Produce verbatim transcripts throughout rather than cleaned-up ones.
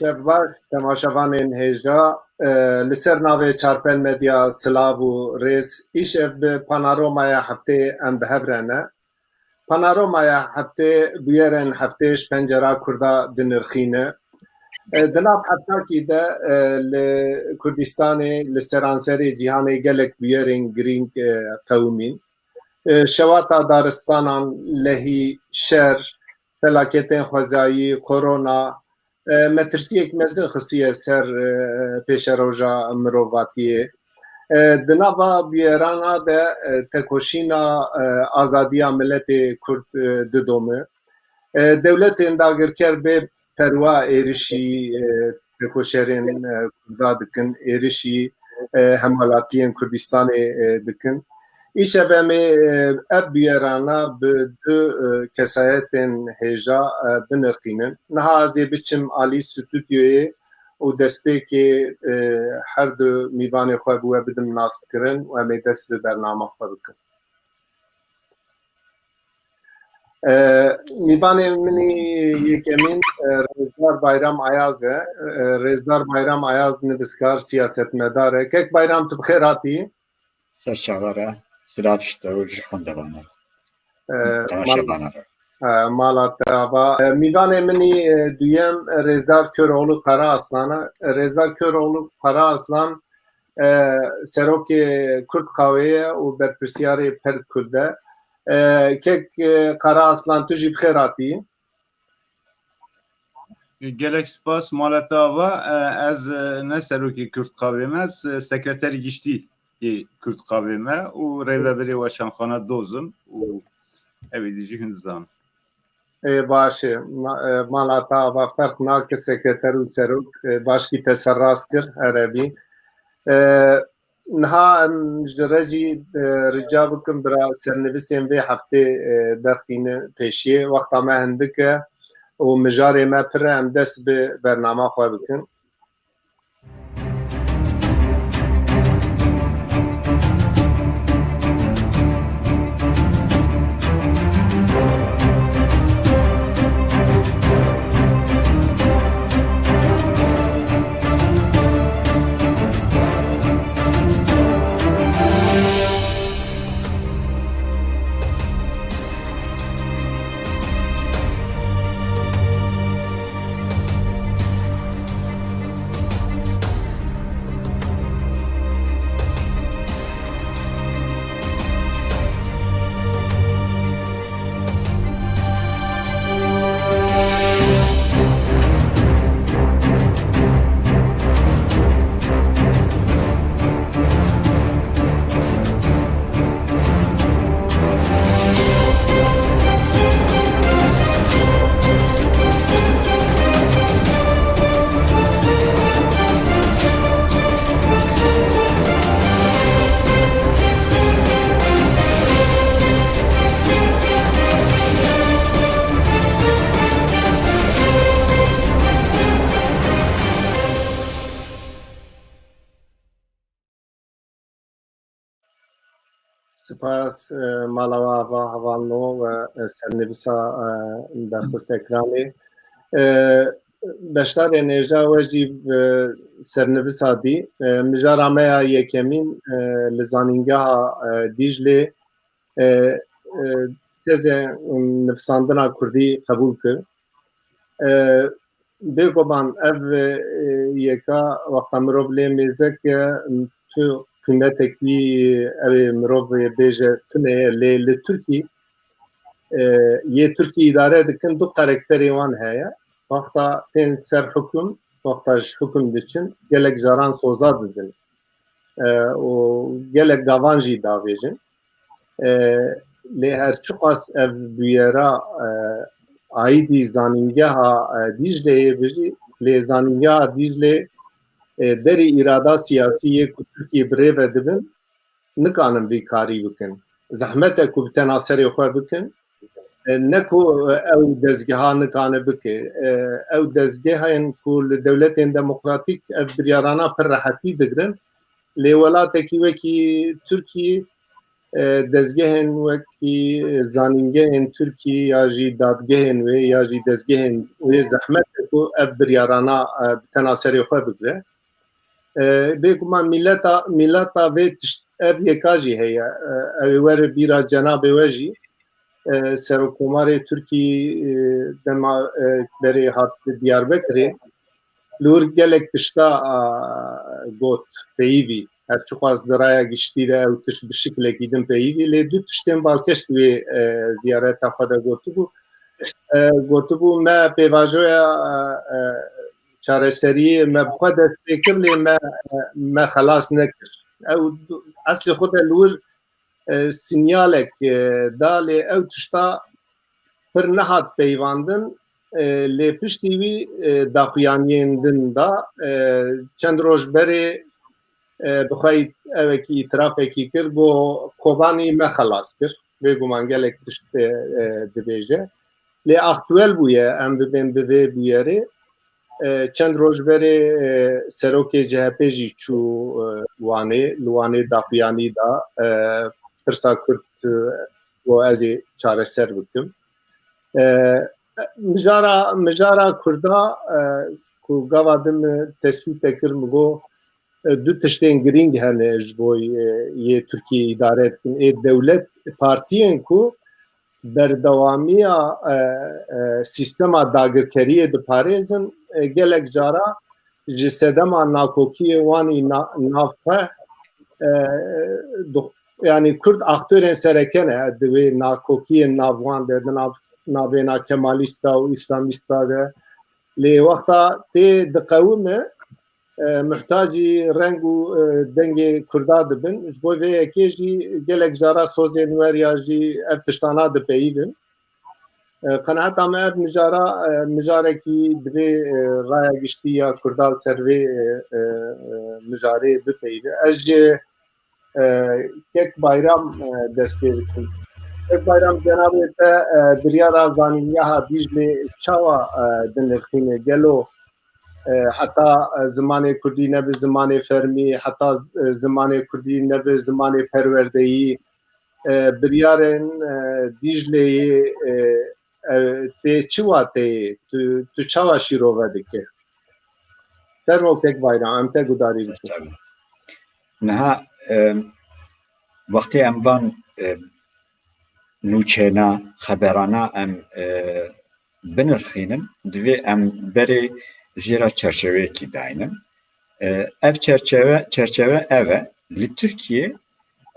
Şev baş, temaşevanên hêja, e, li ser navê Çarpel Medya silav û rêz. Îşev bi Panoromaya Heftê em bi hev re ne. Panoromaya Heftê bûyerên heftê ji pencera Kurda dinirxîne. E, di nav heftakî de, e, li Kurdistanê, li seranserê cîhanê gelek bûyerên girîng, e, qewimîn. E, şewata daristanan, lehî, şer, felaketên xwezayî, korona, e, metirsiyek mezin xistiye ser, e, pêşeroja mirovatiyê. E, di nava bûyerana de, e, tekoşîna, e, azadiya miletê Kurd, e, didome. E, dewletên dagirker bê perwa êrişî, e, tekoşerên, e, Kurda dikin, êrişî, e, hemwelatiyên Kurdistanê, e, dikin. Îşev em ê, e, ev bûyerana bi du, e, kesayetên hêja, e, binirxînin. Niha ez ê biçim alî stûdyoyê û destpêkê, e, her du mîvanê xwe bi we bidim naskirin û em ê dest bi bernama xwe bikin. E, mîvanê min î yekemîn, e, Rêzdar Bayram Ayaz e. E, Rêzdar Bayram Ayaz nivîskar, siyasetmedar e. Kek Bayram, tu bi xêr hatî. Ser çava re, silav ji te û ji xwendevana. E, mal- Temaşevana re. E, mala te ava. E, mîvanê min î, e, duyem, e, Rêzdar Köroğlu Karaaslan e. E, Rêzdar Köroğlu Karaaslan, e, serokê Kurd Qawê ye û berpirsiyarê Perk Kurd e. E, kek, e, Karaaslan, tu jî bi xêr hatî. Gelek spas, mala te ava. E, ez, e, ne serokê Kurd Qawê me, ez, e, sekreterê giştî ê Kurd Qawê me û rêveberê Weşanxana Doz im û ev ê dî jî hûn dizanin. Ê, baş e. Ma-, e, mala te ava, ferq nake sekreter û serok, e, başkî te serrast kir, erebî. E, niha em ji re jî, e, rica bikim bira sernivîsên vê heftê, e, derxîne pêşiyê. Wexta me hindik e û mijarê me pir e, em dest bi bernama xwe bikin. Spas, e, mala we ava hevalno we, e, sernivîsa, e, derxist ekranê. E, beşdarên hêja we jî, e, sernivîsa dî. E, mijara me ya yekemîn, e, li Zanîngeha, e, Dîclê, e, e, teze nivîsandina kurdî qebûl kir. E, Bêguman ev, e, yeka wexta mirov lê mêze ke tu qîmetek wî, ew ê mirov bêje tune ye, lê li Tirkî, e, yê Tirkî îdare dikin du karakterê wan heye. Wexta tên ser hukum, wexta ji hukum diçin, gelek caran soza didin. E, û gelek gavan jî davêjin. E, lê her çiqas ev bûyera, e, aîdî zanîngeha, e, Dîcleyê bijî, lê zanîngeha Dîclê, e, derî îrada siyasî yê ku Tirkiyê bi rê ve dibin, nikanin vî karî bikin. Zehmet e ku bi tena serê xwe bikin. E, ne ku, e, ew dezgeha nikane bike. E, ew dezgehên ku li dewletên demokratîk ev biryarana pir rehetî digirin, lê welatekî wekî Tirkiyê e, dezgehên wekî zanîngehên Tirkî ya jî dadgehên wê ya jî dezgehên wê zehmet e ku ev biryarana, e, bi tena serê xwe bigre. E, bêguman mîleta, mîleta vê tişt, ev yeka jî heye. E, ew ê were bîra cenabê we jî. E, Serokkomarê Tirkî, e, dema, e, berê hat Diyarbekirê, li wir gelek tişta, a, got peyivî. Her çiqas di raya giştî de ew tişt bi şiklekî din peyivî, lê du tiştên balkêş di wê, e, ziyareta xwe de gotibû. E, gotibû, me pêvajoya, e, e, çareseriyê me bi xwe dest pê kir, lê me, e, me xelas nekir. Ew du-, eslê xwe de li wir, e, sinyalek, e, da, lê ew tişta pir nehat peyvandin, e, lê piştî wî, e, daxuyaniyên din da, e, çend roj berê, e, bi xwe ewekî îtirafekî kir, got, Kobanî me xelas kir. Bêguman gelek tişt, e, e, dibêje. Lê aktuel bûye, em bibên bi vê bûyerê. E, çend roj berê, e, serokê C H P jî çû, e, Wanê, li Wanê daxuyanî da, e, pirsa Kurd, e, got ez ê çareser bikim. E, mijara, mijara Kurda, e, ku gava din min tespît te kir, min got, e, du tiştên girîng hene ji bo, e, yê Tirkiyê îdare dikin. Ê dewlet, partiyên ku berdewamiya, e, e, sîstema dagirkeriyê diparêzin, e, gelek cara ji sedema nakokiyê wan î na-, nav xwe, e, du-, yanî Kurd aktorên sereke ne di wê nakokiyên nav wan de, di nav, navbêna Kemalîsta û Îslamîsta de. Lê wexta tê diqewime, e, muhtacî reng û, e, dengê Kurda dibin. Ji bo vê yekê jî gelek cara sozên wer ya jî ev tiştana dipeyivin. E, qenaeta me ev mijara, e, mijarekî divê, e, raya giştî ya Kurda li ser vê, e, e, e, mijarê bipeyive. Ez ji, e, Kek Bayram, e, dest pê bikim. Kek Bayram, cenabê te, e, biryara zanîngeha Dîclê çawa, e, dinirxîne? Gelo, e, heta, e, zimanê Kurdî nebe zimanê fermî, heta z-, e, zimanê Kurdî nebe zimanê perwerdeyî, e, biryarên, e, Dîcleyê, e, e, tê çi wateyê? Tu, tu çawa şîrove dike? Fermo Kek Bayram, em te gudarî bikin. Niha, e, wextê em van, e, nûçeyna, xeberana em, e, binirxînin, divê em berê jê re çerçeveyekî daynin. E, ev çerçeve, çerçeve ev e. Li Tirkiyê,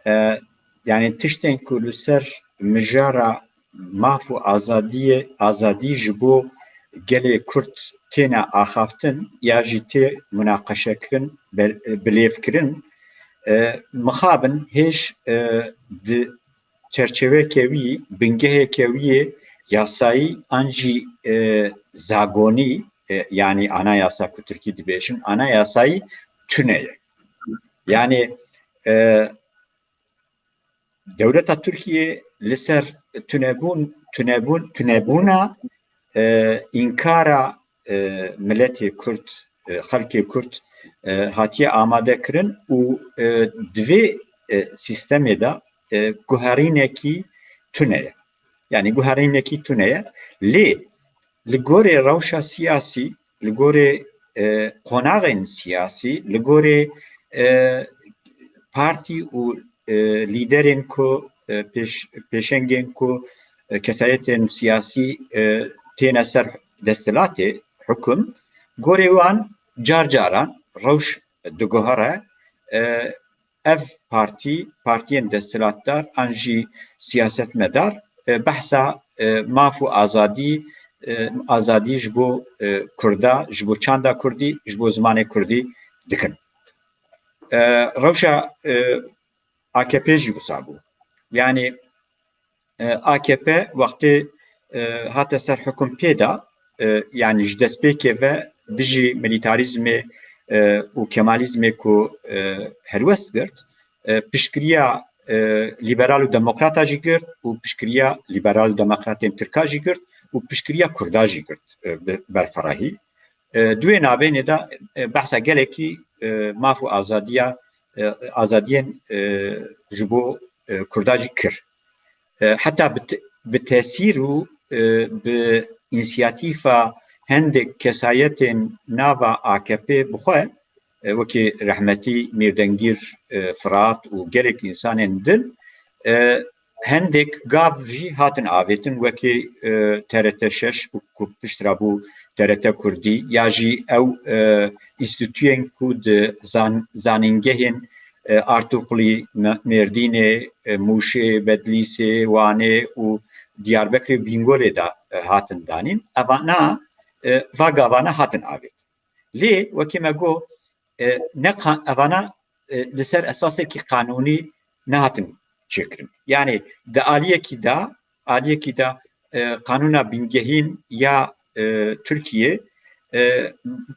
e, yanî tiştên ku li ser mijara maf û azadiyê, azadî ji bo gelê Kurd têne axaftin ya jî tê munaqeşekirin, be-, bilêvkirin, e, mixabin hêj, e, di çerçeveke wî, bingeheke wî yê yasayî an jî, e, zagonî, e, yanî anayasa ku tirkî dibêjin, anayasayî tune ye. Yanî, e, dewleta Tirkiyê li ser tunebûn, tunebûn, tunebûna, e, înkara, e, miletê Kurd, e, xelkê Kurd, e, hatiye amade kirin û, e, di vê, e, sîstemê de, e, guherînekî tune ye. Yanî guherînekî tune ye. Lê li gorê rewşa siyasî, li gorê, e, qonaxên siyasî, li gorê, e, partî û, e, lîderên ku, e, pêş-, pêşengên ku, e, kesayetên siyasî, e, têne ser desthilatê, hukum, gorê wan car caran rewş diguhere, e, ev partî, partiyên desthilatdar an jî siyasetmedar, e, behsa, e, maf û azadî, e, azadî ji bo, e, Kurda, ji bo çanda Kurdî, ji bo zimanê Kurdî dikin. E, rewşa, e, A K P jî wisa bû. Yanî, e, A K P wextê, e, hate ser hukum pê de, e, yanî ji destpêkê ve dijî milîtarîzmê, e, û kemalîzmê ku, e, helwest girt, e, piştgiriya, e, lîberal û demokrata jî girt û piştgiriya lîberal û demokratên tirka jî girt û piştgiriya kurda jî girt, e, bi berferahî. E, di wê navênê de, e, behsa gelekî, e, maf û azadiya, e, azadiyên, e, ji bo e, Kurda jî kir. E, heta bi te-, bi tesîr û, e, bi însiyatîfa hindek kesayetên nava A K P bi xwe, e, wekî rehmetî Mîrdengîr, e, Firat û gelek însanên din, e, hindek gav jî hatin avêtin, wekî, e, T R T şeş û ku pişt re bû T R T Kurdî, ya jî ew, e, înstîtûyên ku di zan-, zanîngehên, e, Artuklî, Me-, Mêrdînê, e, Mûşê, Bedlîsê, Wanê û Diyarbekirê û Bîngolê de, e, hatin danîn. Evana, e, va gavana hatin avêt. Lê wekî me got, e, ne qan-, evana, e, li ser esasekî qanûnî nehatin çêkirin. Yanî di aliyekî de, aliyekî de, e, qanûna bingehîn ya, e, Tirkiyê, e,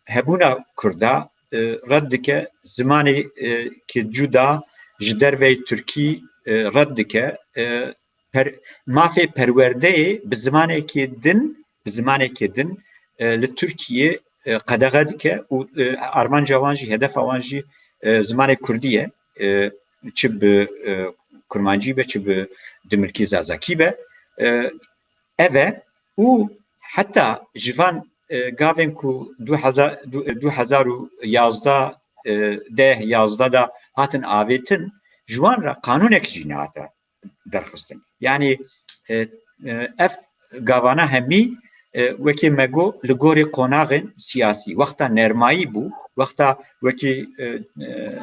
hebûna Kurda, e, red dike, zimanê, e, ki cuda ji derveyî Tirkî, e, red dike, e, per-, mafê perwerdeyê bi zimanekê din, bi zimanekê din, e, li Tirkiyê, e, qedexe dike û, e, armanca wan jî, hedefa wan jî, e, zimanê Kurdî ye. E, çi bi, e, Kurmancî be, çi bi dimilkî Zazakî be. E, ev e û heta ji van, e, gavên ku du hezar, du, du hezar û yazdeh, e, deh, yazdeh de hatin avêtin, ji wan re qanûnek jî nehate derxistin. Yanî, e, e, ev gavana hemî, e, wekî me got, li gorî qonaxên siyasî, wexta nermayî bû, wexta wekî, e, e,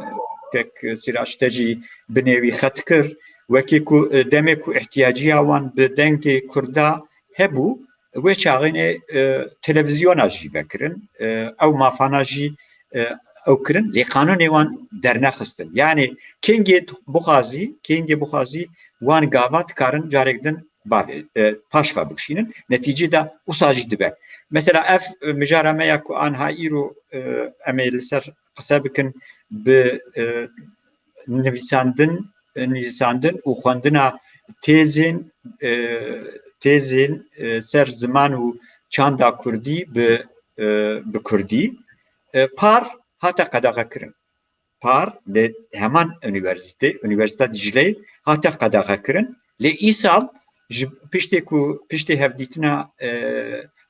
kek Sîraç te jî binê wî xet kir, wekî ku, e, demê ku ihtiyaciya wan bi dengê Kurda hebû, wê çaxênê, e, televîzyona jî vekirin, e, ew mafana jî, e, ew kirin, lê qanûnê wan dernexistin. Yanî kengê bixwazî, kengê bixwazî wan gava dikarin carek din bavê, e, paşva bikişînin. Netîcê de wisa jî dibe. Mesela ev, e, mijara me ya ku anha îro, e, em ê li ser qise bikin bi, e, nivîsandin, nivîsandin û xwendina têzên, e, têzên, e, ser ziman û çanda kurdî bi, e, bi kurdî. E, par hate qedexekirin. Par li heman unîversîte, Unîversîta Dicleyê hate qedexekirin. Lê îsal ji piştê ku, piştê hevdîtina, e,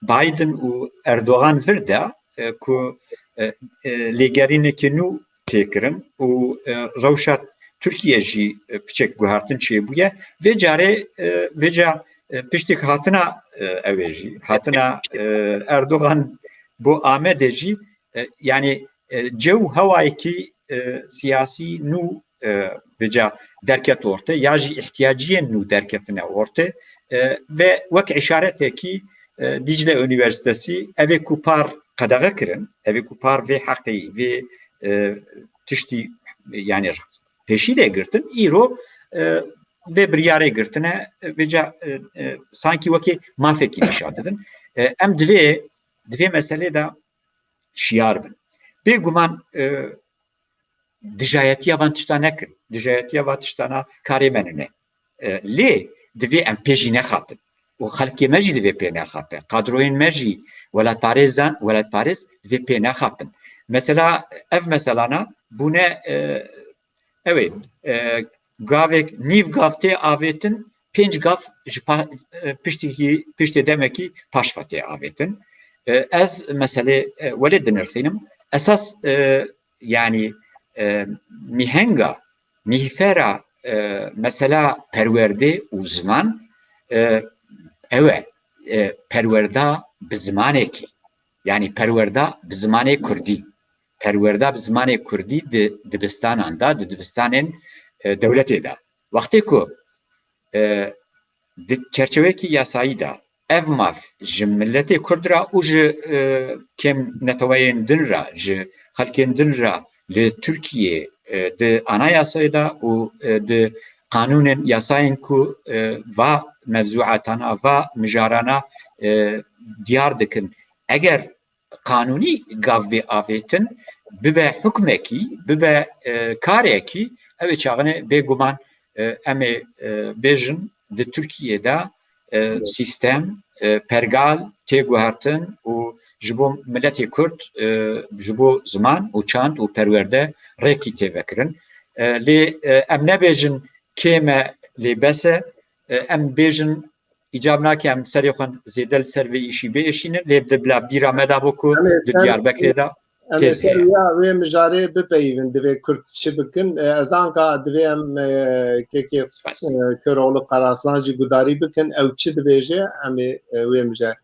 Biden û Erdogan vir de, e, ku, e, e, lêgerîneke nû tê kirin û, e, rewşa Tirkiye jî, e, piçek guhertin çêbûye. Vê carê, e, vêca, e, piştî hatina, e, ew ê jî, hatina, e, Erdogan bo Amedê jî, e, yanî, e, cew hewayekî, e, siyasî nû, e, vêca derket orte, ya jî ihtiyaciyên nû derketine orte, e, ve wek işaretekî, e, Dicle Unîversîtesi, evê ku par qedexe kirin, evê ku par vê heqê, vê, e, tiştî, yanî pêşî de girtin, îro, e, vê biryarê girtine, e, vêca, e, e, sankî wekî mafekî nîşan didin. E, em divê, divê meselê de şiyar bin. Bêguman, e, dijayetiya van tişta nekin. Dijayetiya van tiştana karê me nine. E, lê divê em pê jî nexapin. Û xelkê me jî divê pê nexape. Kadroyên me jî, welatparêzan, welatparêz divê pê nexapin. Mesela, ev meselana bûne, e, ew ê, e, gavek, nîv gav tê avêtin, pênc gav ji pa-, e, piştî, piştê demekî paşva tê avêtin. E, ez meselê, e, welê dinirxînim. Esas, e, yanî, e, mîhenga, mîhfera, e, mesela perwerdê û ziman, e, ew e, e, perwerda bi zimanekî. Yanî perwerda bi zimanê kurdî. Perwerda bi zimanê kurdî di dibistanan de, di dibistanên, e, dewletê de. Wextê ku, e, di çerçeveyekî yasayî de ev maf ji miletê kurd re û ji, e, kêm neteweyên din re, ji xelkên din re li Tirkiyê, e, di anayasayê de û, e, di qanûnên yasayên ku, e, va mevzuatana, va mijarana, e, diyar dikin. Eger qanûnî gav bê avêtin, bibe hukmekî, bibe, e, karekî, ew ê çaxine bêguman, e, em ê, e, bêjin di Tirkiyê de, e, sîstem, e, pergal tê guhertin û ji bo miletê Kurd, e, ji bo ziman û çand û perwerde rêkî tê vekirin. E, lê, e, em nebêjin kêm e, lê bes e. E, em bêjin, îcab nake em serê xwe zêde li ser vê îşî biêşînin, lê di bila bîra me de bû ku Em ê di ser, Diyarbekirê de em ê têz ser heye. Ya wê mijarê bipeyivin, divê Kurd çi bikin? E, ez anka divê em, e, kekê, Spas. e, Köroğlu Karaslan jî gudarî bikin, ew çi dibêje, em ê, e, wê mijarê.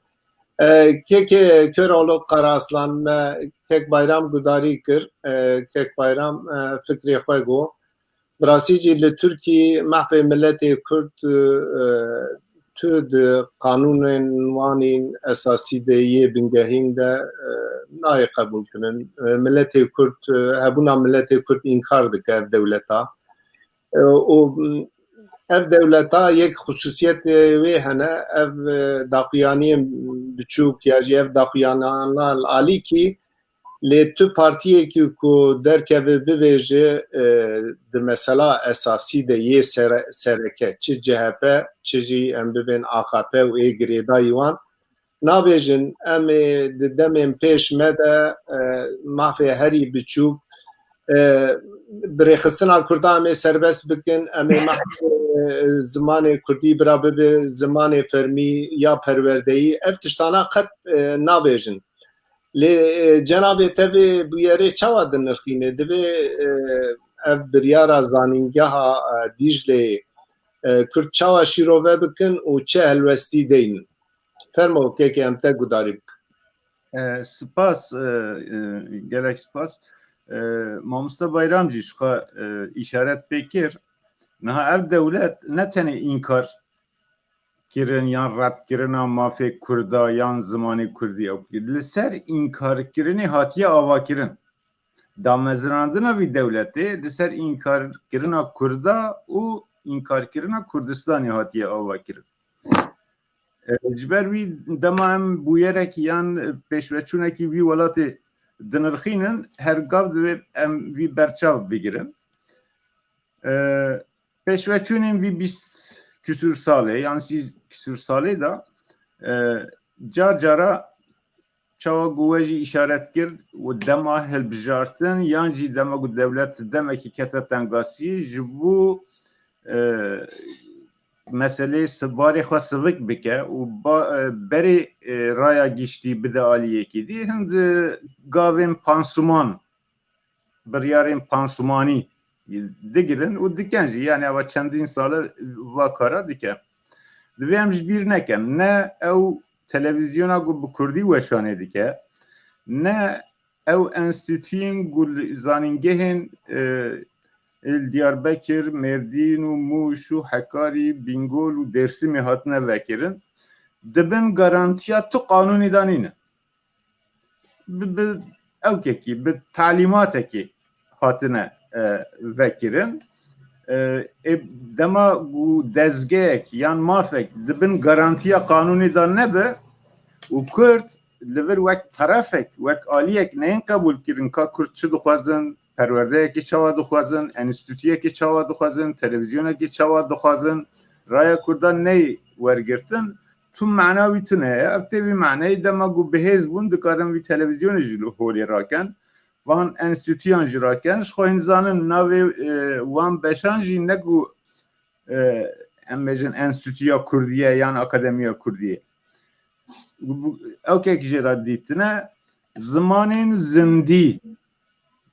E, kekê Köroğlu Karaslan me kek Bayram gudarî kir, e, kek Bayram, e, fikrê xwe got. Bi rastî jî li Tirkî mafê miletê Kurd, e, tu di qanûnên wan ên esasî de yê bingehîn de, e, nayê qebûlkirin. E, miletê Kurd, e, hebûna miletê Kurd înkar dike ev dewleta. E, û, m, ev dewleta yek xusûsiyetê wê hene, ev, e, daxuyaniyên biçûk ya jî ev daxuyana alîkî Lê tu partiyekî ku derkeve bibêje, e, di mesela esasî de yê sere-, sereke, çi C H P, çi jî em bibên A K P û ê girêdayî wan, nabêjin, em ê di demên pêş me de, e, mafê herî biçûk, e, bi rêxistina Kurdan em ê serbest bikin, em ê mafê, e, zimanê Kurdî bira bibe zimanê fermî ya perwerdeyî. Ev tiştana qet, e, nabêjin. Lê, e, cenabê te vê bûyerê çawa dinirxîne? Divê, e, ev biryara zanîngeha, e, Dîcleyê, e, Kurd çawa şîrove bikin û çi helwestî deynin? Fermo, kekê em te gudarî bikin. E, spas, e, e, gelek spas. E, Mamoste Bayram jî ji xwe, e, îşaret pê kir. Niha ev dewlet ne tenê înkar kirin yan redkirina mafê Kurda yan zimanê Kurdî ew kir. Li ser înkarkirinê hatiye avakirin. Damezrandina vî dewletê li ser înkarkirina Kurda û înkarkirina Kurdistanê hatiye avakirin. E, ji ber wî dema em bûyerekî yan pêşveçûnekî vî welatê dinirxînin, her gav divê em vî berçav bigirin. E, pêşveçûnên vî bîst küsur salê yan sî küsur salê de, e, car cara çawa ku we jî îşaret kir û dema hilbijartin yan jî dema ku dewlet demekî kete tengasî ji bo, e, meselê si-, barê xwe sivik bike û ba-, e, berê, e, raya giştî bide aliyekî dî, hind, e, gavên pansuman biryarên pansumanî digirin û dikin jî. Yani eva çendîn sal e va kara dike. Divê em ji bîr nekin. Ne ew televîzyona ku bi kurdî weşanê dike, ne ew enstîtuyên ku li zanîngehên, e, li Diyarbekir, Mêrdîn û Mûş û Hekarî, Bîngol û Dêrsimê hatine vekirin, di bin garantiya tu qanûnê de nîne. bi, bi ewkekî, bi talîmatekî hatine, e, vekirin. E, ê dema ku dezgehek yan mafek di bin garantiya qanûnê de nebe û Kurd li vir wek terefek, wek aliyek neyên qebûlkirin ka Kurd çi dixwazin, perwerdeyekê çawa dixwazin, enstîtuyekê çawa dixwazin, televîzyonekê çawa dixwazin, raya Kurdan neyê wergirtin, tu mana wî tune ye. Ev tê vî maneyê dema ku bi hêz bûn dikarin vî televîzyonê jî li holê rakin. Van enstîtuyan jî rakin. Ji xwe hîn zanin navê, e, wan beşan jî ne ku, e, em bêjin enstîtuya Kurdî ye yan akademiya Kurdî ye. Bu, bu, ewkek jê re dîtine zimanên zindî,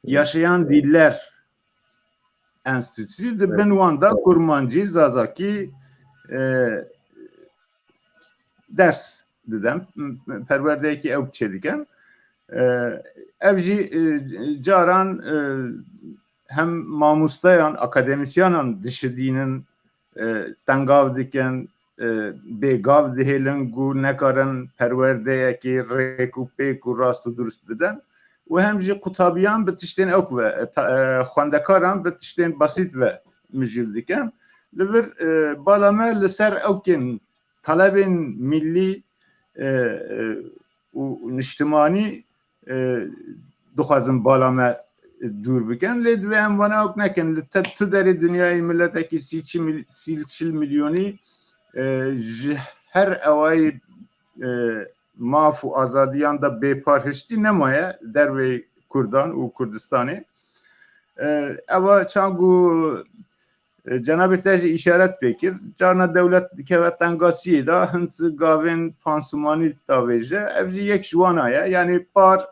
Yaşayan Diller Enstitüsü, di bin wan de kurmancî, zazakî, e, ders didem, m-, m-, perwerdeyekî ew çêdikin. E, ev jî, e, caran, e, hem mamosteyan, akademisyanan dişidînin, e, tengav dikin, e, bêgav dihêlin ku nekarin perwerdeyekê rêk û pêk û rast û durust bidin û hem jî qutabiyan bi tiştên ewk ve, e, ta-, e, xwendekaran bi tiştên basît ve mijûl dikin. Li vir, e, bala me li ser ewkên talebên millî, e, e, û niştimanî, e, dixwazin bala me dûr bikin. Lê divê em vana wek nekin. Li te-, tu derê dinyayê miletekî sî çil mil-, sî çil milyonî, e, ji her ewayî, e, maf û azadiyan de bêparhiştî nemaye derveyî Kurdan û Kurdistanê. E, eva çaku E, cenabê te jî îşaret pê kir. Carna dewlet dikeve tengasiyê de, hin gavên pansumanî davêje. Ev jî yek ji wana ye. Yanî par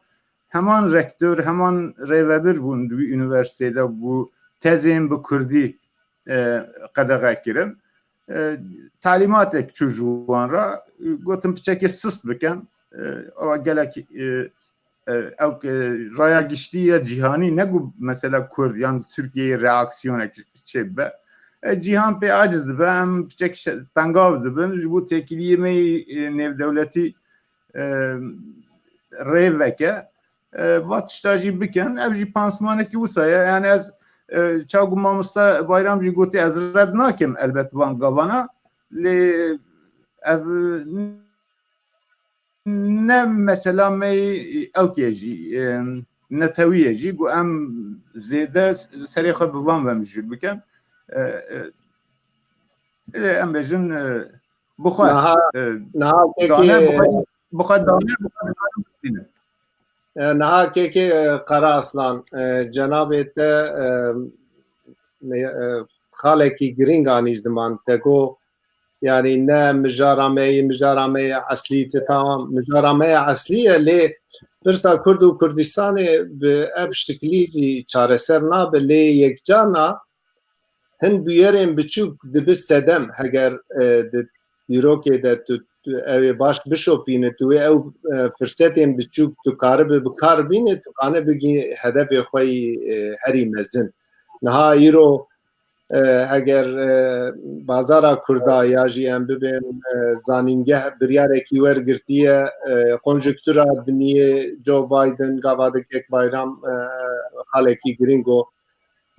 heman rektor, heman rêvebir bûn di wî unîversîteyê de bû tezên bi kurdî, e, qedexe kirin. E, talîmatek çû ji wan re, e, gotin piçekê sist bikin. E, ewa gelek, e, e, ew, e, raya giştî ya cîhanî ne ku mesela kurd yan Tirkiyeyê reaksiyonek çêbibe. E, cîhan pê aciz dibe, em piçek şe-, tengav dibin, ji bo têkiliyê me yê, e, nêvdewletî, e, rê veke. E, va tişta jî bikin. Ev jî pansmanekî wisa ye. Yani ez, e, çawa ku mamoste Bayram jî gotî, ez red nakim elbet van gavana. Lê ev ne mesela me ewkê jî, e, netewî ye jî, ku em zêde serê xwe bi van ve mijûl bikin. E, e, lê em bêjin, e, bi xwe, Niha, e, niha kekê, dane, bi xwe, bi xwe dane, bi xwe dane bistîne. E, niha kekê, e, Kara Aslan, e, cenabê te, e, me, e, xalekî girîng anî ziman, te got, yanî ne mijara me yê, mijara me yê eslî, ti tamam, mijara me yê eslî ye, lê pirsa Kurd û Kurdistanê bi ev şiklî jî çareser nabe, lê yekcarna hin bûyerên biçûk dibi sedem, heger, e, di dîrokê de tu, tu ew ê baş bişopîne, tu wê ew, e, firsetên biçûk tu karibe bi kar bîne, tu kane bigî hedefê xwe yî, e, herî mezin. Niha îro, e, heger, e, bazara Kurda ya jî em bibên, e, zanîngeh, biryarekî wergirtiye, e, konjuktura diniyê, Joe Biden, gava di kek Bayram, e, xalekî girîng o.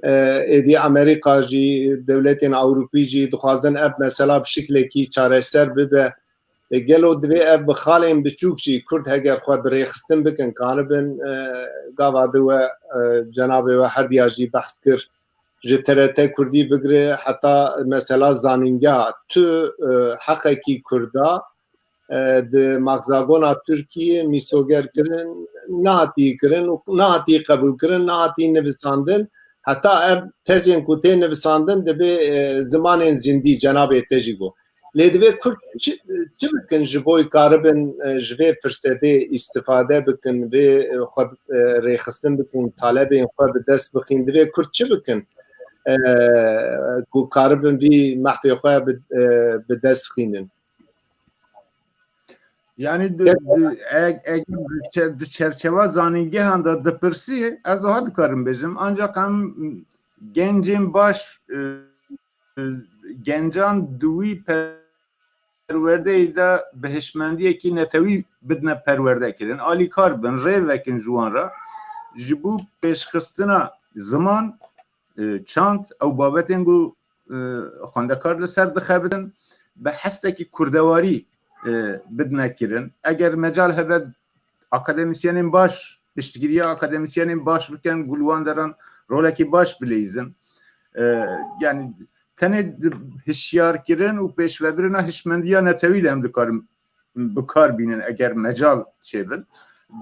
E, êdî Amerîka jî, dewletên Ewropî jî dixwazin ev mesela bi şiklekî çareser bibe. E, gelo divê ev bi xalên biçûk jî Kurd heger xwe bi rêxistin bikin, kanibin, e, gava di we, e, cenabê we herdiya jî behs kir. Ji T R T Kurdî bigire heta mesela zanîngeha tu, e, heqekî Kurda, e, di maxzagona Tirkiyê mîsoger kirin, nehatî kirin û nehatî qebûl kirin, nehatî nivisandin. Heta ev tezên ku tê nivisandin dibe, e, zimanên zindî, cenabê te jî got. Lê divê Kurd çi, çi bikin ji bo karibin, e, ji vê firsetê îstifade bikin, vê, e, xwe, e, rêxistin bikin, talebên xwe bi dest bixin, divê Kurd çi bikin, e, ku karibin vî mehfê xwe bi, e, bi dest xînin? Yani di, di, e, eger di çer-, di çerçeva zanîngehan de dipirsî, ez wiha dikarim bêjim. Ancak em gencên baş, e, e, gencan di wî perwerdeyê de bi hişmendiyekî netewî bidine perwerdekirin, alîkar bin, rê vekin ji wan re. Ji bo pêşxistina ziman, e, çand, ew babetên ku, e, xwendekar li ser dixebitin, bi hestekî kurdewarî, e, bidine kirin. Eger mecal hebe, akademîsyenên baş, piştgiriya akademîsyenên baş bikin, ku li wan deran rolekî baş bileyzin. E, yani tenê di hişyarkirin û pêşvebirina hişmendiya netewî de em dikarin bi kar bînin eger mecal çêbin.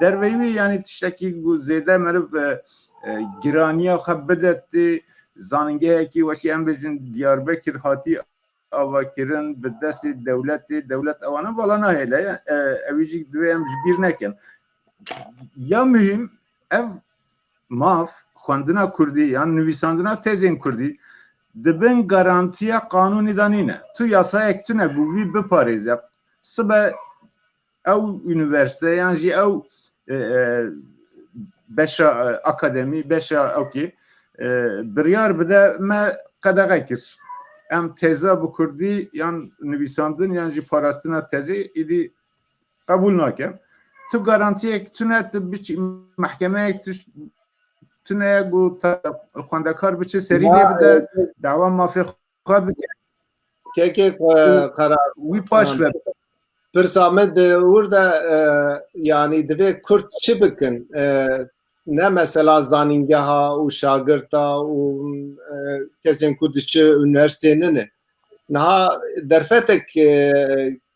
Derveyî wî, yani tiştekî ku zêde meriv, e, e, giraniya xwe bide tê zanîngehekî wekî em bêjin Diyarbekir hatî avakirin bi destê dewletê, dewlet ewana vala nahêle. E, ew jî divê em ji bîr nekin. Ya muhîm, ev maf, xwendina kurdî yan nivîsandina tezên kurdî di bin garantiya qanûnî de nîne. Tu yasayek tune ku wî biparêze. Sibe ew unîversîte yan jî ew, e, e, beşa, e, akademî, beşa ewkê, e, biryar bide me qedexe kir. Em teza bi kurdî yan nivîsandin yan jî parastina tezê êdî qebûl nakin. Tu garantiyek tune, tu biçî mehkemeyek tu, tune ye ku te xwendekar biçe serî lê bide, dawa mafê xwe bike. Kekê, e, û Qeras, wî paş e, ve. Pirsa min di wir de, e, yanî divê Kurd çi bikin? E, ne mesela zanîngeha û şagirta û, e, kesên ku diçi unîversîtê nine. Niha derfetek, e,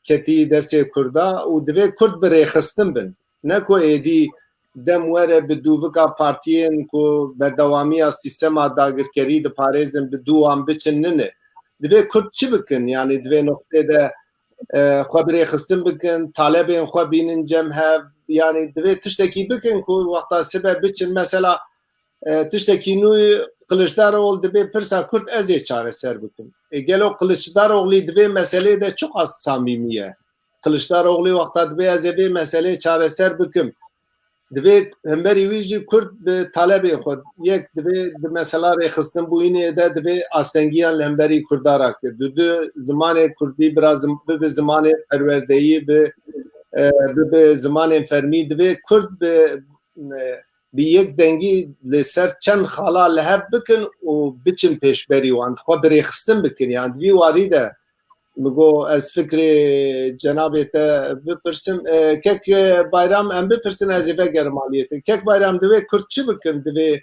ketî destê Kurda û divê Kurd bi rêxistin bin. Ne ku êdî dem were bi dûvika partiyên ku berdewamiya sîstema dagirkerî diparêzin bi dû wan biçin nine. Divê Kurd çi bikin? Yanî divê noqtê de e, xwe birêxistin bikin, talebên xwe bînin cem hev. Yanî divê tiştekî bikin ku wexta sibe biçin. Mesela e, tiştekî nû Kiliçdaroglu dibê pirsa Kurd ez ê çareser bikim. E, gelo Kiliçdaroglî divê meselê de çiqas samîmî ye? Kiliçdaroglî wexta dibê ez ê vê meselê çareser bikim. Divê hemberî wî jî Kurd bi talebên xwe yek divê di mesela rêxistin bûyînê de divê astengiyan li hemberî Kurda ra kir. Dudu zimanê Kurdî bira zim-, bibe zimanê perwerdeyî, bi, e, bibe zimanên fermî. Divê Kurd bi, e, bi yek dengî li ser çend xala li hev bikin û biçin pêşberî wan, xwe bi rêxistin bikin. Yan di vî warî de min got ez fikrê cenabê te bipirsim. E, kek Bayram, em bipirsin, ez ê vegerim aliyê te. Kek Bayram, divê Kurd çi bikin? Divê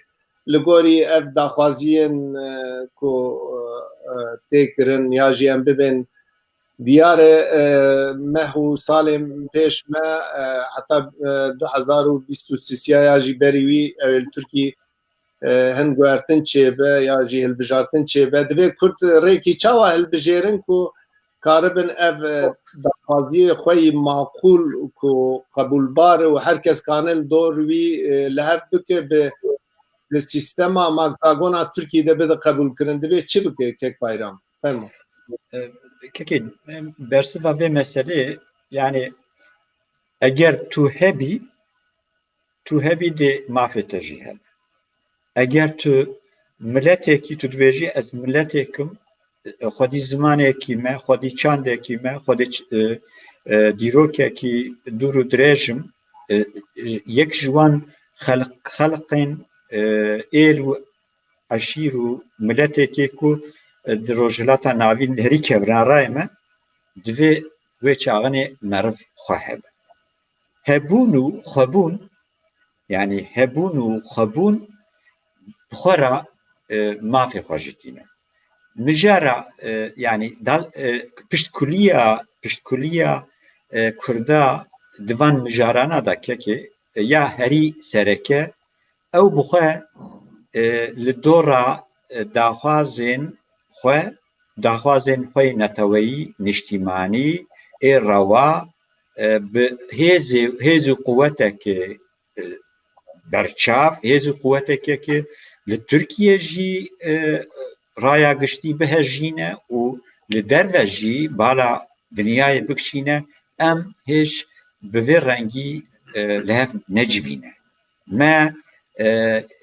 li gorî ev daxwaziyên, e, ku, e, tê kirin ya jî em bibên diyar e, e, meh û salên pêş me, e, heta, e, du hezar û bîst û sisiya ya jî berî wî ew ê li Tirkî, e, hin guhertin çêbe ya jî hilbijartin çêbe. Divê Kurd rêkî çawa hilbijêrin ku karibin ev, e, daxwaziyê xwe yî maqûl ku qebûlbar û her kes kane li dor wî, e, li hev bike bi, bi sîstema magzagona Tirkî de bide qebûlkirin. Divê çi bike kek Bayram? Fermo. E, Kekê, e, bersiva vê meselê, yani eger tu hebî, tu hebî dê mafê te jî hebe. Eger tu miletekî, tu dibêjî ez miletêkim, e, xwedî zimanekî me, xwedî çandekî me, xwedî ç-, e, e, dîrokekî dûr û dirêj im, e, e, yek ji wan xelq-, xelqên, e, êl û eşîr û miletêkê ku, e, di Rojhilata Navîn herî kevnarayê me, divê wê çaxinê meriv xwe hebe. Hebûn û xwebûn, yani hebûn û xwebûn bi xwe re, e, mafê xwe jî tîne. Mijara, e, yani dal-, e, piştkuliya, piştkuliya, e, Kurda di van mijarana de kekê, e, ya herî sereke, ew bi xwe, e, li dora, e, daxwazên xwe, daxwazên xwe yê neteweyî, niştîmanî, ê rewa, e, bi hêzê, hêz û quwetekê, e, berçav, hêz û quwetekê ke li Tirkiye jî, e, raya giştî bihejîne û li derve jî bala dinyayê bikişîne, em hêj bi vê rengî, e, li hev necivîne. Me, e,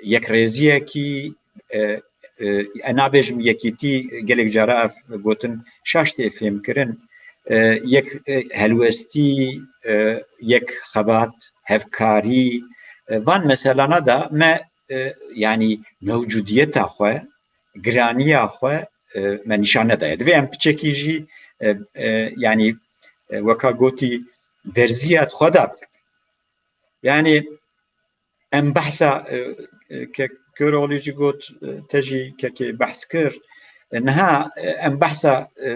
yekrêziyekî, e, e, e, nabêjim yekîtî, gelek cara ev gotin şaş tê fêmkirin. E, yek, e, helwestî, e, yek xebat, hevkarî, e, van meselana da me, e, yanî mewcudiyeta xwe, giraniya xwe, e, me nîşan nedaye. Divê em piçekî jî, e, e, yanî, e, weka gotî derziya xwe da bikin. Yani em behsa, e, e, ke Köroğlu jî got, e, te jî kekê behs kir. E, niha, e, em behsa, e,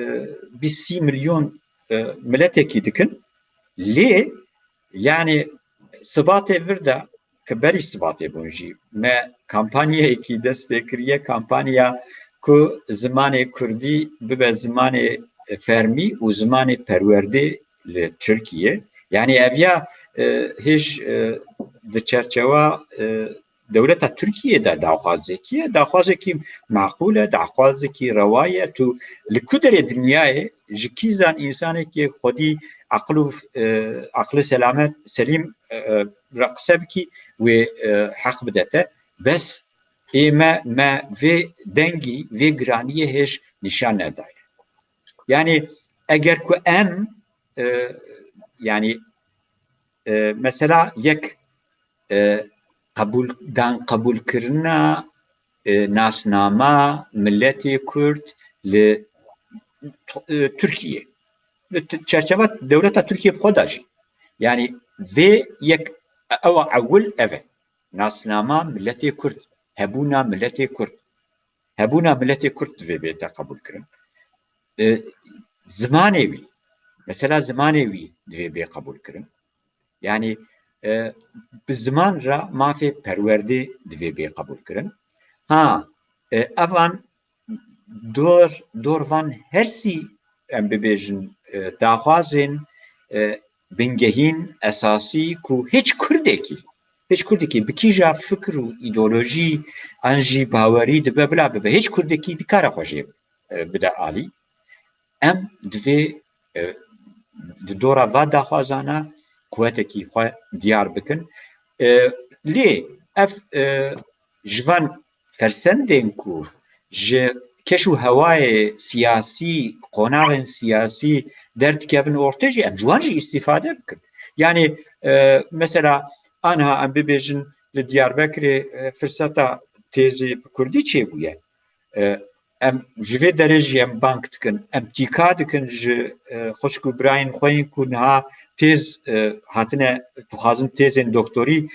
bîst sî milyon, e, miletekî dikin. Lê yani sibatê vir de, ke berî sibatê bûn jî, me kampanyayekî dest pê kiriye, kampanya ku zimanê kurdî bibe zimanê fermî û zimanê perwerdê li Tirkiye. Yani ev ya, e, hêj, e, di çerçewa, e, dewleta Tirkiye de daxwazekî ye, daxwazekî maqûl e, daxwazekî rewa ye. Tu li ku derê dinyayê ji kîjan însanekî xwedî aqil û, e, aqilê selamet, selîm, e, e, re qise bikî, wê, e, heq bide te. Bes ê me, me vê dengî, vê giraniyê hêj nîşan nedaye. Yani eger ku em, e, yani, e, mesela yek, e, qebûl, dan qebûlkirina, e, nasnama miletê Kurd li, e, Tirkiye. Li t-, çerçeva dewleta Tirkiye bi xwe de jî. Yani vê yek, ewa ewil ev e. Nasnama miletê Kurd, hebûna miletê Kurd. Hebûna miletê Kurd divê bête qebûlkirin. E, zimanê wî, mesela zimanê wî divê bê qebûlkirin. Yani e, bi ziman re mafê perwerdê divê bê qebûlkirin. Ha, e, evan dor, dor van her sî, em bibêjin, e, daxwazên, e, bingehîn, esasî ku hiç Kurdekî, hiç Kurdekî bi kîja fikr û îdeolojî an jî bawerî dibe bila bibe, hiç Kurdekî nikare xwe jê, e, bide alî. Em divê, e, di dora va daxwazana quwetekî xwe diyar bikin. E, lê ev, e, ji van fersendên ku ji keş û hewayê siyasî, qonaxên siyasî derdikevin ortê jî em ji wan jî îstîfade bikin. Yanî, e, mesela, aniha em bibêjin li Diyarbekirê, e, firseta têzê bi kurdî çêbûye. E, em ji vê derê jî em bang dikin, em tîka dikin ji, e, xwişk û birayên xwe yên ku niha têz, e, hatine, dixwazin têzên doktorî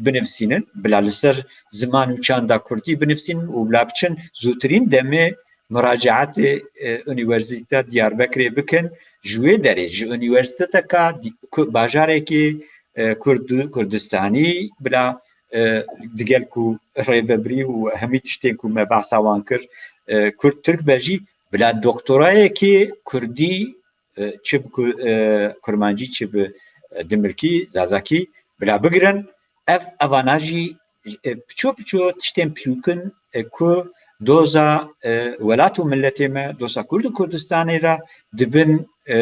binivîsînin, bila li ser ziman û çanda kurdî binivîsînin û bila biçin zûtirîn demê muracaetê, e, Unîversîteya Diyarbekirê bikin, ji wê derê ji unîversîteteka di-, ku-, bajarekê, e, Kurd-, Kurdistanî bila, e, digel ku rêvebirî û hemî tiştên ku me behsa wan kir, e, Kurd-Tirk be jî, bila doktorayekê Kurdî, e, çi bi ku-, e, Kurmancî, çi bi, e, Dimilkî, Zazakî, bila bigirin, ev, evana jî, e, piço piço tiştên piçûk in, e, ku doza, e, welat û miletê me, doza Kurd û Kurdistanê re dibin, e,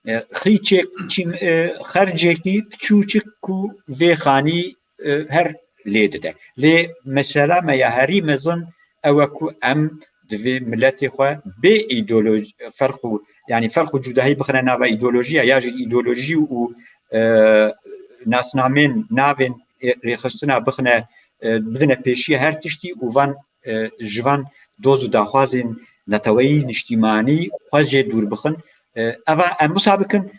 e, xîçek, çîm-, e, xercekî piçûçik ku vê xanî, e, her lê dide. Lê mesela me ya herî mezin ew e ku em divê miletê xwe bê îdeolojî, ferq û, yanî ferq û cudahî bixine nava îdeolojiya, ya jî îdeolojî û, e, nasnamên navên, e, rêxistina bixine, e, bidine pêşiya her tiştî û van, e, ji van doz û daxwazên neteweyî, niştîmanî xwe jê dûr bixin. E, eva em wisa bikin,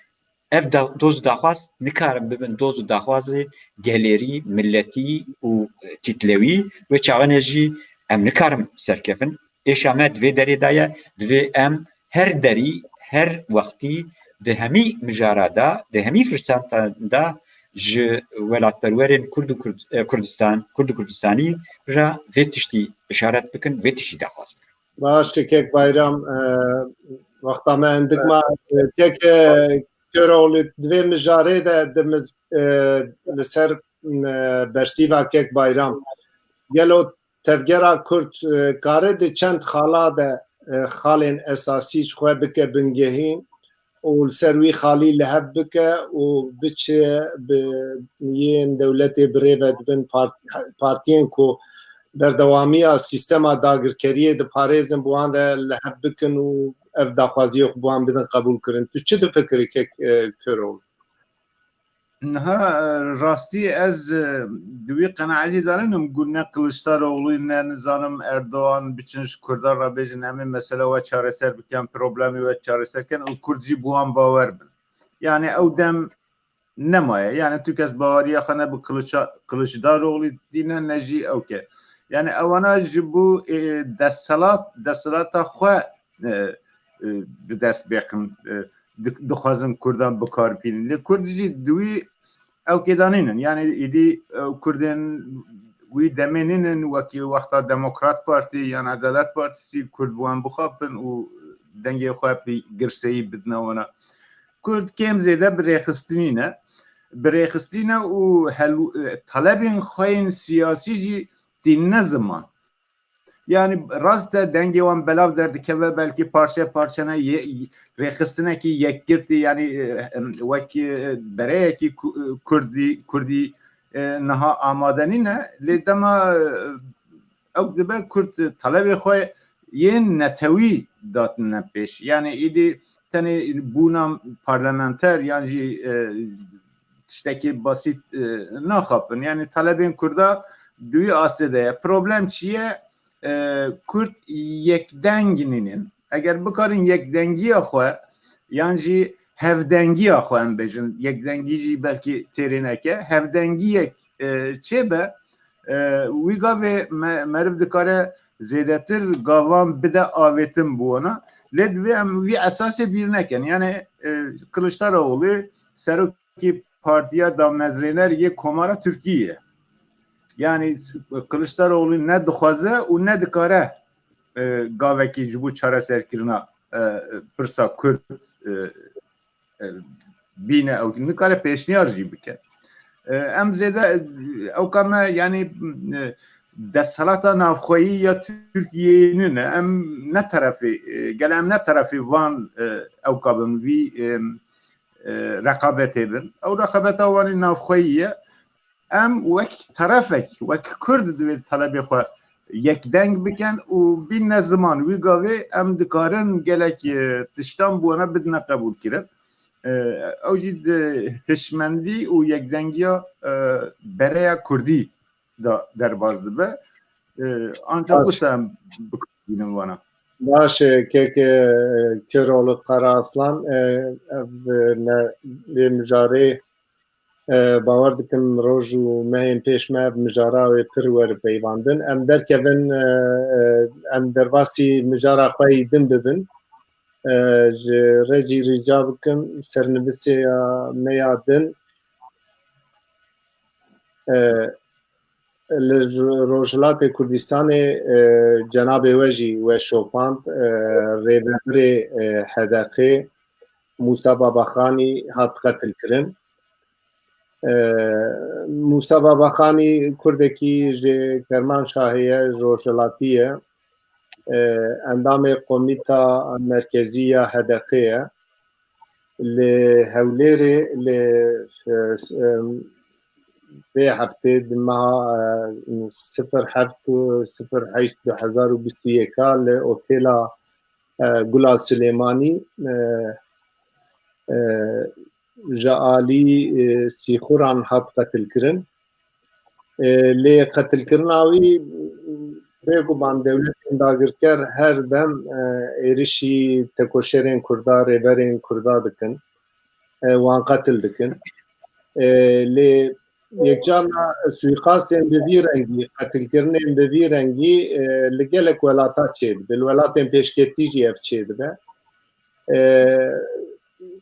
ev da-, doz û daxwaz nikarin bibin doz û daxwazê gelêrî, miletî û, e, kîtlewî. Wê çaxanê jî em nikarin serkevin. Êşa me di vê derê de ye, divê em her derî, her wextî di hemî mijara de, di hemî firsatan de ji welatperwerên Kurd û Kurd-, e, Kurdistan, Kurd û Kurdistanî re vê tiştî işaret bikin, vê tiştî daxwaz bikin. Baş e, kek Bayram, e, wexta me endik ma, e, kek, e, Köroğlu, di vê mijarê de di miz-, e, li ser, e, bersîva kek Bayram. Gelo tevgera Kurd, e, kare di çend xala de, e, xalên esasî ji xwe bike bingehîn û li ser wî xalî li hev bike û biçe bi yên dewletê bi rê ve dibin part-, partiyên ku berdewamiya sîstema dagirkeriyê diparêzin, bi wan re li hev bikin û ev daxwaziyê xwe bi wan bidin qebûlkirin. Tu çi difikirî kek, e, Köroğlu? Niha, e, rastî ez, e, di wî qenaetî de nînim ku ne Kiliçdaroglu, ne nizanim Erdogan biçin ji Kurdan re bêjin, em ê mesele we çareser bikin, problemê we çareser kin û Kurd jî bi wan bawer bin. Yani ew dem nemaye. Yani tu kes baweriya xwe ne bi Kiliça-, Kiliçdaroglu dîne, ne jî ew ke. Yani ewana ji bo, e, desthilat, desthilata xwe, e, e, bi dest bêxin, e, di-, dixwazin Kurdan bi kar bînin. Lê Kurd jî di wî ewkê de nînin. Yani îdî, e, Kurdên wî demê nînin, wekî wexta Demokrat Partî yan Edalet Partisi Kurd bi wan bixapin û dengê xwe bi girseyî bidine wana. Kurd kêm zêde bi rêxistinî ne. Bi rêxistî ne û hel-, e, talebên xwe yên siyasî jî tînine ziman. Yani rast e, dengê wan belav derdikeve, belkî parçe parçe ne, ye-, rêxistinekî yekgirtî, yani, e, em, wek, e, bereyekî ku-, e, kurdî, kurdî, e, niha amade nîne. Lê dema, e, ew dibe Kurd talebê xwe yên netewî datine pêş. Yani îdî tenê bûna parlamenter yan jî, e, tiştekî basît, e, naxapin. Yani talebên Kurda di wî astê de ye. Problem çi ye? E, Kurd yekdeng nînin. Eger bikarin yekdengiya xwe yan jî hevdengiya xwe em bêjin, yekdengî jî belkî têrê neke, hevdengiyek, e, çêbe, e, wî gavê me-, meriv dikare zêdetir gavan bide avêtin bi wana. Lê divê em wî esasê bîr nekin. Yani, e, Kiliçdaroglu serokî partiya damezrêner yê Komara Tirkiyê ye. Yanî Kiliçdaroglu ne dixwaze û ne dikare e, gavekî ji bo çareserkirina e, pirsa Kurd e, e, bîne, ew nikare pêşniyar jî bike. E, em zêde, e, ew ka me, yanî, e, desthilata navxweyî ya Tirkiyeyê nîne. Em ne terefê, e, gele em ne terefê van, e, ew ka bin, vî, e, e, reqabetê bin. Ew reqabeta wan ê navxweyî ye. Em wek terefek, wek Kurd divê telebê xwe yekdeng bikin û bînne ziman. Wî gavê em dikarin gelek, e, tiştan bi wana bidine qebûlkirin. E, ew jî di hişmendî û yekdengiya, e, bereya Kurdî de derbas dibe. E, ancak Baş. wisa em bikardînin wana. Baş e, kek e, Köroğlu Karaaslan, e, ev, e, ne, lê mijarê E, bawer dikim roj û mehên pêş me ev mijara wê pir were peyvandin. Em derkevin, e, e, em derbasî mijara xwe yî din bibin. E, ji re jî rica bikim sernivîsê ya me ya din, e, li Rojhilatê Kurdistanê, e, cenabê we jî we şopand, e, rêvebirê, e, H D Q'ê Musa Babaxanî hat qetilkirin. E, Musa Babaxanî Kurdekî ji Kermanşahê ye, ji Rojhilatî ye. E, endamê Komîta Merkezî ya H D Q'ê ye. Li Hewlêrê li, e, s-, e, vê heftê di meha, e, sifir heft û sifir heşt du hezar û bîst û yeka li otêla, e, Gula Silêmanî, e, e, ji alî, e, sîxuran hat qetilkirin. E, lê qetilkirina wî, bêguman dewletên dagirker her dem, e, êrişî tekoşerên Kurda, rêberên Kurda dikin. E, wan qetil dikin. E, lê yekcarna suîqastên bi vî rengî, qetilkirinên bi vî rengî, e, li gelek welata çêdibe. Li welatên pêşketî jî ev çêdibe. E,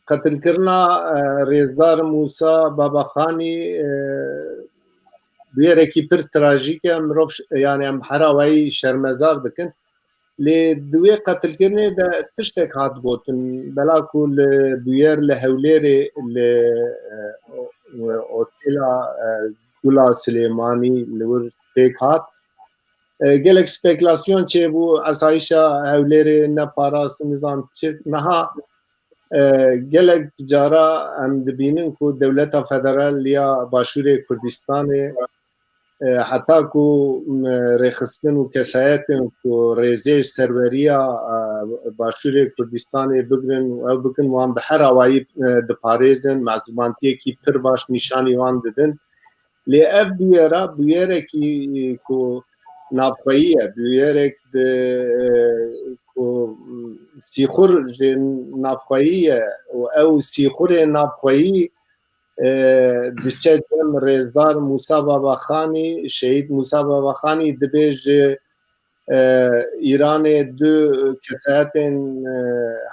qetilkirina, e, Rêzdar Musa Babaxanî, e, bûyerekî pir trajîk e. Mirov ş-, yani em her awayî şermezar dikin. Lê di wê qetilkirinê de tiştek hat gotin. Bela ku li bûyer li Hewlêrê li, e, o-, otêla, e, Gula Silêmanî li wir pêk hat. E, gelek spekulasyon çêbû, esayîşa Hewlêrê neparast û nizam çi. Niha, e, gelek cara em dibînin ku dewleta federal ya Başûrê Kurdistanê, e, heta ku, m, rêxistin û kesayetên ku rêzê serweriya, e, Başûrê Kurdistanê bigrin û ew bikin, wan bi her awayî, e, diparêzin, mezûmantiyekî pir baş nîşanî wan didin. Lê ev bûyera, bûyerekî ku navxweyî ye, bûyerek di, ku sîxur ji navxweyî ye û ew sîxurê navxweyî, e, diçe cem Rêzdar Mûsa Babaxanî, Şehîd Mûsa Babaxanî dibê ji e, Îranê du kesayetên, e,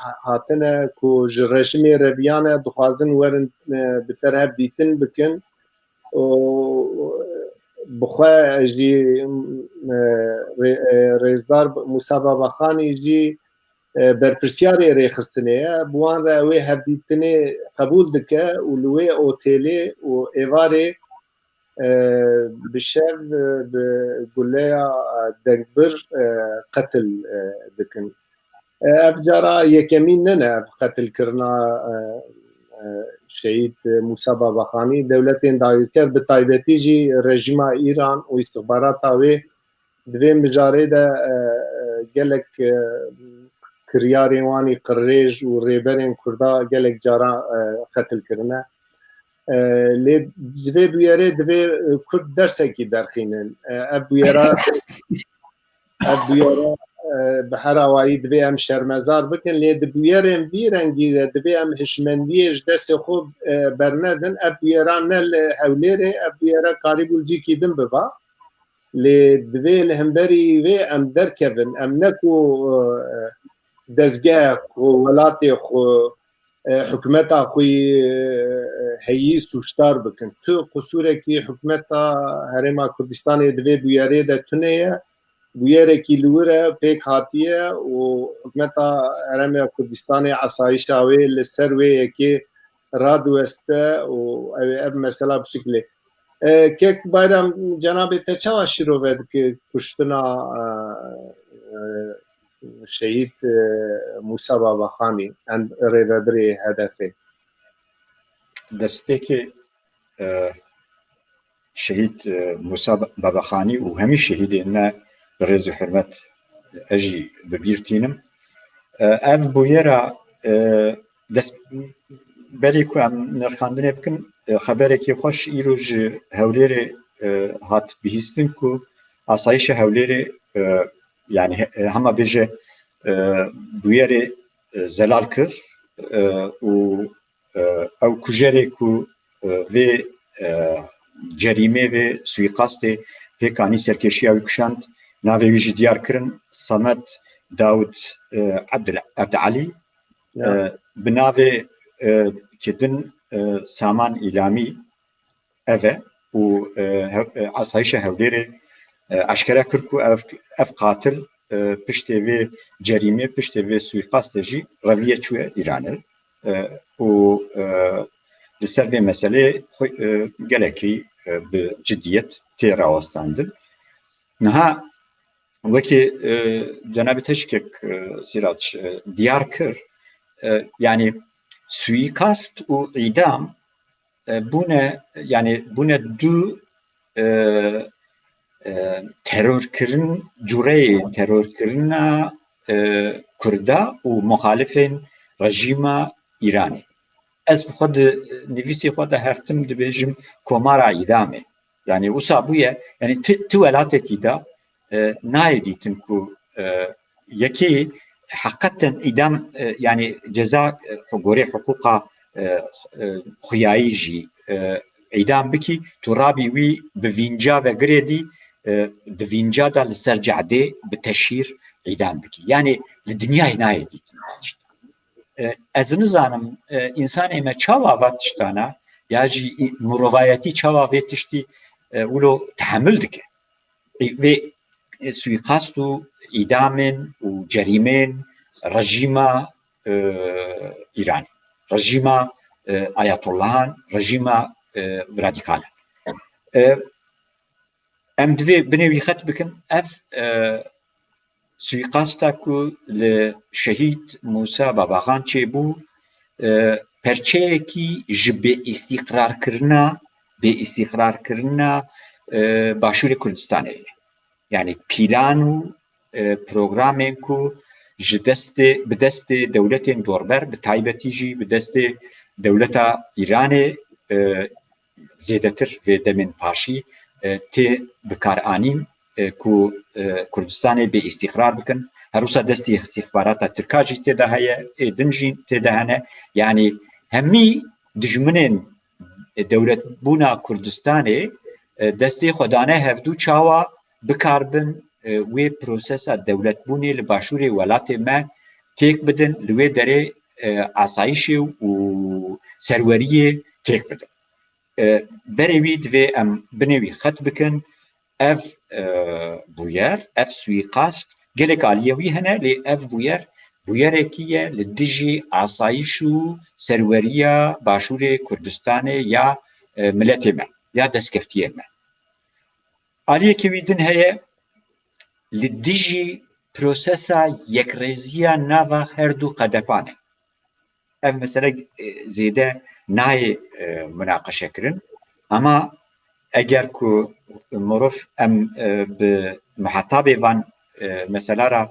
ha-, hatine ku ji rejimê reviyane, dixwazin werin, e, bi te re hevdîtin bikin û bi xwe jî, e, rê-, e, rêzdar Mûsa Babaxanî jî, e, berpirsiyarê rêxistinê ye. Bi wan re wê hevdîtinê qebûl dike û li wê otêlê û êvarê e, bi şev, e, bi guleya, e, dengbir, e, qetil, e, dikin. E, ev cara yekemîn nine ev qetilkirina, e, e, Şehîd Mûsa Babaxanî. Dewletên dagirker, bi taybetî jî rejîma Îran û îstixbarata wê di vê mijarê de, e, e, gelek, e, kiryarên wan ê qirêj û rêberên Kurda gelek cara, e, qetil kirine. E, lê ji vê bûyerê divê, e, Kurd dersekî derxînin. E, ev bûyera, ev bûyera, e, bi her awayî divê em şermezar bikin. Lê di bûyerên vî rengî de divê em hişmendiyê ji destê xwe, e, bernedin. Ev bûyera ne li Hewlêrê, ev bûyera karîbû li cîkî din biba. Lê divê li hemberî wê em derkevin. Em ne ku, e, dezgeh ku welatê xwe e, hikûmeta xwe yî, e, heyî sûcdar bikin. Tu qisûrekî hikûmeta Herêma Kurdistanê di vê bûyerê de tune ye. Bûyerekî li wir e, pêk hatiye û hikûmeta Herêma Kurdistanê esayîşa wê li ser wê yekê radiweste û ew ê ev mesela bişikilê. E, Kek Bayram, cenabê te çawa şîrove dike kuştina, e, e, şehîd, e, Mûsa Babaxanî, em rêvebirê H D P? Destpêkê, e, şehîd, e, Mûsa Babaxanî û hemî şehîdên me bi rêz û hurmet ez jî bi bîr tînim. E, ev bûyera, e, dest, berê ku em nirxandinê bikin, e, xeberekî xweş îro ji Hewlêrê, e, hat bihîstin ku asayişa Hewlêrê, e, yanî he-, hema bêje, e, bûyerê, e, zelal kir, e, û, e, ew kujerê ku, e, vê, e, cerîmê, vê suîqastê pêk anî, serkêşiya wî kişand, navê wî jî diyar kirin, Samet Dawud, e, Abdul-, Abdalî, Ya. e, bi navê, e, ki din, e, Saman Îlamî, ev e û, e, hev-, e, asayişa Hewlêrê, e, eşkere kir ku ev, ev qatil, e, piştê vê cerîmê, piştê vê suîqastê jî reviye çûye Îranê. E, û, e, li ser vê meselê xwe, e, gelekî, e, bi cidiyet tê rawestandin. Niha wekî, e, cenabê te jî kek, e, Sîrac, e, diyar kir, e, yanî suîkast û îdam, e, bûne, yanî bûne du, e, e, terorkirin, cureyê terorkirina, e, Kurda û muxalifên rejîma Îranê. Ez bi xwe di nivîsê xwe de her tim dibêjim komara îdamê. Yanî wisa bûye, yanî ti, ti welatekî de, e, nayê dîtin ku, e, yekê heqeten îdam, e, yanî ceza, e, gorê hiqûqa, e, e, xuyayî jî, e, îdam bikî, tu rabî wî bi vînca ve girêdî, e, di vînca de li ser cadê bi teşhîr îdam bikî. Yanî li dinyayê nayê dîtin. E, ez nizanim, e, însanê me çawa va tiştana, ya jî î-, mirovayetî çawa vê tiştî, e, wilo tehemil dike. E, vê, e, suîqast û îdamên û cerîmên rejîma, e, Îranê, rejîma, e, ayatollahan, rejîma, e, radîkalan. E, em divê binê wî xet bikin. Ev, e, suîqasta ku li şehîd Mûsa Babaxan çêbû, e, perçeyekî ji bêîstîqrarkirina, bêîstîqrarkirina, e, Başûrê Kurdistanê ye. Yanî pîlan û, e, programên ku ji destê, bi destê dewletên dorber, bi taybetî jî bi destê dewleta Îranê, e, zêdetir vê demên paşî, e, tê bikaranîn, e, ku, e, Kurdistanê bêîstîqrar bikin. Her wisa destî îstîxbarata Tirka jî tê de heye, ê din jî tê de hene. Yanî hemî dijminên, e, dewletbûna Kurdistanê, e, destê xwe dane hevdû çawa bikaribin, e, wê prosesa dewletbûnê li başûrê welatê me têk bidin, li wê derê, e, asayişê û serweriyê têk bidin. E, berê wî divê em binê wî xet bikin. Ev, e, bûyer, ev suîqast gelek aliyê wî hene, lê ev bûyer, bûyerekî ye li dijî asayîş û serweriya Başûrê Kurdistanê ya, e, miletê me, ya destkeftiyên me. Aliyekî wî din heye, li dijî prosesa yekrêziya nava her du qedepan e. Ev mesele, e, zêde nayê, e, munaqeşekirin. Ama eger ku mirov em, e, bi muhatabê van, e, mesela re,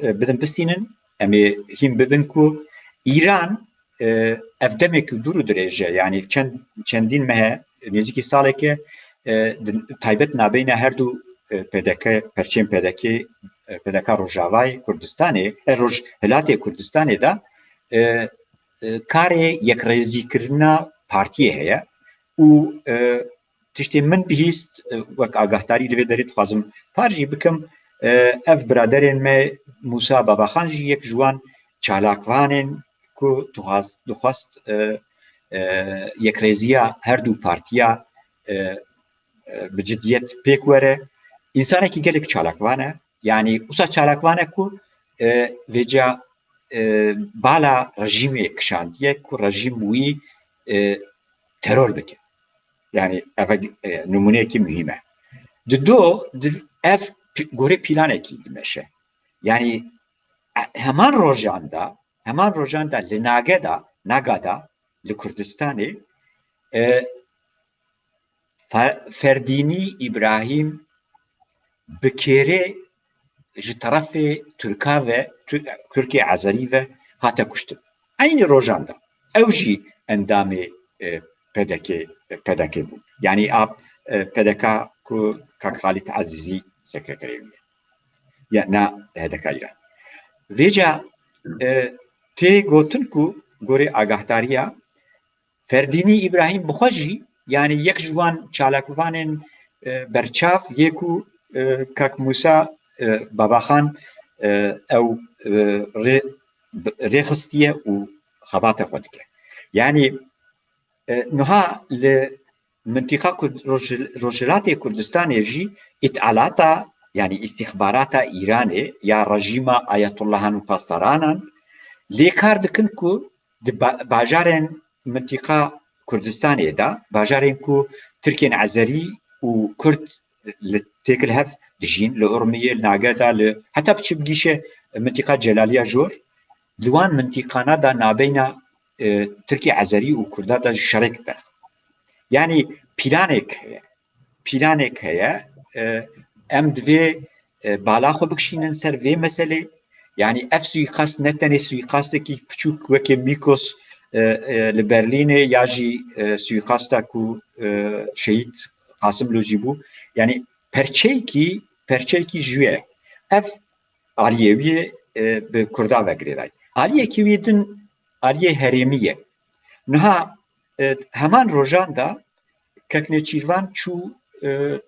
e, bidin bistînin, em ê hîn bibin ku Îran, e, ev demekî dûr û dirêj e. Yanî çend, çendîn meh e, nêzîkî saleke, e, di taybet nabeyna her du, e, P D K, perçên P D K, e, P D K Rojavayê Kurdistanê, e, Rojhilatê Kurdistanê de, e, e, karê yekrêzîkirina partiyê heye û, e, tiştê min bihîst, e, wek agahdarî li vê derê dixwazim par jî bikim, e, ev biraderên me, Mûsa Babaxan jî yek ji wan çalakvanên ku dixwast, dixwast e, e, yekrêziya her du partiya e, e, bi cidiyet pêk were. Însanekî gelek çalakvan e. Yanî wisa çalakvan e ku e, vêca e, bala rejîmê kişandiye ku rejîm wî e, teror bike. Yanî ev e, nimûneyekî muhîm e. Di do, di, ev pi- gorê planekî dimeşe. Yanî e, heman rojan de, heman rojan de li Nage de, Naga de, li Kurdistanê e, Fe- Ferdînî Îbrahîm bi kêrê ji terefê Tirka ve, Tir- Tirkê Ezerî ve hate kuştin. Eynî rojan de ew jî endamê e, P D K, P D K bû. Yanî a e, P D K ku Kak Xalîd Ezîzî sekrêterê wî ye. Ya na H D K Îran. Vêca e, tê gotin ku gorê agahdariya Ferdînî Îbrahîm bi xwe jî, yanî yek ji wan çalakvanên e, berçav yê ku e, Kak Mûsa e, Babaxan e, ew e, rê, rêxistiye û xebata xwe dike. Yanî e, niha li mintiqa Kurd, Roj, Rojhilatê Kurdistanê jî îtîalata, yanî îstîxbarata Îranê ya rejîma Ayetollahan û Pastaranan lê kar dikin ku di ba- bajarên mintiqa Kurdistanê de, bajarên ku Tirkên Ezerî û Kurd li têkil hev dijîn, li Urmiyê, li Nage de, li heta biçe bigîşe mintiqa Celaliya Jor, li wan mintiqana de nabeyna e, Tirkê Ezerî û Kurda de ji şerek derxin. Yanî planek heye. Planek heye. E, em divê e, bala xwe bikişînin ser vê meselê. Yanî ev suîkast ne tenê suîkastekî piçûk weke Mîkos e, e, li Berlînê ya jî e, suîkasta ku e, şehîd Qasimlo jî bû. Yanî perçeyekî, perçeyekî ji wê ye. Ev aliyê wî e, bi Kurda ve girêdayî. Aliyekî wî din aliyê herêmî ye. Niha e, heman rojan de Kek Nêçîrvan çû e,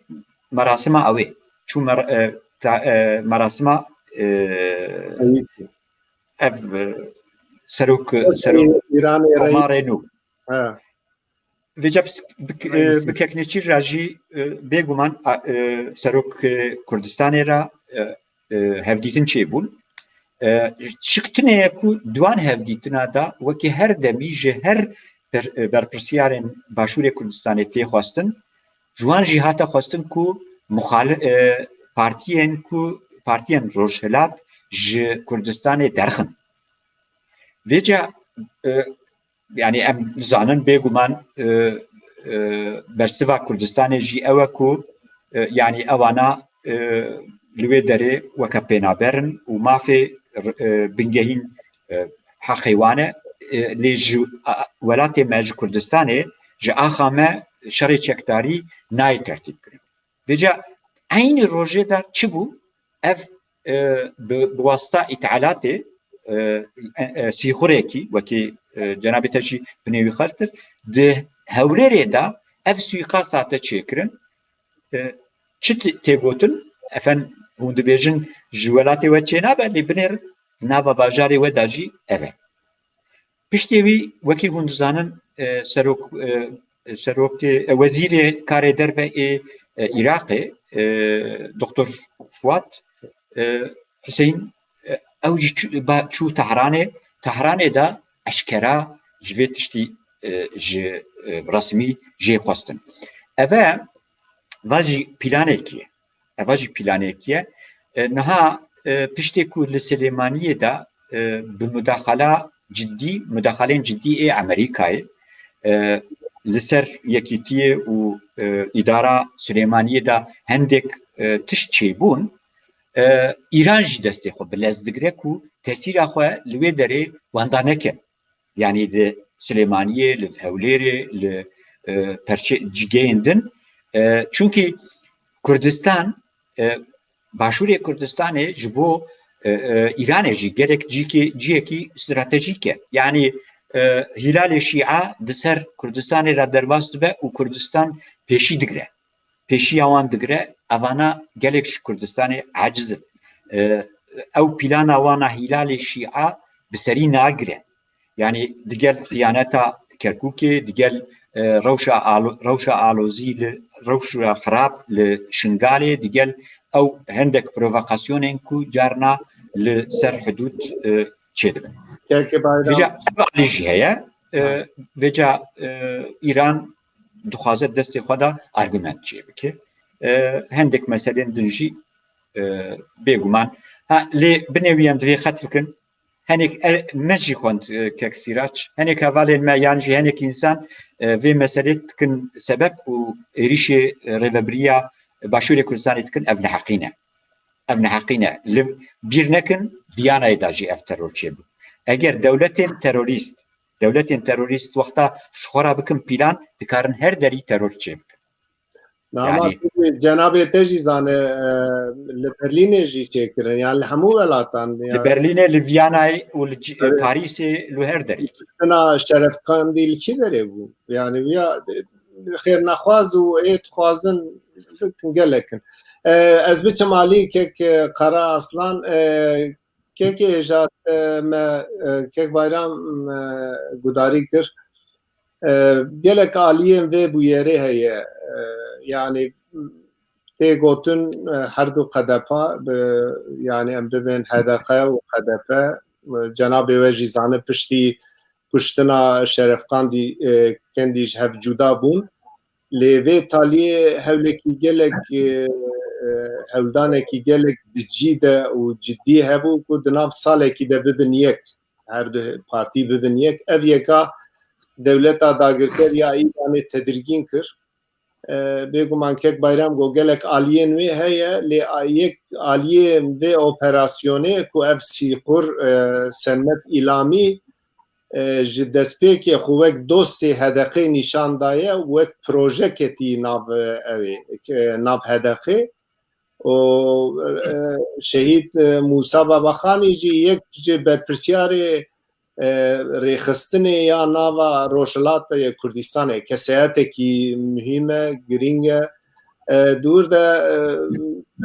merasima ewê. Çû mer, e, ta, e, merasima e, ev e, serok, serok Îranê Komarê nû. Vêca bi, bi, e, bi Kek Nêçîr re jî e, bêguman a, e, serok e, Kurdistanê re e, e, hevdîtin çêbûn. E, çik tune ye ku di wan hevdîtina de wekî her demî ji her per, e, berpirsiyarên Başûrê Kurdistanê tê xwestin, ji wan jî hate xwestin ku muxali, e, partiyên ku partiyên Rojhilat ji Kurdistanê derxin. Vêca e, yanî em dizanin bêguman e, e, bersiva Kurdistanê jî ew e ku e, yanî ewana e, li wê derê weke pênaber in û mafê e, bingehîn e, heqê wan e. E, lê ji a, welatê me, ji Kurdistanê, ji axa me şerê çekdarî nayê tertîb kirin. Vêca eynî rojê de çi bû? Ev e, bi, bi wasta îtîalatê e, e, e, sîxurêkî, wekî e, cenabê te jî binê wî xertir, di Hewlêrê de ev suîkast hate çêkirin. E, çi tê, tê gotin? Efen hûn dibêjin ji welatê we çênabe, lê binêr nava bajarê we de jî ev e. Piştê wî, wekî hûn dizanin, e, serok, e, serokê, e, wezîrê karê derve ê, e, Iraqê, e, Doktor Fuat, e, Huseyîn, e, ew jî çû, ba, çû Tehranê. Tehranê de eşkera ji vê tiştî, e, ji, e, resmî jê xwestin. Eve va jî planekî ye. Eva jî planekî ye. E, niha e, piştê ku li Silêmaniyê de e, bi mudaxala cidî, mudaxalên cidî ê Amerîkayê e, li ser yekîtiyê û e, îdara Silêmaniyê de hendek e, tişt çêbûn, e, Îran jî destê xwe bi lez digire ku tesîra xwe li wê derê wenda neke. Yanî di Silêmaniyê, li Hewlêrê, li e, perçe cigeyên din. E, çunkî Kurdistan, e, Başûrê Kurdistanê ji bo e, e, Îranê jî gelek cîkê, ciyekî stratejîk e. Yanî e, Hîlalê Şîa di ser Kurdistanê re derbas dibe û Kurdistan pêşî digire. Pêşiya wan digire, evana gelek ji Kurdistanê aciz in. E, ew plana wana Hîlalê Şîa bi serî nagire. Yanî digel xiyaneta Kerkûkê, digel, e, rewşa alo-, rewşa alozî li, rewşa xirab li Şingalê, digel ew hendek provokasyonên ku carna li ser hidûd, e, çêdibin. Keke Bayram. Vêca ev alî jî heye. E, Ha. Vêca, e, Îran dixwaze destê xwe de argument çêbike. E, hendek meselên din jî, e, bêguman. Ha, lê binê wî em divê qet bikin. Hinek e, me jî xwend, e, kek Sîraç. Hinek hevalên me yan jî hinek însan, e, vê meselê dikin sebeb û êrîşê, e, rêvebiriya Başûrê Kurdistanê dikin, ev neheqî ne. Ev neheqî ne. Li bîr nekin, Viyanayê de jî ev teror çêbû. Eger dewletên terorîst, dewletên terorîst wexta ji xwe re bikin pîlan, dikarin her derî teror çêbikin. Ama Yani- tabii cenabê te jî zane, e, li Berlînê jî çêkirin, yani li hemû welatan. Li Yani Berlînê, li Viyanayê û li C-, Evet. Parîsê, li her derê. Kuştina Şerefkandî li kî derê bû? Yani ya, e, xêrnexwaz û ê dixwazin gelek in. E, ez biçim alî kek, e, Kara Aslan, e, kek hêja, e, me, e, kek Bayram, e, gudarî kir. E, gelek aliyên vê bûyerê heye. E, yani tê gotin, e, her du H D P, bi, yani em bibên H D P û H D P, e, cenabê we jî zane piştî kuştina Şerefkandî, e, Kendî ji hev cuda bûn. Lê vê taliyê hewlekî gelek, e, e, hewldanekî gelek di cî de û cidî hebû ku di nav salekî de bibin yek. Her du partî bibin yek. Ev yeka dewleta dagirker ya Îranê tedirgîn kir. E, bêguman kek Bayram got gelek aliyên wê heye, lê a-, yek aliyên vê operasyonê ku ev Sîxur, e, Senmet Îlamî, e, ji destpêkê xwe wek dostê H D Qê nîşan daye, wek proje ketî nav, e, ew ê, e, nav H D Qê. û, e, şehîd, e, Mûsa Babaxanî jî yek ji berpirsiyarê, e, rêxistinê ya nava Rojhilatê Kurdistanê, keseyetekî muhîm e, girîng e. E, dûr de, e,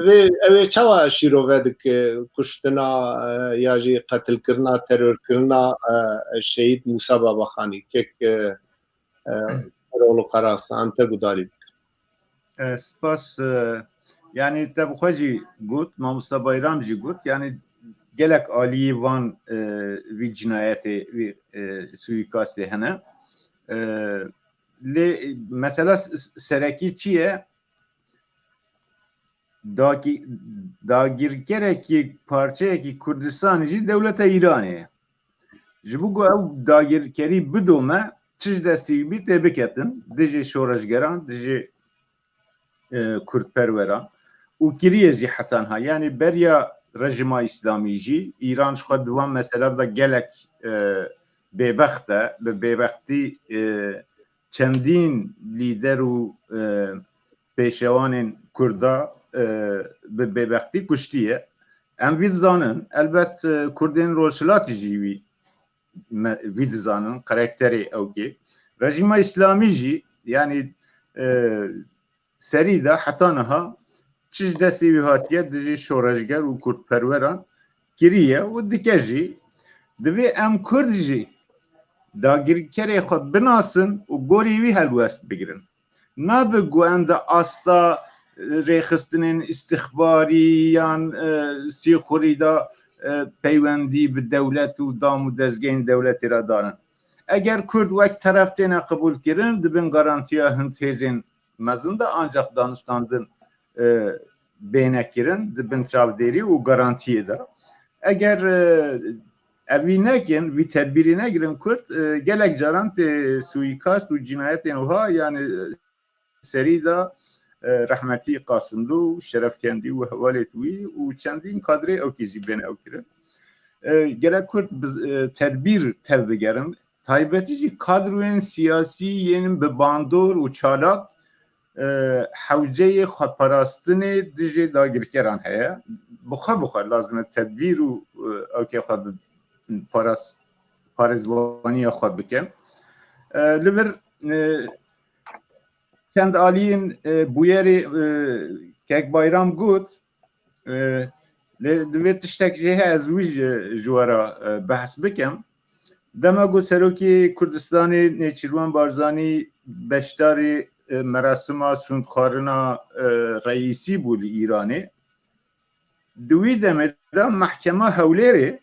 vê, ew ê çawa şîrove dike kuştina, e, ya jî qetilkirina, terorkirina, e, şehîd Mûsa Babaxanî? Kek, e, e, Erol Karaslan, em te gudarî bikin. E, spas, e, yani te bi xwe jî got, Mamosta Bayram jî got, yani gelek aliyê van, e, vî cinayetê, vî, e, suîkastê hene. E, lê mesela s-, s-, serekî çi ye? Dagî-, dagirkerekî, parçeyekî Kurdistanê jî dewleta Îranê ye. Ji bo ku ew dagirkerî bidome, çi ji destê wî bî tê biketin, dijî şoreşgeran, dijî, e, kurdperweran û kiriye jî heta niha. Yanî beriya rejîma Îslamî jî Îran ji xwe di van meselan de gelek, e, bêbext e, bi bêbextî, e, çendîn lîder û, e, pêşewanên Kurda, e, bi bêbextî kuştiye. Em vî dizanin, elbet, e, Kurdên Rojhilatî jî wî me-, vî dizanin, karakterê ewkê. Rejîma Îslamî jî, yanî, e, serî de heta niha çi ji destê wî hatiye dijî şoreşger û kurdperweran kiriye û dike jî. Divê em Kurd jî dagirkerê xwe binasin û gorî wî helwest bigirin. Nabe ku em di asta, e, rêxistinên îstixbarî yan, e, sîxurî de, e, peywendî bi dewlet û dam û dezgehên dewletê re danin. Eger Kurd wek teref têne qebûlkirin, di bin garantiya hind hêzên mezin de ancax danûstandin, e, bêne kirin, di bin çavdêrî û garantiyê de. Eger, e, evî nekin, vî tedbîrî negirin Kurd, e, gelek caran tê suîkast û cînayetên wiha, yani, e, serî de, e, rehmetî Qasimlû, Şerefkendî û hevalêt wî û çendîn kadrê ewkê jî bêne ew kirin. E, gerek Kurd bi, e, tedbîr tevbigerin. Taybetî jî kadroyên siyasî yên bi bandor û çalak, e, hewceyê xweparastinê dijî dagirkeran heye. Bi xwe bi xwe lazim e tedbîr û, e, ewkê xwe bi paras-, parêzbaniya xwe bike. E, li vir, e, çend aliyên, e, bûyerê, e, kek Bayram got, e, lê divê tiştek jê heye, ez wî ji, ji we re, e, behs bikim. Dema ku Serokê Kurdistanê Nêçîrvan Barzanî beşdarî, e, merasima sûndxwarina, e, reîsî bû li Îranê, di wî demê de mehkema Hewlêrê,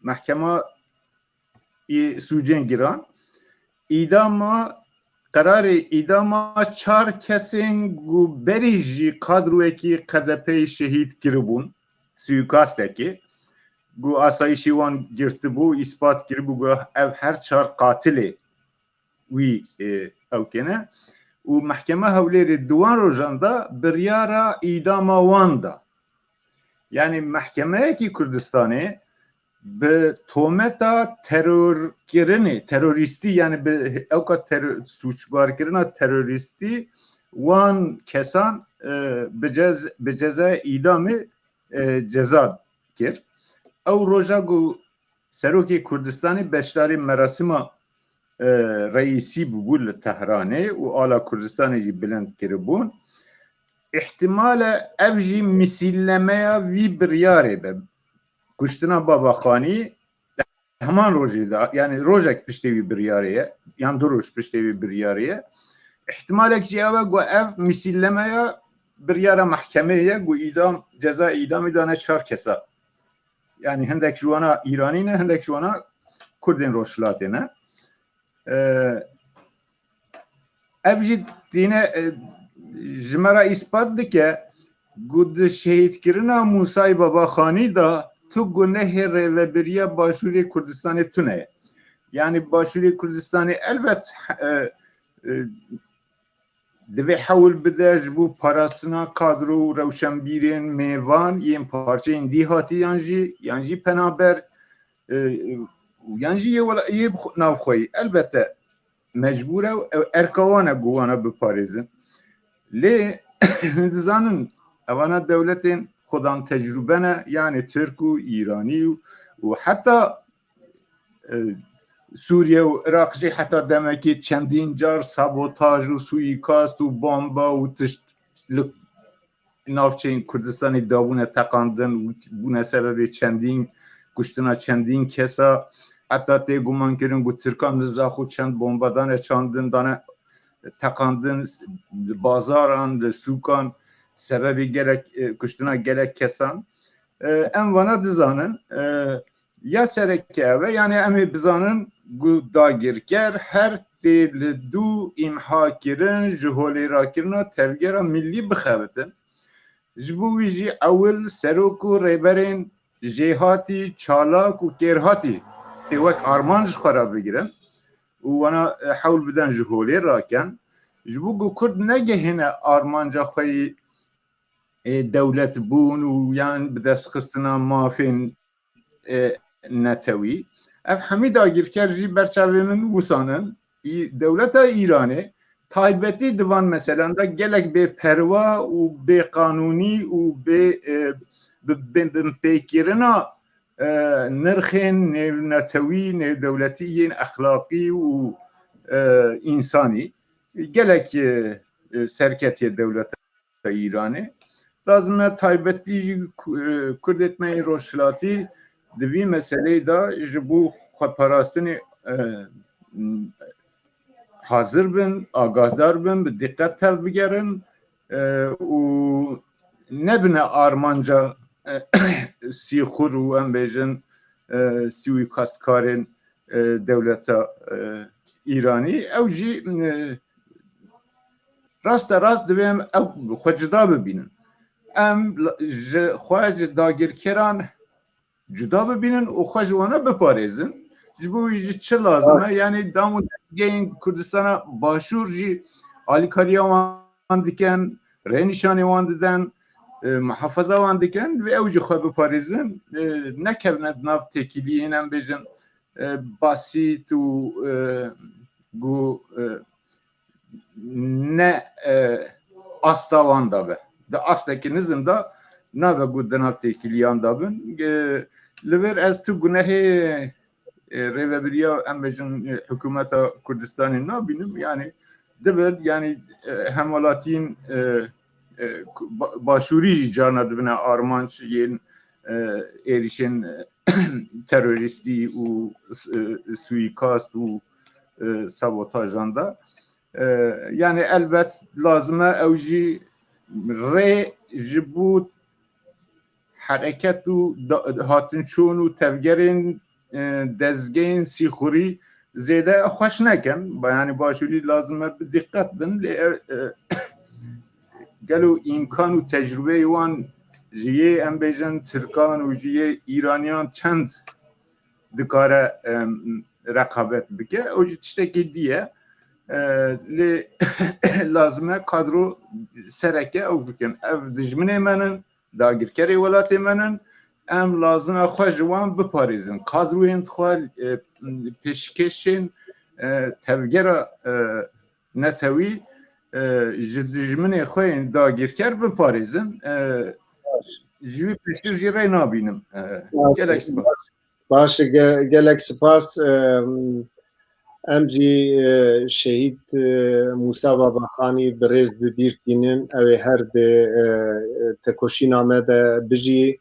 mehkema î sûcên giran, îdama, qerarê îdama çar kesên ku berî jî kadroyekî K D P'yê şehîd kiribûn, suîkastekê, ku asayîşî wan girtibû, îspat kiribû ku ev her çar qatilê wî, e, ew kene. Û mehkema Hewlêrê di wan rojan de biryara îdama wan da. Yanî mehkemeyekî Kurdistanê bi tometa terorkirinê, terorîstî, yanî bi ewka tero-, sûcbarkirina terorîstî wan kesan, e, bi cez-, bi cezaya îdamê, e, ceza kir. Ew roja ku Serokê Kurdistanê beşdarî merasima, e, reîsî bûbû li Tehranê û ala Kurdistanê jî bilind kiribûn. Îhtimal e ev jî misîlemeya vî biryarê be. Kuştina Baba Xanî heman rojê de, yanî rojek piştê wî biryarê ye, yan du roj piştê wî biryarê ye. Îhtimalek jî ew e ku ev misîlemeya biryara mehkemeyê ye ku îdam, ceza îdamê dane çar kesa. Yanî hindek ji wana Îranî ne, hindek ji wana Kurdên Rojhilatê ne. E, ev jî tîne, e, ji me re îspat dike ku di şehîdkirina Mûsayê Babaxanî de tu gunehê rêvebiriya Başûrê Kurdistanê tune ye. Yanî Başûrê Kurdistanê elbet, e, e, divê hewl bide ji bo parastina kadro û rewşenbîrên mêvan yên parçeyên dîhatî yan jî, yan jî penaber, e, yan jî yê wela-, yê bi xwe-, navxweyî. Elbette mecbûr e, ew erka wan e ku wana biparêzin. Lê hûn dizanin, evana dewletên xwedan tecrûbe ne, yanî Tirk û Îranî û, û heta, e, Sûriye û Iraq jî heta demekê çendîn car sabotaj û suîkast û bomba û tişt li navçeyên Kurdistanê dabûne teqandin û bûne sebebê çendîn kuştina çendîn kesa. Heta tê gumankirin ku Tirkan li Zaxo çend bomba dane çandin, dane teqandin, li bazaran, li sûkan, sebebê gelek, e, kuştina gelek kesan. E, em vana dizanin, e, ya sereke ev e, yanî em ê bizanin ku dagirker her tê li dû îmhakirin ji holêrakirina tevgera millî bixebitin. Ji bo wî jî ewil serok û rêberên jêhatî, çalak û kêrhatî tê wek armanc ji xwe re bigirin û wana, e, hewl bidin ji holê rakin. Ji bo ku Kurd negehîne armanca xwe yî, e, dewletbûn û yan bidestxistina mafên, e, netewî. Ev hemî dagirker jî ber çavê min wisan in. Î-, dewleta Îranê taybetî di van meselan de gelek bêperwa û bêqanûnî û bê, e, bi, bi, binpêkirina, e, nirxên nêwnetewî, nêwdewletî yên exlaqî û, e, însanî gelek, e, e, serketiye dewleta Îranê. Lazim e taybetî jî ku-, e, Kurdêt me yê Rojhilatî di vî meseleyê de ji bo xweparastinê, e, hazir bin, agahdar bin, bi diqet tevbigerin, e, û nebine armanca, e, sîxur û em bêjin, e, suîkastkarên, e, dewleta, e, Îranî. Ew jî, e, raste rast divê em ew xwe cuda bibînin. Em l-, ji xwe ji dagirkeran cuda bibînin û xwe ji wana biparêzin. Ji bo wî jî çi lazim e? Yanî dam û dezgehên Kurdistana Başûr jî alîkariya wan dikin, rênîşanê wan didin, e, muhafaza wan dikin, divê ew jî xwe biparêzin, e, nekevine di nav têkiliyên, em bêjin, e, basît û, e, ku, e, ne, e, asta wan de be. Di astekî nizm de nabe ku di nav têkiliyan de bin. E, li vir ez tu gunehê, e, rêvebiriya, em bêjin, e, hikûmeta Kurdistanê nabînim. Yanî dibir, yanî, e, hemwelatiyên, e, e, ba-, başûrî jî carna dibine armanc yên, e, êrişên terorîstî û, e, suîkast û, e, sabotajan de. E, yani elbet lazim e ew jî rê ji bo hereket û da-, hatinçûn û tevgerên, e, dezgehên sîxurî zêde xweş nekin. Ba-, yani başûrî lazim e bi diqqet bin. Lê, e, e, gelo îmkan û tecrûbeyê wan ji yê, em bêjin, Tirkan û ji yê Îraniyan çend dikare, em, reqabet bike? Ew jî tiştekî dî ye. E, lê lazim e kadro sereke ew bikin. Ev dijminê me nin, dagirkerê welatê me nin. Em lazim e xwe ji wan biparêzin. Kadroyên xwe, e, pêşkêşên, e, tevgera, e, netewî, e, ji dijminê xwe yên dagirker biparêzin. E, ji wî piştir jî rê nabînim. E, gelek spas. Baş, ge-, gelek spas. Em, em jî, e, şehîd, e, Mûsa Babaxanî bi rêz bi bîr tînin. Ew ê her di, e, tekoşîna me de bijî.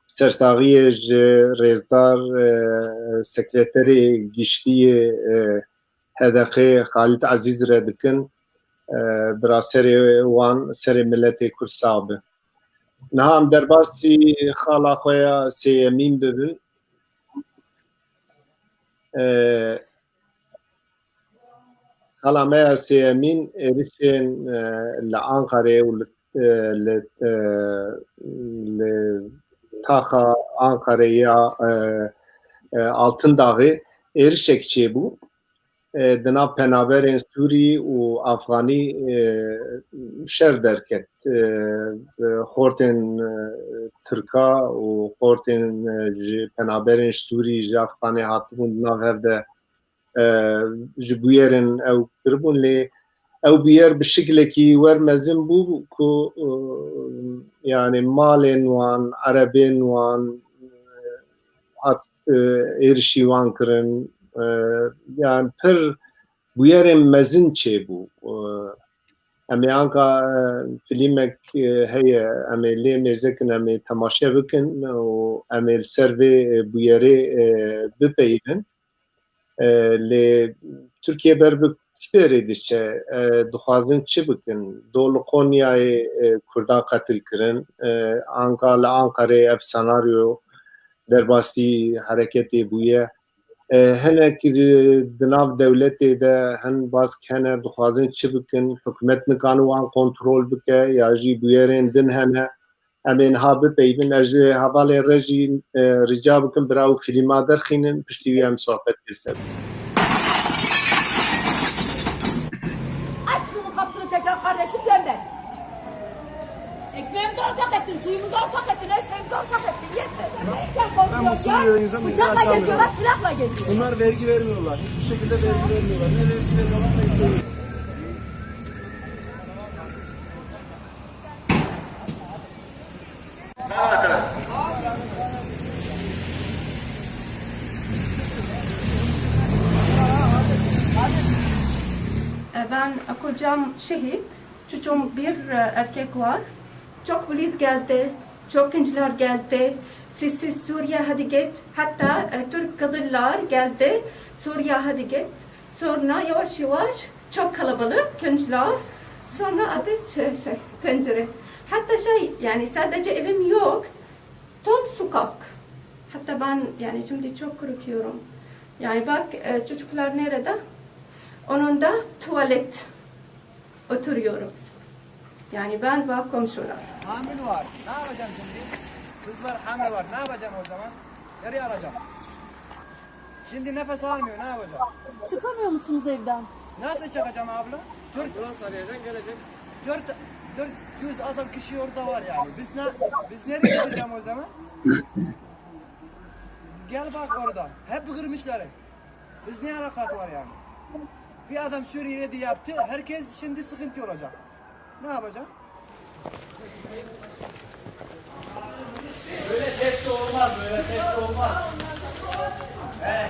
Sersaxiyê ji rêzdar, e, sekreterê giştî yê, e, H D Q'ê Xalid Ezîz re dikin. E, bira serê wan, serê miletê Kurd sax be. Niha em derbasî xala xwe ya sêyemîn bibin. E, Xala me ya sêyemîn êrişên, e, li Anqarê û li, e, li, e, li taxa Anqarê ya, e, e, Altındaxê êrişek çêbû. E, di nav penaberên Sûrî û Afxanî, e, şer derket. E, e, xortên, e, Tirka û xortên, e, ji penaberên ji Sûrî, ji Afxanê hatibûn di nav hev de, e, ji bûyerên ew kiribûn, lê ew bûyer bi şiklekî wer mezin bû ku, e, yani malên wan, erebên wan, e, hat, e, êrişî wan kirin, e, yani pir bûyerên mezin çêbû. E, em ê anka, e, filîmek, e, heye, em ê lê mêze kin, em ê temaşe bikin û em ê li ser vê, e, bûyerê, e, bipeyivin. E, lê Tirkiye ber bi kî derê diçe? E, dixwazin çi bikin? Do li Konyayê, e, Kurdan qetil kirin. E, anka li Anqarê ev senaryo derbasî hereketê bûye. E, hinek, e, di nav dewletê de hin bask hene, dixwazin çi bikin? Hikûmet nikane wan kontrol bike ya jî bûyerên din hene? Em ê niha bipeyvin. Ez ji hevalên rejî, e, rica bikim bira û filîma derxînin, piştî wî em sohbet lêser bikin. Aç şunu, kapısını tekrar kardeşim, gönder. Ekmeğimizi ortak ettin, suyumuzu ortak ettin, her şeyimizi ortak ettin. Yeter. Gel, korkuyoruz ya. Bıçakla geziyorlar, silahla geziyorlar. Bunlar vergi vermiyorlar. Hiçbir şekilde vergi vermiyorlar. Ne vergi veriyorlar ne bir şey. Ben kocam şehit, çocuğum bir erkek var. Çok polis geldi, çok gençler geldi. Siz, siz Suriye hadi git. Hatta e, Türk kadınlar geldi, Suriye hadi git. Sonra yavaş yavaş çok kalabalık gençler. Sonra ateş şey, şey, pencere. Hatta şey yani sadece evim yok. Tam sokak. Hatta ben yani şimdi çok korkuyorum. Yani bak e, çocuklar nerede? Onun da tuvalet. Oturuyoruz. Yani ben ve komşular. Hamil var. Ne yapacağım şimdi? Kızlar hamil var. Ne yapacağım o zaman? Nereye alacağım? Şimdi nefes almıyor. Ne yapacağım? Çıkamıyor musunuz evden? Nasıl çıkacağım abla? Dört, Ambulans arayacaksın gelecek. Dört, dört yüz adam kişi orada var yani. Biz ne, biz nereye gideceğim o zaman? Gel bak orada. Hep kırmışları. Biz ne alakat var yani? Bir adam Suriye'de yaptı. Herkes şimdi sıkıntı olacak. Ne yapacak? Böyle tepki olmaz, böyle tepki olmaz. He.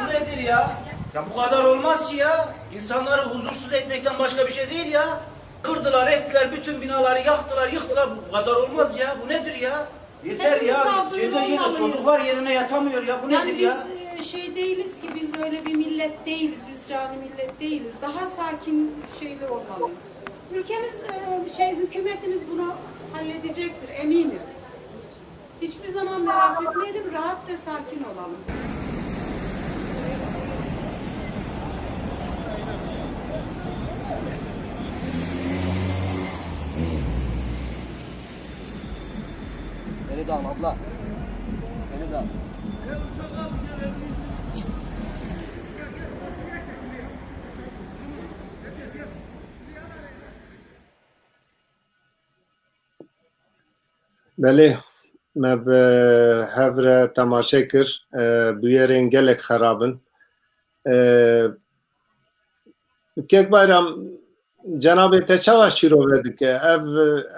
Bu nedir ya? Ya bu kadar olmaz ki ya. İnsanları huzursuz etmekten başka bir şey değil ya. Kırdılar, ettiler, bütün binaları yaktılar, yıktılar. Bu kadar olmaz ya. Bu nedir ya? Yeter ya. Misafir Gece yine olmalıyız. Çocuk var yerine yatamıyor ya. Bu Yani nedir biz ya? E, şey değiliz ki, biz öyle bir millet değiliz. Biz cani millet değiliz. Daha sakin şeyli olmalıyız. Ülkemiz, e, şey, hükümetimiz bunu halledecektir, eminim. Hiçbir zaman merak etmeyelim, rahat ve sakin olalım. Beni de al abla. Beni de al. Belê, me bi hev re temaşe kir. E, bûyerên gelek xerab in. E, Kek Bayram, cenabê te çawa şîrove dike? Ev,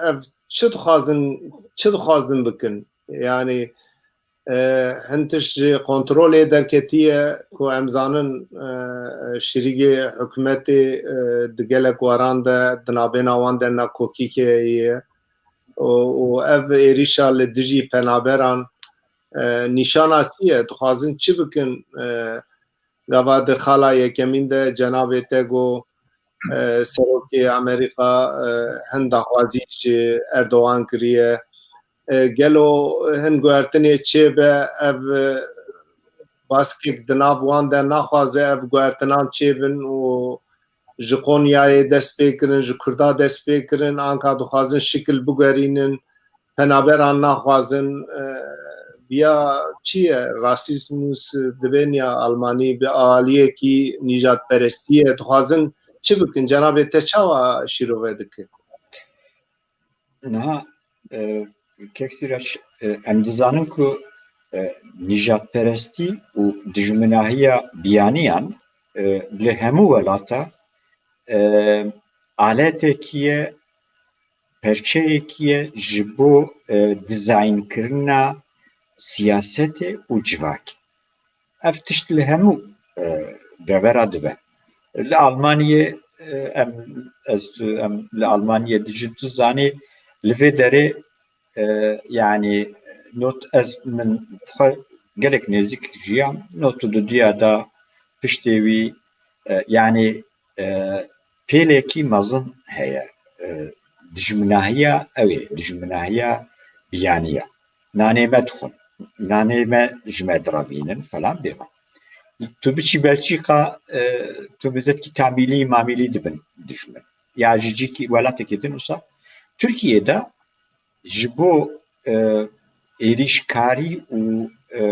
ev çi dixwazin, çi dixwazin bikin? Yani, e, hin tişt ji kontrolê derketiye ku em zanin, e, şirîgê hikûmetê, e, di gelek waran de, di navbêna wan de nakokî heye. Û, û ev êrîşa li dijî penaberan, e, nîşana çi ye? Dixwazin çi bikin? E, gava di xala yekemîn de cenabê te got, e, serokê Amerîka, e, hin daxwazî ji Erdogan kiriye. E, gelo hin guhertinê çêbe, ev, e, baskek di nav wan de naxwaze ev guhertinan çêbin û ji Qonyayê dest pê kirin, ji Kurda dest pê kirin, anka dixwazin şikil biguherînin, penaberan naxwazin, e, ya çi ye? Rasîzmus dibên ya Almanî bi aliyekî nîjadperestî ye. Dixwazin çi bikin? Cenabê te çawa şîrove dike? Niha, e, Kek Sîrac, e, em dizanin ku, e, nîjadperestî û dijminahiya biyaniyan, e, li hemû welata, e, aletekî ye, perçeyekî ye ji bo, e, dizaynkirina siyasetê û civakê. Ev tişt li hemû, e, devera dibe. Li Almanyê, e, em, ez, em li Almanyê dijîn, tu zanî, li vê derê, e, yanî not ez min xwe gelek nêzik jiyam, not û dudiya da piştê wî, e, yanî, e, pêlekî mezin heye. E, dijminahiya ew ê, dijminahiya biyaniya. Nanê me dixwin, nanê me ji me direvînin falan bêvan. Tu biçî Belçîka, e, tu bizetkî tamîlî mamîlî dibin dijmin. Ya ji cîkî welatekî din wisa. Tirkiyê de ji bo, e, êrîşkarî û, e,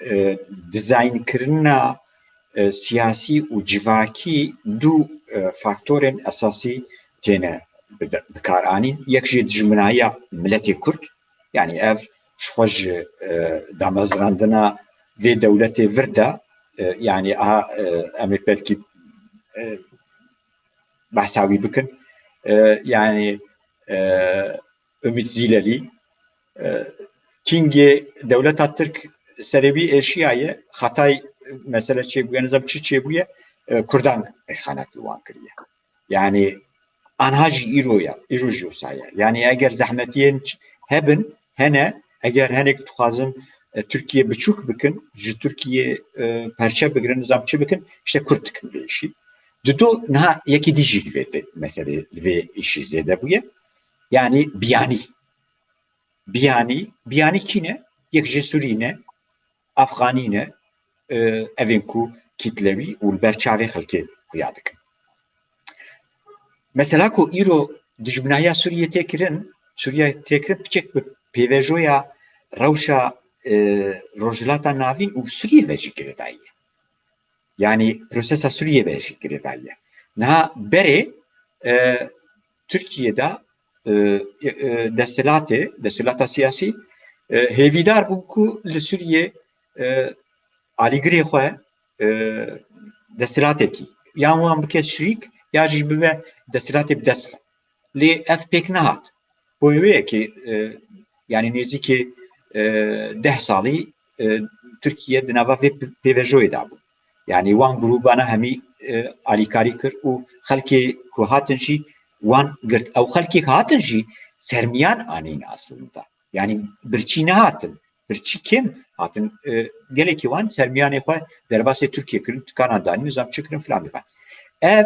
e, dizaynkirina, e, siyasî û civakî du, e, faktorên esasî têne bide-, bikaranîn. Yek jî dijminahiya miletê Kurd, yanî ev ji xwe ji, e, damezrandina vê dewletê vir de, e, yanî aha, e, em ê belkî, e, behsa wî bikin. E, yanî, e, Ümit Zîlelî, e, kîngê dewleta Tirk serê wî êşiyaye, xetay mesele çêbûye, nizam çi çêbûye, e, Kurdan îxanet li wan kiriye. Yanî anha jî îro ya, îro jî wisa ye. Yanî eger zehmetiyên ç-, hebin, hene, eger henek dixwazin, e, Tirkiye biçûk bikin, ji Tirkiye, e, perçe bigirin, nizam çi bikin, işte Kurd dikin vê işî. Dido niha yekî dî jî li vê te-, meselê, li vê işî zêde bûye. Yanî biyanî. Biyanî, biyanî kî ne? Yek jê Sûrî ne, Afxanî ne, e, evên ku kîtlewî û li ber çavê xelkê xuya dikin. Mesela ku îro dijminahiya Sûriyê tê kirin, Sûriye tê kirin piçek bi pêvejoya rewşa, e, Rojhilata Navîn û Sûriyê ve jî girêdayî ye. Yanî prosesa Sûriyê ve jî girêdayî ye. Niha berê, e, Tirkiye de, e, e, desthilatê, desthilata siyasî, e, hêvîdar bû ku li Sûriyê, e, alîgirê xwe, e, desthilatekî, yan wan bike şirîk, ya jî bibe desthilatê bi dest xwe. Lê ev pêk nehat. Bo wê yekê, e, yanî nêzîkê, e, deh salî, e, Tirkiye di nava vê pê-, pêvejoyê de bû. Yanî wan grûbana hemî, e, alîkarî kir û xelkê ku hatin jî wan girt. Ew xelkê ku hatin jî sermiyan anîn aslında. Yanî birçî nehatin. Birçî kêm hatin. E, gelekî wan sermiyanê xwe derbasê Tirkiye kirin, tikanan danî, nizam çi kirin filan bibe. Ev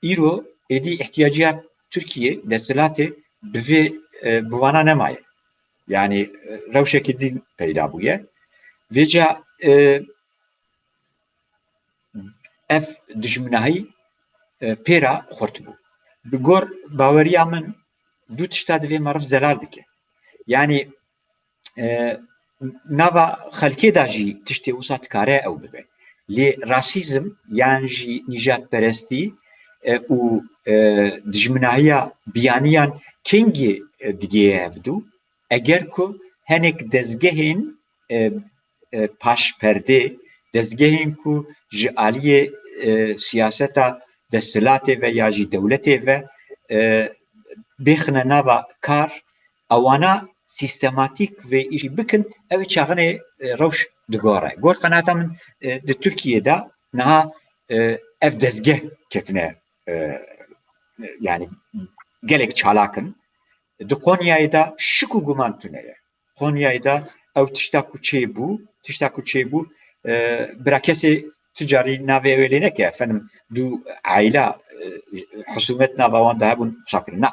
îro êdî ihtiyaciya Tirkiye, desthilatê bi vê, e, bi vana nemaye. Yanî, e, rewşekî din peyda bûye. Vêca, e, ev dijminahî, e, pê re xurt bû. Bi gor baweriya min du tişta divê meriv zelal bike. Yanî, e, nava xelkê de jî tiştê wisa dikare ew bibe. Lê rasîzm yan jî nîjadperestî, e, û, e, dijminahiya biyaniyan kengê, e, digihê hevdû, eger ku henek dezgehên, e, e, paşperdê, dezgehên ku ji aliyê, e, siyaseta desthilatê ve ya jî dewletê ve, e, bêxine nava kar, ewana sîstematîk vê îşî bikin, ew çaxinê, e, rewş digore. Gor qenata min, e, di Tirkiyê de niha, e, ev dezgeh ketine, e, yanî gelek çalak in. Di Qonyayê de şik û guman tune ye. Qonyayê de ew tişta ku çêbû, tişta ku çêbû, e, bira kesê ti carî navê ew ê lê neke, efendim, du aîla, e, husûmet nava wan de hebûn, wisa kirin. Na.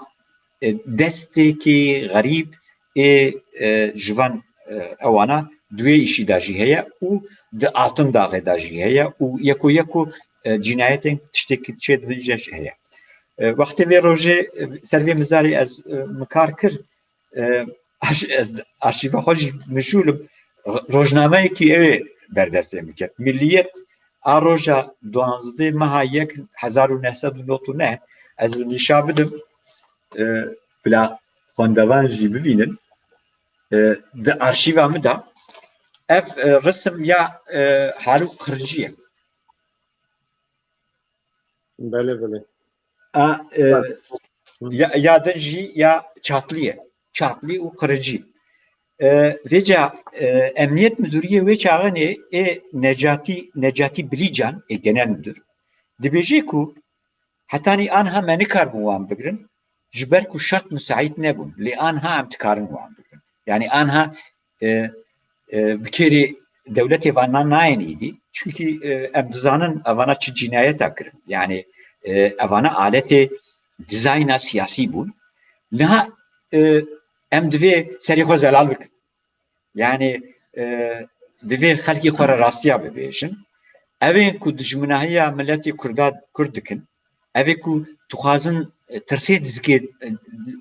E, destekî xerîb ê, e, ji van, e, ewana di wê îşî de jî heye û di Altın Daxê de jî heye û yeko yeko, e, cînayetên tiştekî çêdibin jî heye. E, wextê vê rojê, e, ser vê mizarê ez, e, min kar kir, e, arş-, ez arşîva xwe jî mijûl im. Ro-, rojnameyekî ew ê berdestê min ket. Milliyet a roja duwazdeh meha yek hezar û neh sed û nod û neh, ez li nîşa bidim, e, bila xwendevan jî bibînin. E, di arşîva min de ev, e, resim ya, e, Halûk Qirincî ye. Belê, belê. A, e, Hı. ya, ya din jî ya Çatlî ye. Çatlî û Qiricî. E, vêca, e, Emniyet Müdüriyê wê çaxinê ê Necatî, Necatî Bilîcan, ê Genel Müdür, dibêje ku hetanî anha me nikaribûn wan bigrin, ji ber ku şert misaît nebûn. Lê anha em dikarin wan bigrin. Yanî anha, e, e, bi kêrê dewletê vana nayên êdî. Çunkî, e, em dizanin evana çi cînayeta kirin. Yanî, e, evana aletê dizayna siyasî bûn. Niha, e, em divê serê xwe zelal bikin. Yanî, e, divê xelkê xwe re rastiya bibêjin. Ev ên ku dijminahiya miletê Kurda, Kurd dikin, ev ê ku dixwazin, e, tirsê dizikê, e,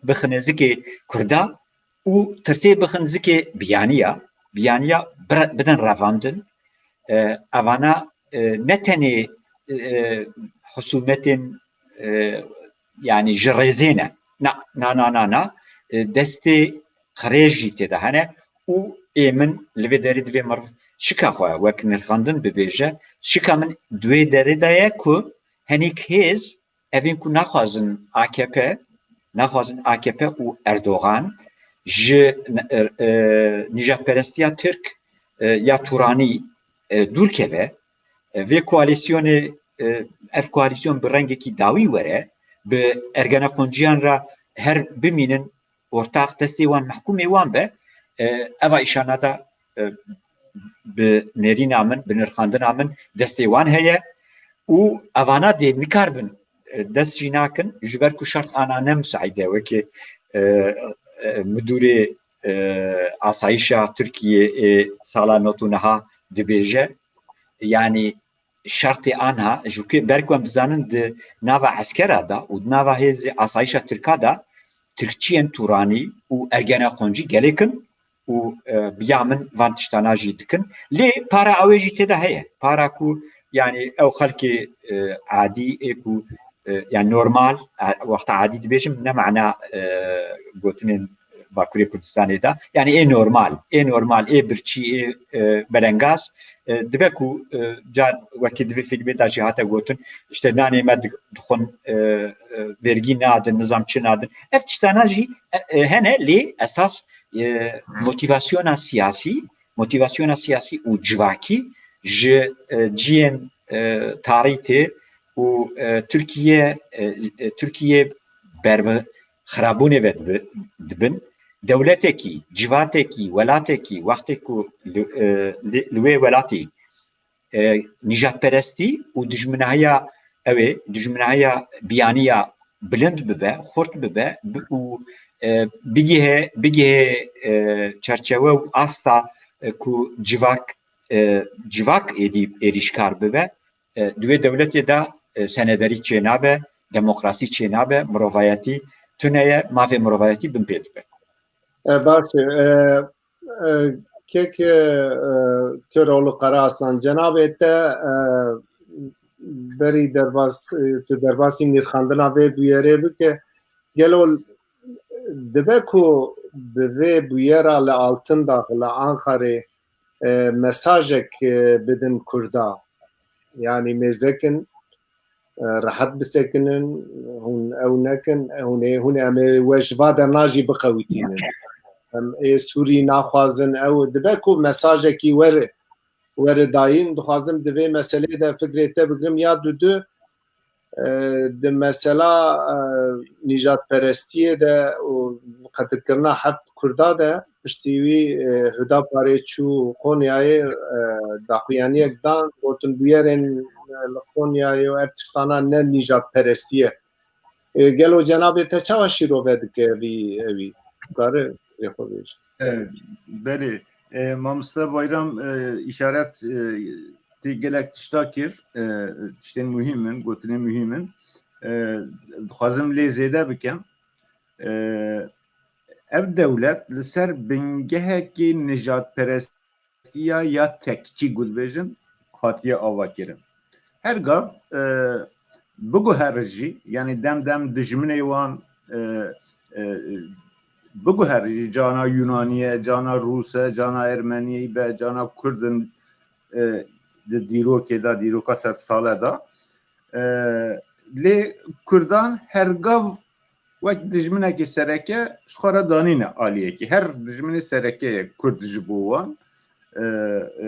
bixine zikê Kurda û tirsê bixin zikê biyaniya, biyaniya bire-, bidin revandin. E, evana, e, ne tenê, e, husûmetên, e, yanî ji rêzê ne. Na, na, na, na, na. E, destê qirêj jî tê de hene û ê min li vê derê divê meriv şika xwe wek nirxandin bibêje. Şika min di wê derê de ye ku henîk hêz, evên ku naxwazin A K P, naxwazin A K P û Erdogan ji, e, e, nîjadperestiya Tirk, e, ya Turanî, e, dûr keve, e, vê koalîsyonê, e, ev koalîsyon bi rengekî dawî were, bi Ergenekonciyan re her bimînin, ortax destê wan mehkûmê wan be, e, eva îşana de, e, bi nêrîna min, bi nirxandina min destê wan heye û evana dê nikaribin, e, dest jî nakin, ji ber ku şert ana ne misaîd e, wekî, e, e, midûrê, e, asayişa Tirkiyê ê sala nod û neha dibêje, yanî şertê anha, ji ku ber ku em dizanin di nava eskera de û di nava hêzê asayişa Tirka de, Tirkçiyên Turanî û Ergenekoncî gelek in û, e, bi ya min van tiştana jî dikin. Lê para ew ê jî tê de heye. Para ku, yanî ew xelkê, e, adî ê ku, e, yanî normal, e, wexta adî dibêjim, ne mana, e, gotinên Bakurê Kurdistanê de. Yanî ê normal, ê normal, ê birçî, ê, e, belengaz, e, dibe ku, e, car wekî di vê fîlmê de jî hate gotin, işte nanê me di-, dixwin, e, e, vergî nadin, nizam çi nadin. Ev tiştana jî, e, e, hene, lê esas, e, motivasyona siyasî, motivasyona siyasî û civakî ji, e, cihên, e, tarî tê û, e, Tirkiye, e, e, Tirkiye berbi xirabûnê ve dibi-, dibin. dewletekî, civatekî, welatekî, wextê ku li, e, li, li wê welatî, e, nîjadperestî û dijminahiya ew ê, dijminahiya biyaniya bilind bibe, xurt bibe, bi, û, e, bigihê, bigihê, e, çerçewe û asta, e, ku civak, e, civak êdî êrîşkar bibe, e, di wê dewletê de, e, senederî çênabe, demokrasî çênabe, mirovayetî tune ye, mafê mirovayetî bin pê dibe. E, baş e. E, e, kek, e, e, Köroğlu Karahasan, cenabê te, e, berî derbas, e, tu derbasî nirxandina vê bûyerê bike. Gelo dibe ku bi vê bûyera li Altındağ, li Ankarê, e, mesajek, e, bidin Kurda? Yanî mêzekin, e, rehet bisekinin, hûn ew nekin, hûn ê, hûn ê em ê we ji va derna jî biqewitînin. Em ê Sûrî naxwazin, ew dibe ku mesajekî were, were dayîn. Dixwazim di vê meselê de fikrê te bigrim ya dudu, e, di mesela, e, nîjadperestiyê de û qetilkirina heft Kurda de piştî wî, e, Hudaparê çû Qonyayê, e, daxuyaniyek dan, gotin bûyerên, e, li Qonyayê û ev tiştana ne nîjadperestî ye. E, gelo cenabê te çawa şîrove dike vî, evî? Dikare rê xwe bêje. E, belê. E, mamoste Bayram, e, îşaret, e, tê gelek tişta kir, e, tiştên muhîm in, gotinên muhîm in. E, dixwazim lê zêde bikim. E, ev dewlet li ser bingehekî nijadperestiya ya tekçî, ku dibêjin, hatiye avakirin. Her gav, e, biguhere jî, yanî dem dem dijminê wan, e, e, biguhere jî, cana Yunanî ye, cana Rûs e, cana Ermenî be, cana Kurd in, e, di dîrokê de, dîroka sedsale de. E, lê Kurdan her gav wek dijminekî sereke ji xwe re danîne aliyekî. Her dijminê sereke ye Kurd ji bo wan. E, e,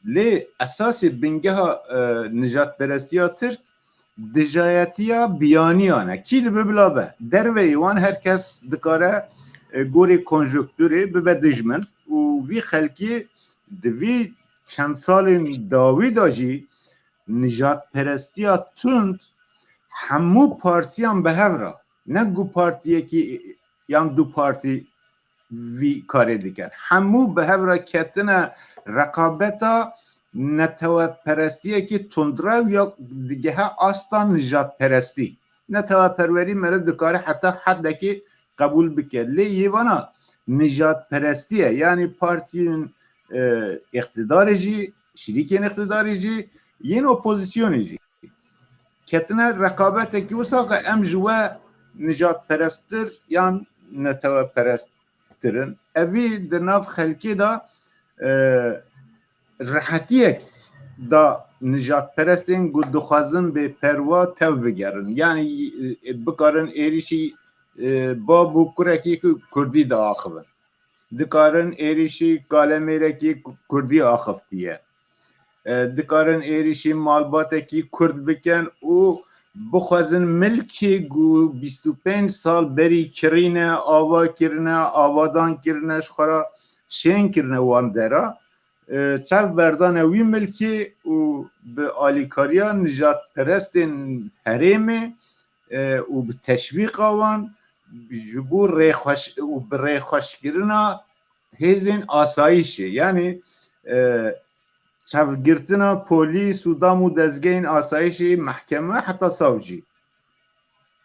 lê esasê bingeha, e, nijadperestiya Tirk dijayetiya biyaniyan e. Kî dibe bila be. Derveyî wan her kes dikare, e, gorî konjonkturê bibe dijmin û vî xelkî di vî çend salên dawî de jî nijadperestiya tund hemû partiyan bi hev re, ne ku partiyekî yan du partî vî karê dikin. Hemû bi hev re ketine reqabeta neteweperestiyekî tundrew ya digehe asta nijadperestî. Neteweperwerî meriv dikare heta heddekî qebûl bike. Lê yê vana nijadperestî ye. Yanî partiyên, e, îqtidarê jî, şirîkên îqtidarê jî, yên opozisyonê jî ketine reqabetekî wisa ku em ji we nijadperesttir yan neteweperesttir in. Evî di nav xelkê de, e, rehetiyek da nijadperestên ku dixwazin bêperwa tev bigerin. Yanî, e, bikarin êrîşî, e, bab û kurekî ku Kurdî diaxivin. Dikarin êrîşî kalemêrekî ku-, Kurdî axiftiye. E, dikarin êrîşî malbatekî Kurd bikin û bixwazin milkê ku bîst û pênc sal berî kirîne, ava kirine, avadan kirine, ji xwe re şên kirine wan dera. E, çav berdane wî milkê û bi alîkariya nijadperestên herêmê, e, û bi teşwîqa wan ji bo rêxweş-, û bi rêxweşkirina hêzên asayîşê, yanî, e, çavgirtina polîs û dam û dezgehên asayîşê, mehkeme heta savcî,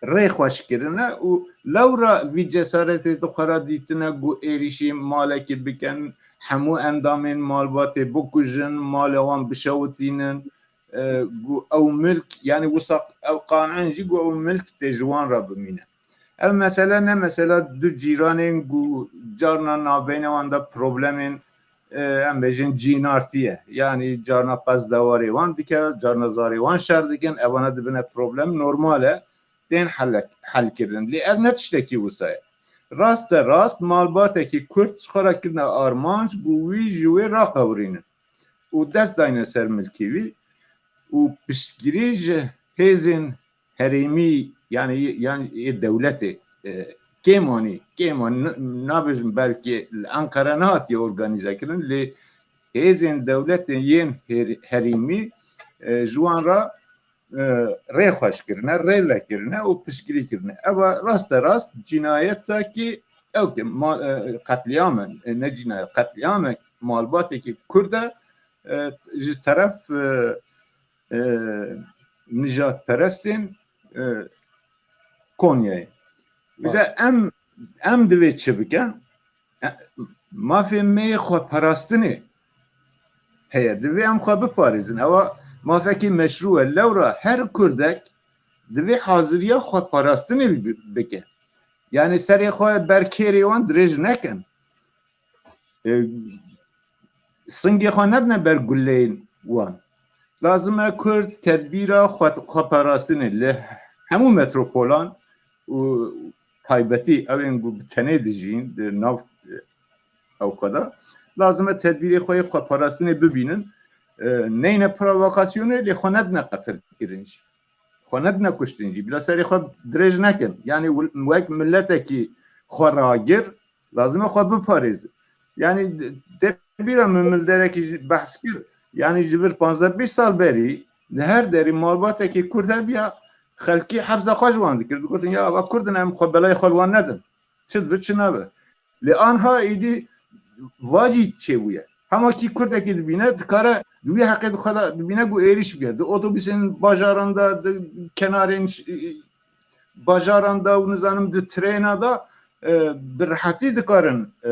rê xweş kirine û lewra vî cesaretê di xwe re dîtine ku êrîşî malekî bikin, hemû endamên malbatê bikujin, malê wan bişewitînin, e, ku ew milk, yanî wisa ew qan'in jî ku ew milk tê ji wan re bimîne. Ev mesele ne mesela du cîranên ku carna navbeyna wan de problemên, e, em bêjin cînartî ye. Yanî carna pez dewarê wan dike, carna zarê wan şer dikin, evana dibine problem, normal e, tên hel-, helkirin. Lê ev ne tiştekî wisa ye. Raste rast malbatekî Kurd ji xwe re kirine armanc ku wî ji wê raqewirînin û dest dayne ser milkê wî û piştgirî ji hêzên herêmî, yanî, yanî ê dewletê, e, kêmanî, kêman, n-, nabêjim belkî li Enqere nehatiye organîze kirin, lê hêzên dewletên yên her-, herêmî, e, ji wan re, e, rê xweş kirine, rê vekirine û piştgirî kirine. Eva raste rast cînayetekî ew ke ma-, e, qetlîam e, e, ne cînayet, qetlîam e malbatekî Kurd e, e, ji teref, e, e, nijadperestên, e, Konyayê. Îja em, em divê çi bikin? E, mafê me yê xweparastinê heye. Divê em xwe biparêzin. Ewa mafekî meşrû e. Lewra her Kurdek divê haziriya xweparastinê bi-, bike. Yani serê xwe ber kêrê wan dirêj nekin. E, singê xwe nedine ber guleyên wan. Lazim e Kurd tedbîra xwe, xweparastinê li hemû metropolan û taybetî ew ên ku bi tenê dijîn di nav, e, ewka de, lazim e tedbîrê xwe yê xweparastinê bibînin. E, neyne provokasyonê lê xwe nedine qetil kirin jî. Xwe nedine kuştin jî. Bila serê xwe dirêj nekin. Yani wil-, wek miletekî xwe ragir, lazim e xwe biparêzin. Yani de-, debîra min milderekî jî behs kir. Yani ji vir panzdeh bîst sal berî li her derî malbatekî Kurd hebiya, xelkî hefza xwe ji wan dikir. Digotin, ya eva Kurd in, em xwe belayê xwe li wan nedin. Çi dibe, çi nabe. Lê anha êdî va jî çêbûye. Hema kî Kurdekî dibîne, dikare di wî heqê di xwe de dibîne ku êrîş bike. Di otobusên bajaran de, di kenarên ş-, bajaran de û nizanim di trêna de, e, bi rehetî dikarin, e,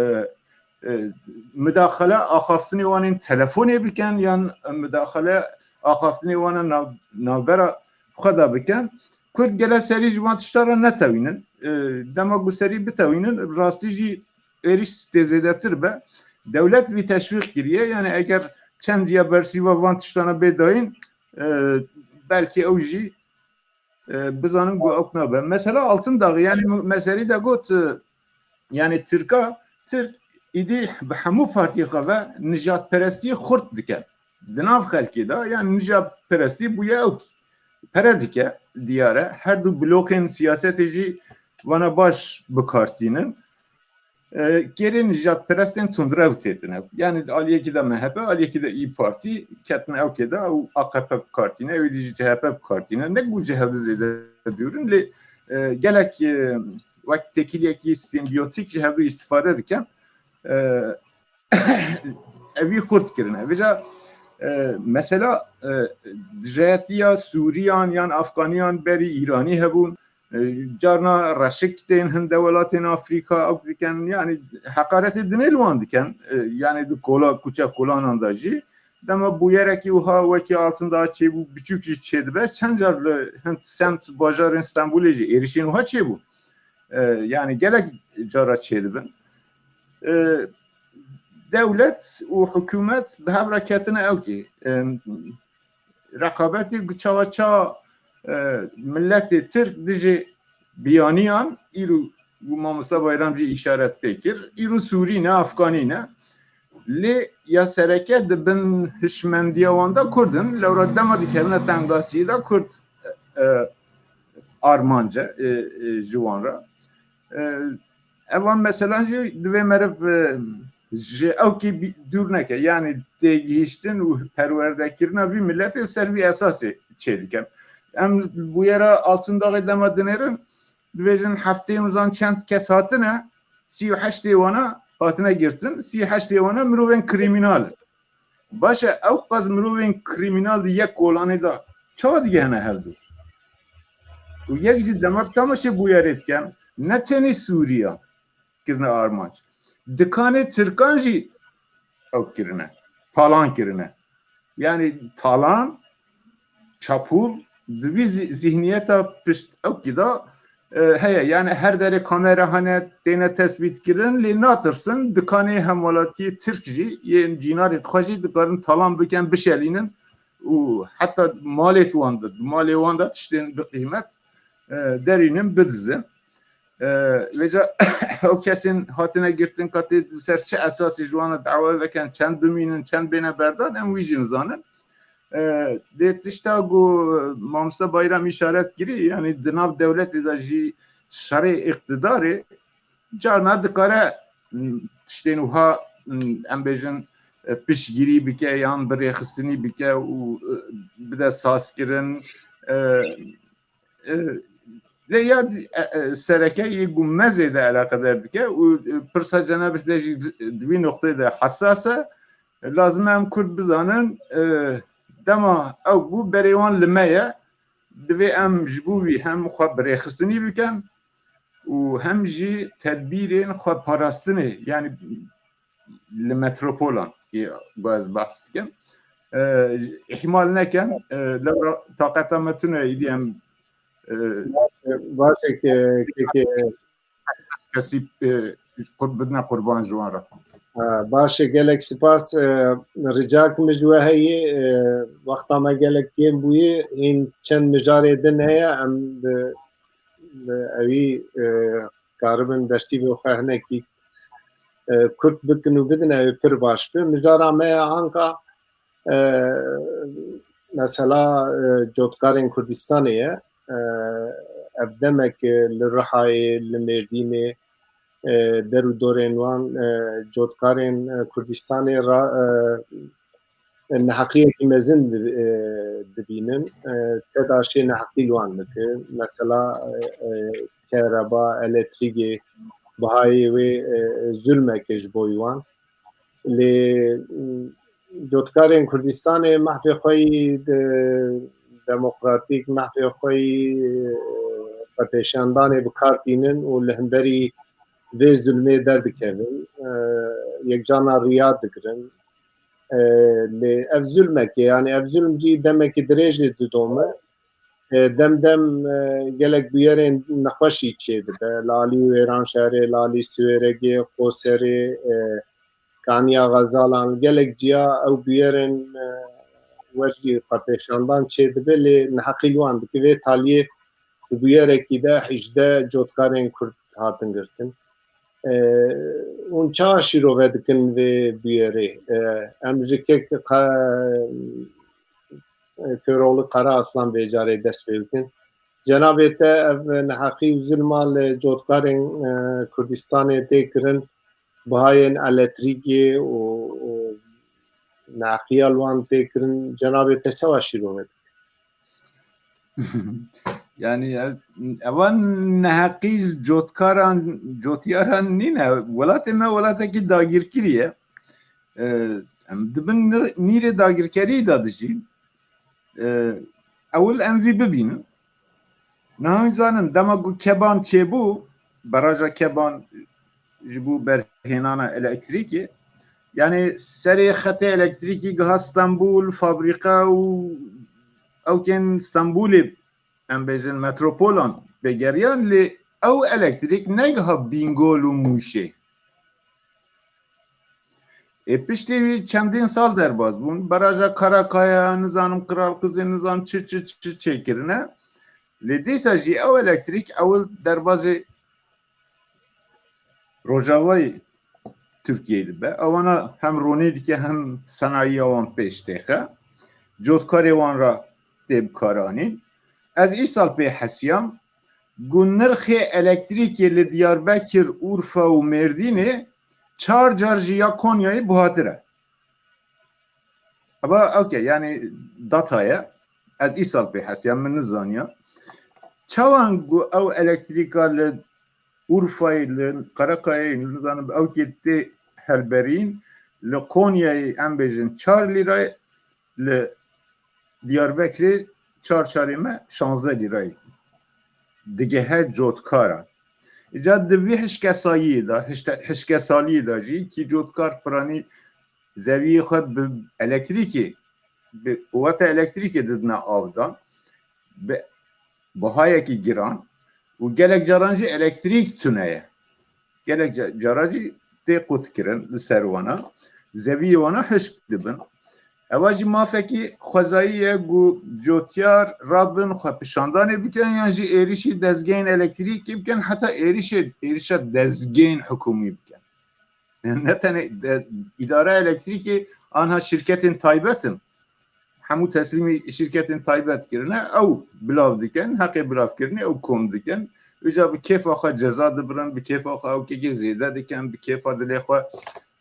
e, midaxele axaftinê wan ên telefonê bikin yan midaxele axaftinê wan a nav-, navbera xwe de bikin. Kurd gele serî ji van tişta re netewînin. E, dema ku serî bitewînin, rastî jî êrîş tê zêdetir be. Dewlet vî teşwîq kiriye. Yani eger çend ya bersîva van tiştana bê dayîn, e, belkî ew jî, e, bizanin ku ew nabe. Mesela Altındağ, yani me-, me serî de got, e, yani Tirka, Tirk îdî bi hemû partiyê xwe ve nijadperestiyê xurt dike. Di nav xelkê de, yani nijadperestî bûye ew pere dike, diyar e. Her du blokên siyasetê jî vana baş bikartînin. E, kêrê nijadperestên tundrew têtine. Yani aliyekî de M H P, aliyekî de İYİ Parti ketine ewkê de û A K P bikartîne, ewê dî jî C H P bikartîne. Ne ku ji hev du zêde dûr in, lê, e, gelek, e, wek têkiliyekî sîmbiyotîk ji hev du îstîfade dikin. E, evî xurt kirine. Vêca, e, mesela, e, dijayetiya Sûriyan yan Afganiyan berî Îranî hebûn. E, carna reşik tên hin dewelatên Afrîka ew dikin, yani heqaretê dinê li wan dikin. E, yani di kola, kuçe kolanan de jî. Dema bûyerekî wiha wekî Altındağ çêbû, biçûk jî çêdibe. Çend car li hin semt bajarên Stenbolê jî êrişên wiha çêbû. E, yani gelek cara çêdibin. E, dewlet û hikûmet bi hev re ketine ewkê. E, reqabetê çawa ça, e, miletê Tirk dijî biyaniyan, îro û mamosta Bayram jî îşaret pê kir, îro Sûrî ne, Afganî ne. Lê ya sereke di bin hişmendiya wan de Kurd in, lewra dema dikevine tengasiyê de Kurd, e, armanc e, e, e, ji wan re. E, evan meselan jî divê meriv, e, ji ewkî bî-, dûr neke. Yani têgihiştin û perwerdekirina vî miletê ser vî esasê çêdikin. Em bûyera Altındağê dema dinêrin, dibêjin heftê nizan çend kes hatine, sî û heştê wana hatine girtin, sî û heştê wana mirovên krîmînal in. Baş e, ew qas mirovên krîmînal di yek kolanê de çawa digihene hev du? Û yek jî dema temaşe bûyerê dikin, ne tenê Sûriya kirine armanc. Dikanê Tirkan jî ew kirine. Talan kirine. Yani talan, çapûl, di vî zî-, zihniyeta pişt ewkî de, e, heye. Yani her derê kamera hene têne tespît kirin, lê natirsin dikanê hemwelatiyê Tirk jî, yên cînarê xwe jî dikarin talan bikin, bişelînin û heta malê wan de, malê wan de tiştên bi qîmet, e, derînin, bidizin. E, vêca ew kesên hatine girtin, katê li ser çi esasî ji wan re dawa veken, çend bimînin, çend bêne berdan, em wî jî nizanin. E, dê tişta ku mamoste Bayram îşaret kirî, yani di nav dewletê de jî şerê îqtidarê carna dikare, m, tiştên wiha, m, em bêjin, e, piştgirî bike yan birêxistinî bike û, e, bide sazkirin. E, e, lê ya, e, e, sereke yê ku me zêde eleqedar dike û, e, pirsa cenabê te jî di, di wî noqteyê de hesas e. Lazim e em Kurd bizanin, e, dema ew bû berê wan li me ye, divê em ji bo wî hem xwe birêxistinî bikin û hem jî tedbîrên xwe parastinê, yani li metropolan, ê, ku ez behs dikim, e, îhmal nekin, e, lewra taqeta me tune, îdî em, e, Baş e, ke, ke, ke, kesî, e, qur-, bidine qurban ji wan re. Ha, baş e, gelek spas. E, ricak min ji we heye, e, wexta me gelek kêm bûye, hîn çend mijarê din heye, em bi, bi ewî, e, karibin bersiv xwe hinekî, e, kurt bikin û bidin, ew ê pir baş be. Mijara me ya anka, e, mesela, e, cotkarên Kurdistanê ye. E, ev demek, e, li Rihayê, li Mêrdînê, e, der û dorên wan, e, cotkarên, e, Kurdistanê ra, e, neheqiyekî mezin di-, e, dibînin. E, TEDAŞê neheqî li wan dike. Mesela, e, e, kereba, elektrîkê, bihayê wê, e, zulmeke ji bo wan. Lê, m, cotkarên Kurdistanê mehfê xwe yî de-, demokratîk, mehfê xwe yî, e, xwepêşandanê bi kar tînin û li hemberî vê zulmê derdikevin. E, yekcana riya digirin. E, lê ev zulmekê, yani ev zulm jî demekî dirêj lê didome. E, dem dem, e, gelek bûyerên nexweşî çêdibe. Li alî Wêranşehirê, li alî Siwêregê, Qoserê, e, Kaniya Xezalan, gelek ciya ew bûyerên, e, wer jî xwepêşandan çêdibe, lê neheqî li wan dike. Vê taliyê di bûyerekî de hejdeh cotkarên Kurd hatin girtin. E, hûn çawa şîrove dikin vê bûyerê? E, em ji kek qe-, e, Köroğlu Karaaslan vê carê dest pê bikin. Cenabê te ev neheqî û zulma li cotkarên, e, Kurdistanê tê kirin, bihayên elektrîkê û, û neheqiya li wan tê kirin, cenabê te çawa şîrove dike? Yani ez, evan neheqî cotkaran, cotyaran nîne. Welatê me welatekî dagirkirî ye. E, em dibin nir-, nîrê dagirkeriyê de dijîn. E, ewil em vî bibînin. Niha em zanin, dema ku Keban çêbû, baraja Keban ji bo berhênana elektrîkê, yani serê xetê elektrîkê giha Stenbul, fabrîka û ewkên Stenbulê, em bêjin metropolan vegeriyan, lê ew elektrîk negiha Bîngol û Mûşê. Ê, piştî wî çendîn sal derbas bûn. Baraja Karakaya, nizanim Qiralqizê, nizanim çi, çi, çi çêkirine. Lê dîsa jî ew elektrîk ewil derbazê Rojavayê Tirkiyeyê dibe. Ewana hem ronî dike, hem senayiya wan pêş têxe. Cotkarê wan re tê bikaranîn. Ez îsal pê hesiyam, ku nirxê elektrîkê li Diyarbekir, Urfa û Mêrdînê çar car ji ya Konyayê buhatir e. Eva, okey, yani data ye. Ez îsal pê hesiya, min nizaniya. Çawan ku ew elektrîka li Urfayê, li Karakayê, nizanim, ewkê tê helberîn, li Konyayê em bêjin çar lîrayê, li Diyarbekirê çar çarê me şazdeh lîrayê digehe cotkaran. Îca di vî hişkesayiyê de, hişte-, hişkesaliyê de jî kî cotkar piranî zeviyê xwe bi elektrîkê, bi quweta elektrîkê didine av dan, bi bihayekî giran û gelek caran jî elektrîk tune ye. Gelek ca-, cara jî tê qutkirin li ser wana, zeviyê wana hişk dibin. Eva jî mafekî xwezayî ye ku cotyar rabin xwe pişandanê bikin yan jî êrişî dezgehên elektrîkê bikin, heta êrişê, êrişa dezgehên hikûmî bikin. Ne tenê de, îdara elektrîkê anha şirketên taybet in. Hemû teslîmî şirketên taybet kirine, ew bilav dikin, heqê bilavkirinê ew kom dikin. Îca bi kêfa xwe ceza dibirin, bi kêfa xwe ewkekê zêde dikin, bi kêfa dilê xwe,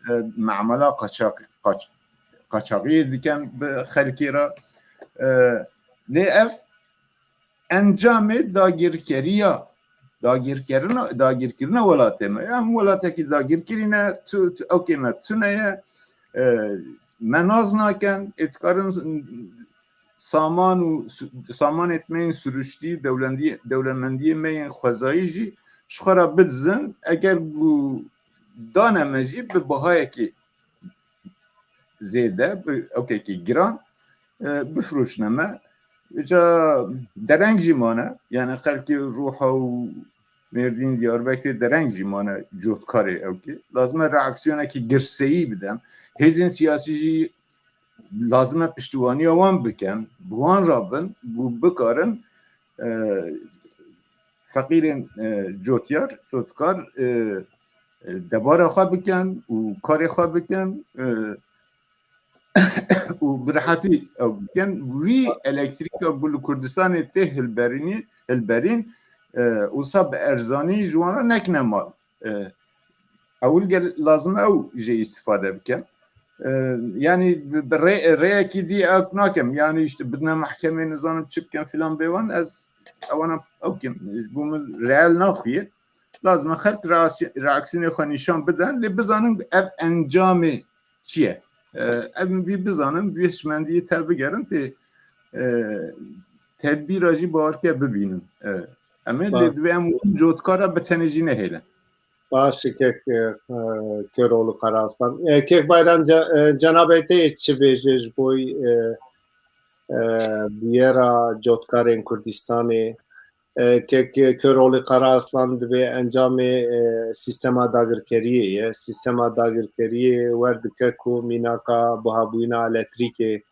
e, memela qaçax-, qaç-, qaçaxiyê dikin bi xelkê re. E, lê ev encamê dagirkeriya, dagirkerina, dagirkirina welatê me. Em welatekî dagirkirî ne, tu, tu, ewkê me tune ye, e, me nas nakin, ê dikarin saman û su-, samanê me yên siruştî, dewlendî-, dewlemendiyê me yên xwezayî jî ji xwe re bidizin, eger ku dane me jî bi bihayekî zêde, bi ewkekî giran, e, bifroşine me. Îca dereng jî mane, yani xelkê Rûha û Mêrdîn, Diyarbekirê dereng jî mane cotkarê ewkê. Lazim e reaksiyonekî girseyî bidin. Hêzên siyasî jî lazim e piştîwaniya wan bikin, bi wan re bin, ku bikarin, e, feqîrên, e, cotyar, cotkar, e, e, debara xwe bikin û karê xwe bikin, e, û bi rehetî ew bikin. Wî elektrîka ku li Kurdistanê tê hilberînî, hilberîn, e, wisa bi erzanî ji wan re nekine mal. E, ewil gel lazim ew jê îstîfade bikin. E, yani bi, bi rê-, rêyekî dî ew nakim. Yani işte bidine mehkemê, nizanim çi bikin filan bêwan, ez ewana ew kim. Ji bo min reel naxuye. Lazim e xelk reaksi-, reaksiyonê xwe nîşan bidin, lê bizanin ev encamê çi ye. E, ev bi-, bizanin, bi hişmendiyê te bigerin, tê, e, tedbîra jî bawerke bibînin. E, em ê Ba- lê divê em win cotkara bi tenê jî nehêlin. Baş e kek, e, e, Köroğlu Karaslan. E, kek Bayram ce-, e, cenabê te çi bêje ji bo, e, e, bûyera cotkarên Kurdistanê? E, kek, e, Köroğlu Karaslan divê encamê, e, sîstema dagirkeriyê ye. Sîstema dagirkeriyê wer dike ku mînaka buhabûyîna elektrîkê,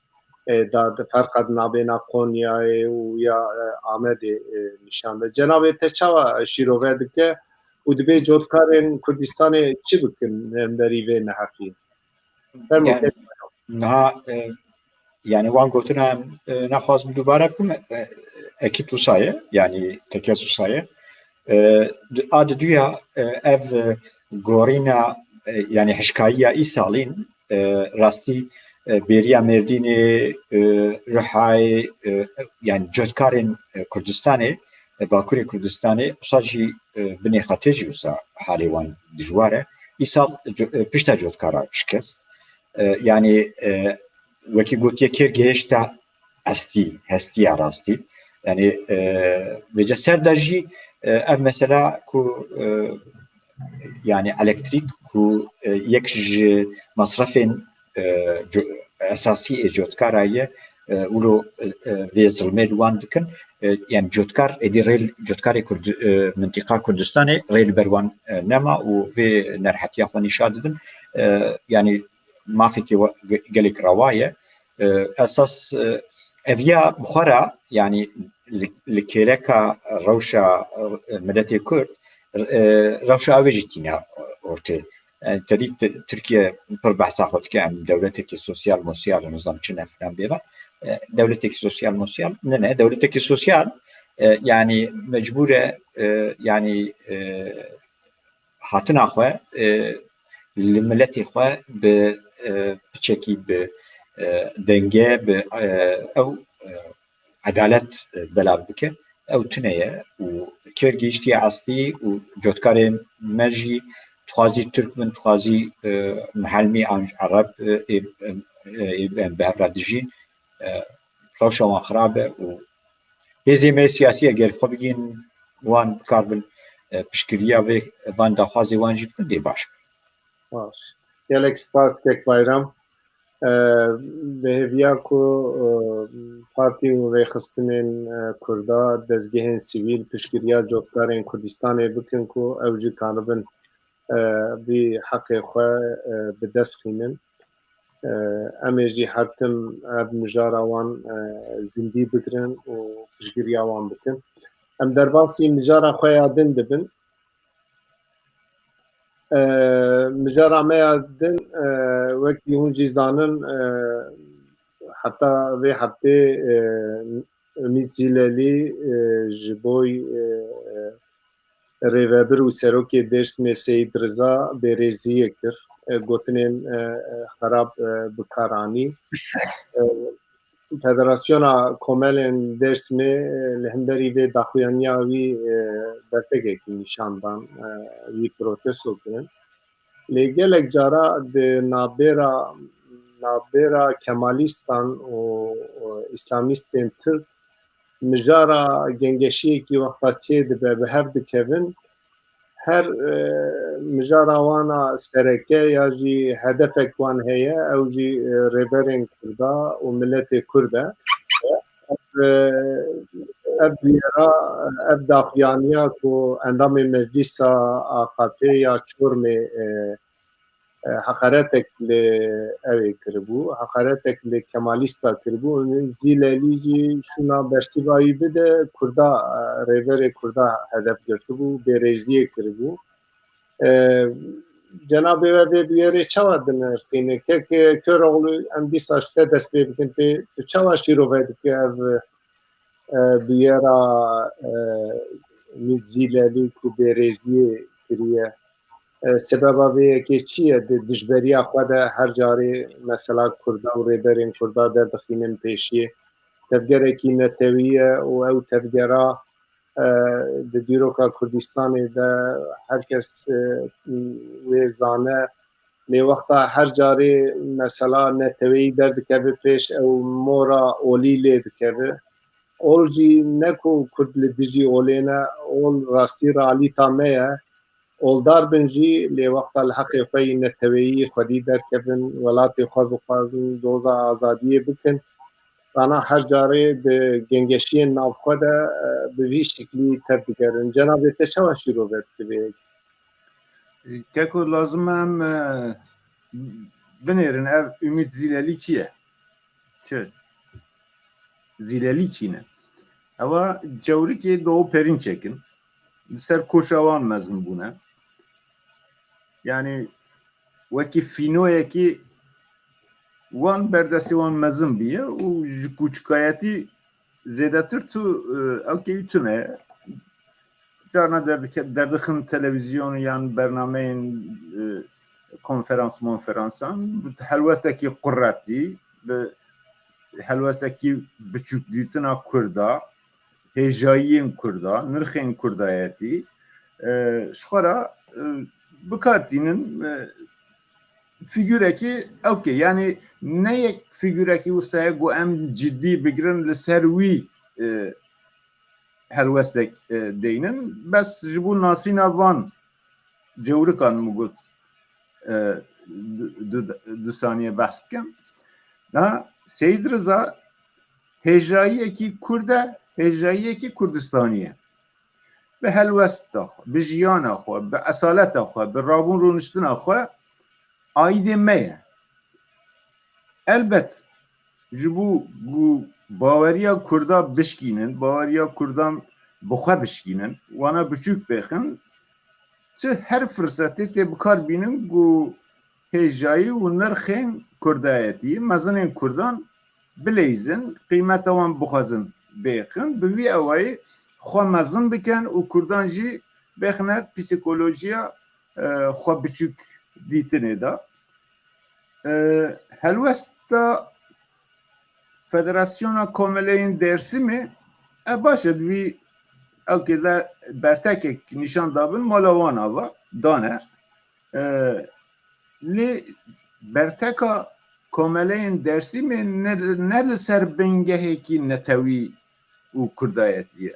e, da, di ferqa di navbêna Konyayê û ya, e, Amedê, e, nîşan de. Cenabê te çawa şîrove dike û dibê cotkarên Kurdistanê çi bikin hemberî vê neheqiyê? Fermo Yani, kek. niha, e, yani wan gotina em, e, naxwazim dubare bikim, e, ekîd wisa ye, yani tekez wisa ye. E, di-, a diduya, e, ev, e, gorîna, e, yani hişkayiya îsalîn, e, rastî, e, bêriya Mêrdînê, e, Rihayê, e, yani cotkarên, e, Kurdistanê, e, Bakurê Kurdistanê, wisa jî, e, binê xetê jî wisa halê wan dijwar e. Îsal co-, e, pişta cotkara şikest. E, yani, e, wekî gotiye kêr gihêşta estî, hestiya rastî. Yani, e, vêce ser de jî, e, ev mesela ku, e, yani elektrîk ku, e, yek ji masrefên, e, co-, esasî ê cotkara ye, e, wilo, e, e, vê zilmê li wan dikin. E, yani cotkar, êdî rê li, cotkarê Kurd-, e, mintiqa Kurdistanê rê li ber wan, e, nema û vê nerhetiya xwe nîşa didin. E, yani mafekî we-, ge-, gelek rewa ye. E, esas, e, eviya bi xwe re, yani li, li kêleka rewşa, e, miletê Kurd, e, rewşa ew ê jî tîne ortê. Yani, te dît Tirkiye pir behsa xwe dike, em dewletekî sosyal mosyal, nizam çi ne filan bêvan. E, dewletekî sosyal mosyal, ne, ne, dewletekî sosyal, e, yani mecbûr e, e, yani, e, hatina xwe, e, li miletê xwe bi, e, piçekî bi, e, denge, bi, e, ew, e, edalet, e, belav bike. Ew tune ye û kêr gihîştiye estî û cotkarên me jî, dixwazî Tirk bin, dixwazî, e, mihelmî an jî Ereb, e, ê, e, ê, em bi hev re dijîn, e, rewşa wan xirab e û hêzên me siyasî eger xwe bigihînin wan bikarbin, e, piştgiriya vê van daxwazê wan jî bikin, dê baş be. Baş. Gelek spas kek Bayram. E, bi hêviya ku, e, partî û rêxistinên, e, Kurda, dezgehên sivîl piştgiriya cotkarên Kurdistanê bikin ku ew jî karibin, e, vî heqê xwe, e, bi dest xînin. E, em ê jî her tim ev mijara wan, e, zindî bigirin û piştgiriya wan bikin. Em derbasî mijara xwe ya din dibin. E, mijara me ya din, e, wekî hûn jî zanin, e, heta vê heftê, e, Ümit Zîlelî, e, ji bo, e, e, rêvebir û serokê Dêrsimê Seyîd Riza bêrêziyê kir. E, gotinên, e, e, xerab, e, bi kar anî. E, Federasyona Komelên Dêrsimê, e, li hemberî vê daxuyaniya wî, e, bertekekî nîşan dan, e, wî protesto kirin. Lê gelek cara di navbêra, navbêra Kemalîstan û, û Îslamîstên Tirk mijara gengeşiyekî wexta çê dibe, bi hev dikevin. Her, e, mijara wana sereke ya jî hedefek wan heye, ew jî, e, rêberên Kurda û miletê Kurd e. Ev, e, ev bûyera, ev daxuyaniya ku endamê Meclîsa A K P ya Çormê, e, e, heqaretek li ew ê kiribû, heqaretek li Kemalîsta kiribû. Zîlelî jî şûna bersîva wî bide, Kurda, e, rêberê Kurda hedef girtibû, bêrêziyê kiribû. E, cenabê we vê bûyerê çawa dinirxîne? Kek Köroğlu, em dîsa ji te dest pê bikin, tê, tu çawa şîrove dike ev, e, bûyera, e, Zîlelî ku bêrêziyê kiriye? E, sebeba vê yekê çi ye? Di dijberiya xwe de her carê mesela Kurda û rêberên Kurda derdixînin pêşiyê. Tevgerekî netewî ye û ew tevgera, e, di dîroka Kurdistanê de her kes, e, wê zane. Lê wexta her carê mesela neteweyî derdikeve pêş, ew mora olî lê dikeve. Ol jî ne ku Kurd li dijî olê ne, ol rastî realîta me ye. Oldar bin jî, lê wexta li heqê xwe yî neteweyî xwedî derkevin, welatê xwe bixwazin, doza azadiyê bikin, dana her carê di gengeşiyên navxwe de, e, bi vî şiklî tev digerin. Cenabê te çawa şîrove dike vê yekê? Keko, lazim e em, e, binêrin ev Ümit Zîlelî kî ye? Çi? Zîlelî kî ne? Ewa Cewrikê Doğu Perinçek in. Li ser koşa wan mezin bûne. Yani wekî fînoyekî wan berdestê wan mezin bûye û ji kûçikayetî zêdetir tu, e, ew keyî tune ye. Carna derdike-, derdixin televîzyon yan bernameyên, e, konferans monferansan bi helwestekî quretî, bi helwestekî biçûk dîtina Kurda, hêjayiyên Kurda, nirxên Kurdayetî, e, ji xwe re, e, bi kar tînin, e, fîgurekî ewkê, yani ne yek fîgurekî wisa ye ku em cidî bigirin li ser wî, e, helwestek, e, deynin. Bes ji bo nasîna van cewrikan min got, e, du, du, du saniye behs bikim. Na Seyîd Riza hêjayiyekî Kurd e, hêjayiyekî Kurdistanî ye. Bi helwesta xwe, bi jiyana xwe, bi esaleta xwe, bi rabûn rûniştina xwe aîdê me ye. Elbet ji bo ku baweriya Kurda bişkînin, baweriya Kurdan bi xwe bişkînin, wana biçûk bêxin, çi her firsetê tê bi kar bînin ku hêjayî û nirxên Kurdayetî, mezinên Kurdan bileyzin, qîmeta wan bixwazin bêxin, bi vî awayî xwe mezin bikin û Kurdan jî bêxine psîkolojiya, e, xwe biçûk dîtinê de. E, helwesta Federasyona Komeleyên Dêrsimê, e, baş e, di vî ewkê de bertekek nîşan dabin, mala wan ava dane. E, lê berteka Komeleyên Dêrsimê ne, ne li ser bingehekî netewî û Kurdayetî ye.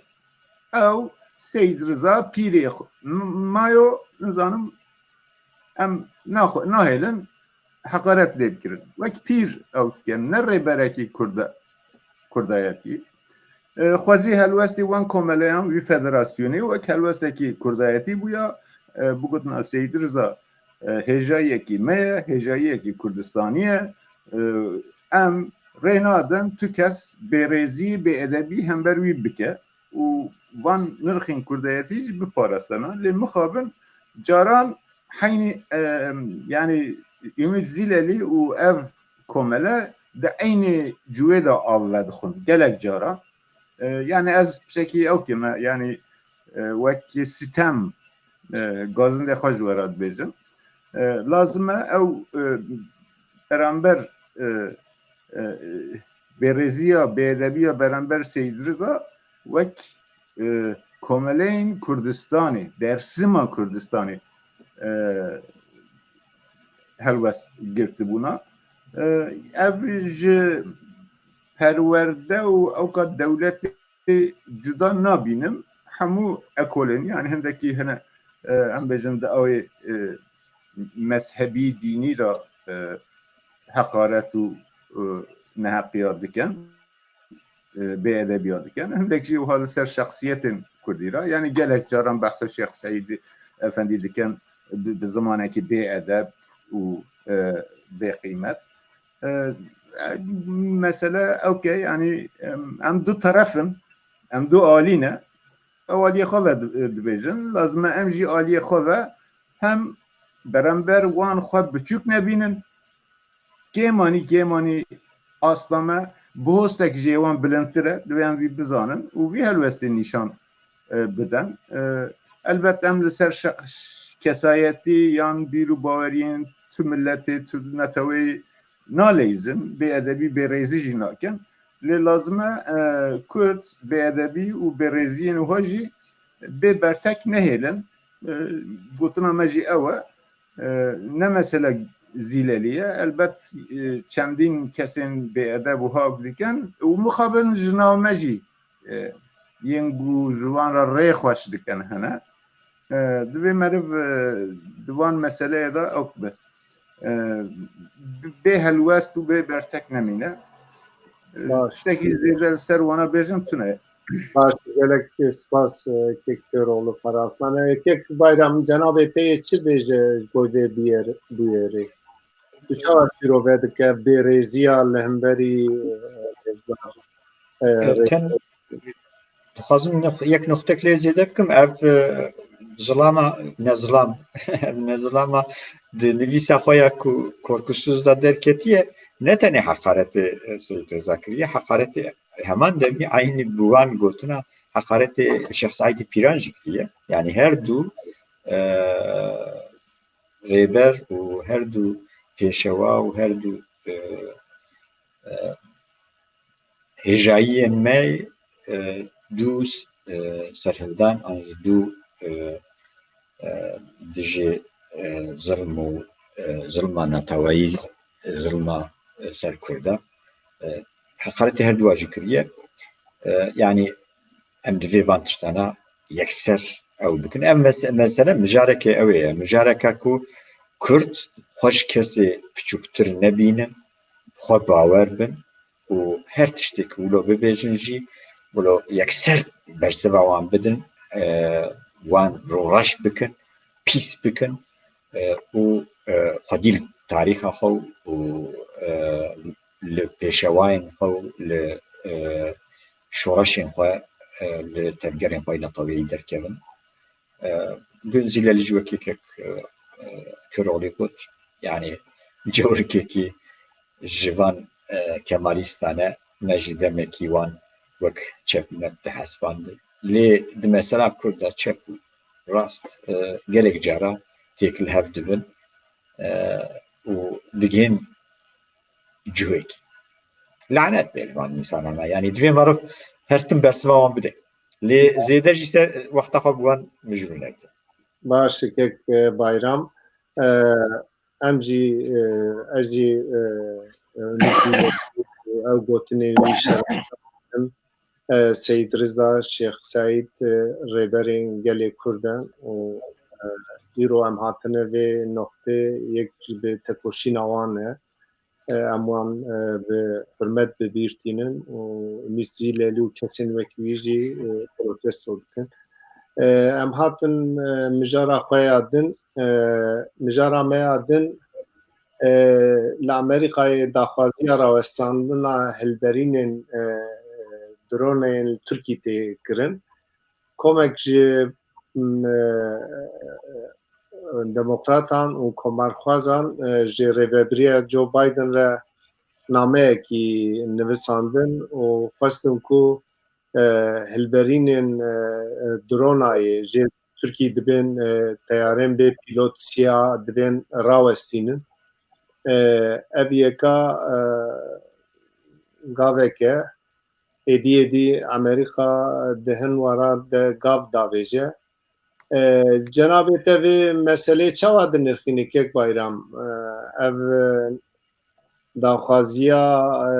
Ew Seyîd Riza pîrê xwe, m-, mayo, nizanim, em naxwe-, nahêlin heqaret lê bikirin. Wek pîr ew dikin, ne rêberekî Kurda-, Kurdayetî. E, xwezî helwestê wan komeleyan, wî federasyonê wek helwestekî Kurdayetî bûya, e, bigotina Seyîd Riza, e, hêjayiyekî me ye, hêjayiyekî Kurdistanî ye. E, em rê nadin tu kes bêrêzî, bêedebî hember wî bike û van nirxên Kurdayetî jî biparastena. Lê mixabin caran heynî, e, yani Ümit Zîlelî û ev komele di eynê cûyê de av vedixwin gelek cara. E, yani ez tiştekî ew kime, yani, e, wekî sitem e, gazindê xwe ji we re dibêjim. E, lazim e ew, e, beramber, e, e, bêrêziya, bêedebiya beramber Seyîd Riza wek, e, komeleyên Kurdistanê, dersima Kurdistanê, e, helwest girtibûna. E, ev ji perwerde û ewka dewletê cuda nabînim. Hemû ekolên, yani hindekî hene, e, em bêjin di awê, e, mezhebî, dînî re, e, heqaret û, e, neheqiya dikin, e, bêedebiya dikin. Hindek jî wiha li ser şexsiyetên Kurdî re. Yani gelek caran behsa Şêx Seîd Efendî dikin bi, bi zimanekî bêedeb û, e, bêqîmet. E, e, mesele, okey, yani, em, em du teref in, em du alî ne. Ew aliyê xwe ve di-, dibêjin. Lazim e em jî aliyê xwe ve hem beramber wan xwe biçûk nebînin, kêmanî, kêmanî asta me bi hostek ji wan bilindtir e, divê em vî bizanin û vî helwestê nîşan, e, bidin. E, elbet em li ser şe-, ş-, kesayetî yan bîr û baweriyên tu miletê, tu neteweyî naleyzin, bêedebî, bêrêzî jî nakin. Lê lazim e, e, Kurd bêedebî û bêrêziyên wiha jî bê bertek nehêlin. E, gotina me jî ew e. E, ne mesele Zîlelî ye. Elbet, e, çendîn kesên bêedeb wiha dikin û mixabin ji nav me jî, e, yên ku ji wan re rê xweş dikin hene. E, divê meriv, e, di van meseleyê de ewk be. E, bi-, bê helwest û bê bertek nemîne. E, Baş. Tiştekî zêde li ser wana bêjim tune ye. Baş, gelek spas, e, kek Köroğlu Paraslan. E, kek Bayram, cenabê te yê çi bêje ji bo vê biyêr-, bûyerê? Tu çawa şîrove dike bêrêziya li hemberî, e, hêzdar, e, E, rê- ten-, dixwazim nox-, yek noxtek lê zêde bikim. Ev, e, zilama, ne zilam, ev ne zilama di nivîsa xwe ya ku Korkusuz de derketiye, ne tenê heqaretê, e, Seyîd Reza kiriye, heqaretê heman demî eynî bi wan gotina heqaretê Şêx Seîdê Pîran jî kiriye. Yani her du, e, rêber û her du pêşewa û her du, e, e, hêjayiyên me, e, dû, e, serhildan an jî dû, e, e, dijî, e, zilm û, e, zilma neteweyî, zilma, e, ser Kurda, e, heqaretê her duwa jî kiriye. E, yani em divê van tiştana yekser ew bikin. Ev mes-, mesele mijareke ew ê ye. Mijareke ku Kurd xwe ji kesê piçûktir nebînin, xwe bawer bin û her tiştê ku wilo bibêjin jî, wilo yekser bersiva wan bidin, e, wan rûreş bikin, pîs bikin, e, û, e, xwedî li tarîxa xwe û, e, li pêşewayên xwe û li, e, şoreşên xwe, e, li tevgerên xwe yê neteweyî derkevin. E, Gunzî Lelî jî wekî kek, e, e, Köroğlî got, yani cewrikekî ji van, e, Kemalîstan e, me jî demekî wan wek çepînek dihesibandin. Lê di mesela Kurd de çep û rast, e, gelek cara têk li hev dibin, e, û digihên cihekî. Lanet be li van însanana. Yani divê meriv her tim bersiva wan bide. Lê zêde jî ser wexta xwe bi wan mijûl neke. Baş, kek, e, Bayram. E, em jî, e, ez jî, e, e, nizî ew gotinên wî şerefim. E, Seyîd Riza, Şêx Seîd, e, rêberên gelê Kurd in û, e, îro em hatine vê noqtê yek ji bi tekoşîna wan e. E, em wan, e, bi hurmet bi bîr tînin û Mîr Zîlelî û kesên wek wî jî, e, protesto dikin. E, em hatin, e, mijara xwe ya din, e, mijara me ya din, e, li Amerîkayê daxwaziya rawestandina hilberînên, e, droneyên li Tirkî tê kirin. Komek ji, m, e, demokratan û komarxwazan, e, ji rêvebiriya Joe Biden re nameyekî nivisandin û xwestin ku, e, hilberînên, e, e, dronayê jê Tirkî dibên, e, teyarên bê pîlot, SÎHA, dibên rawestînin. E, ev yeka, e, gavek e. Êdî êdî Amerîka di hin waran de gav davêje. E, cenabê te vê meselê çawa dinirxîne kek Bayram? E, ev, e, daxwaziya, e,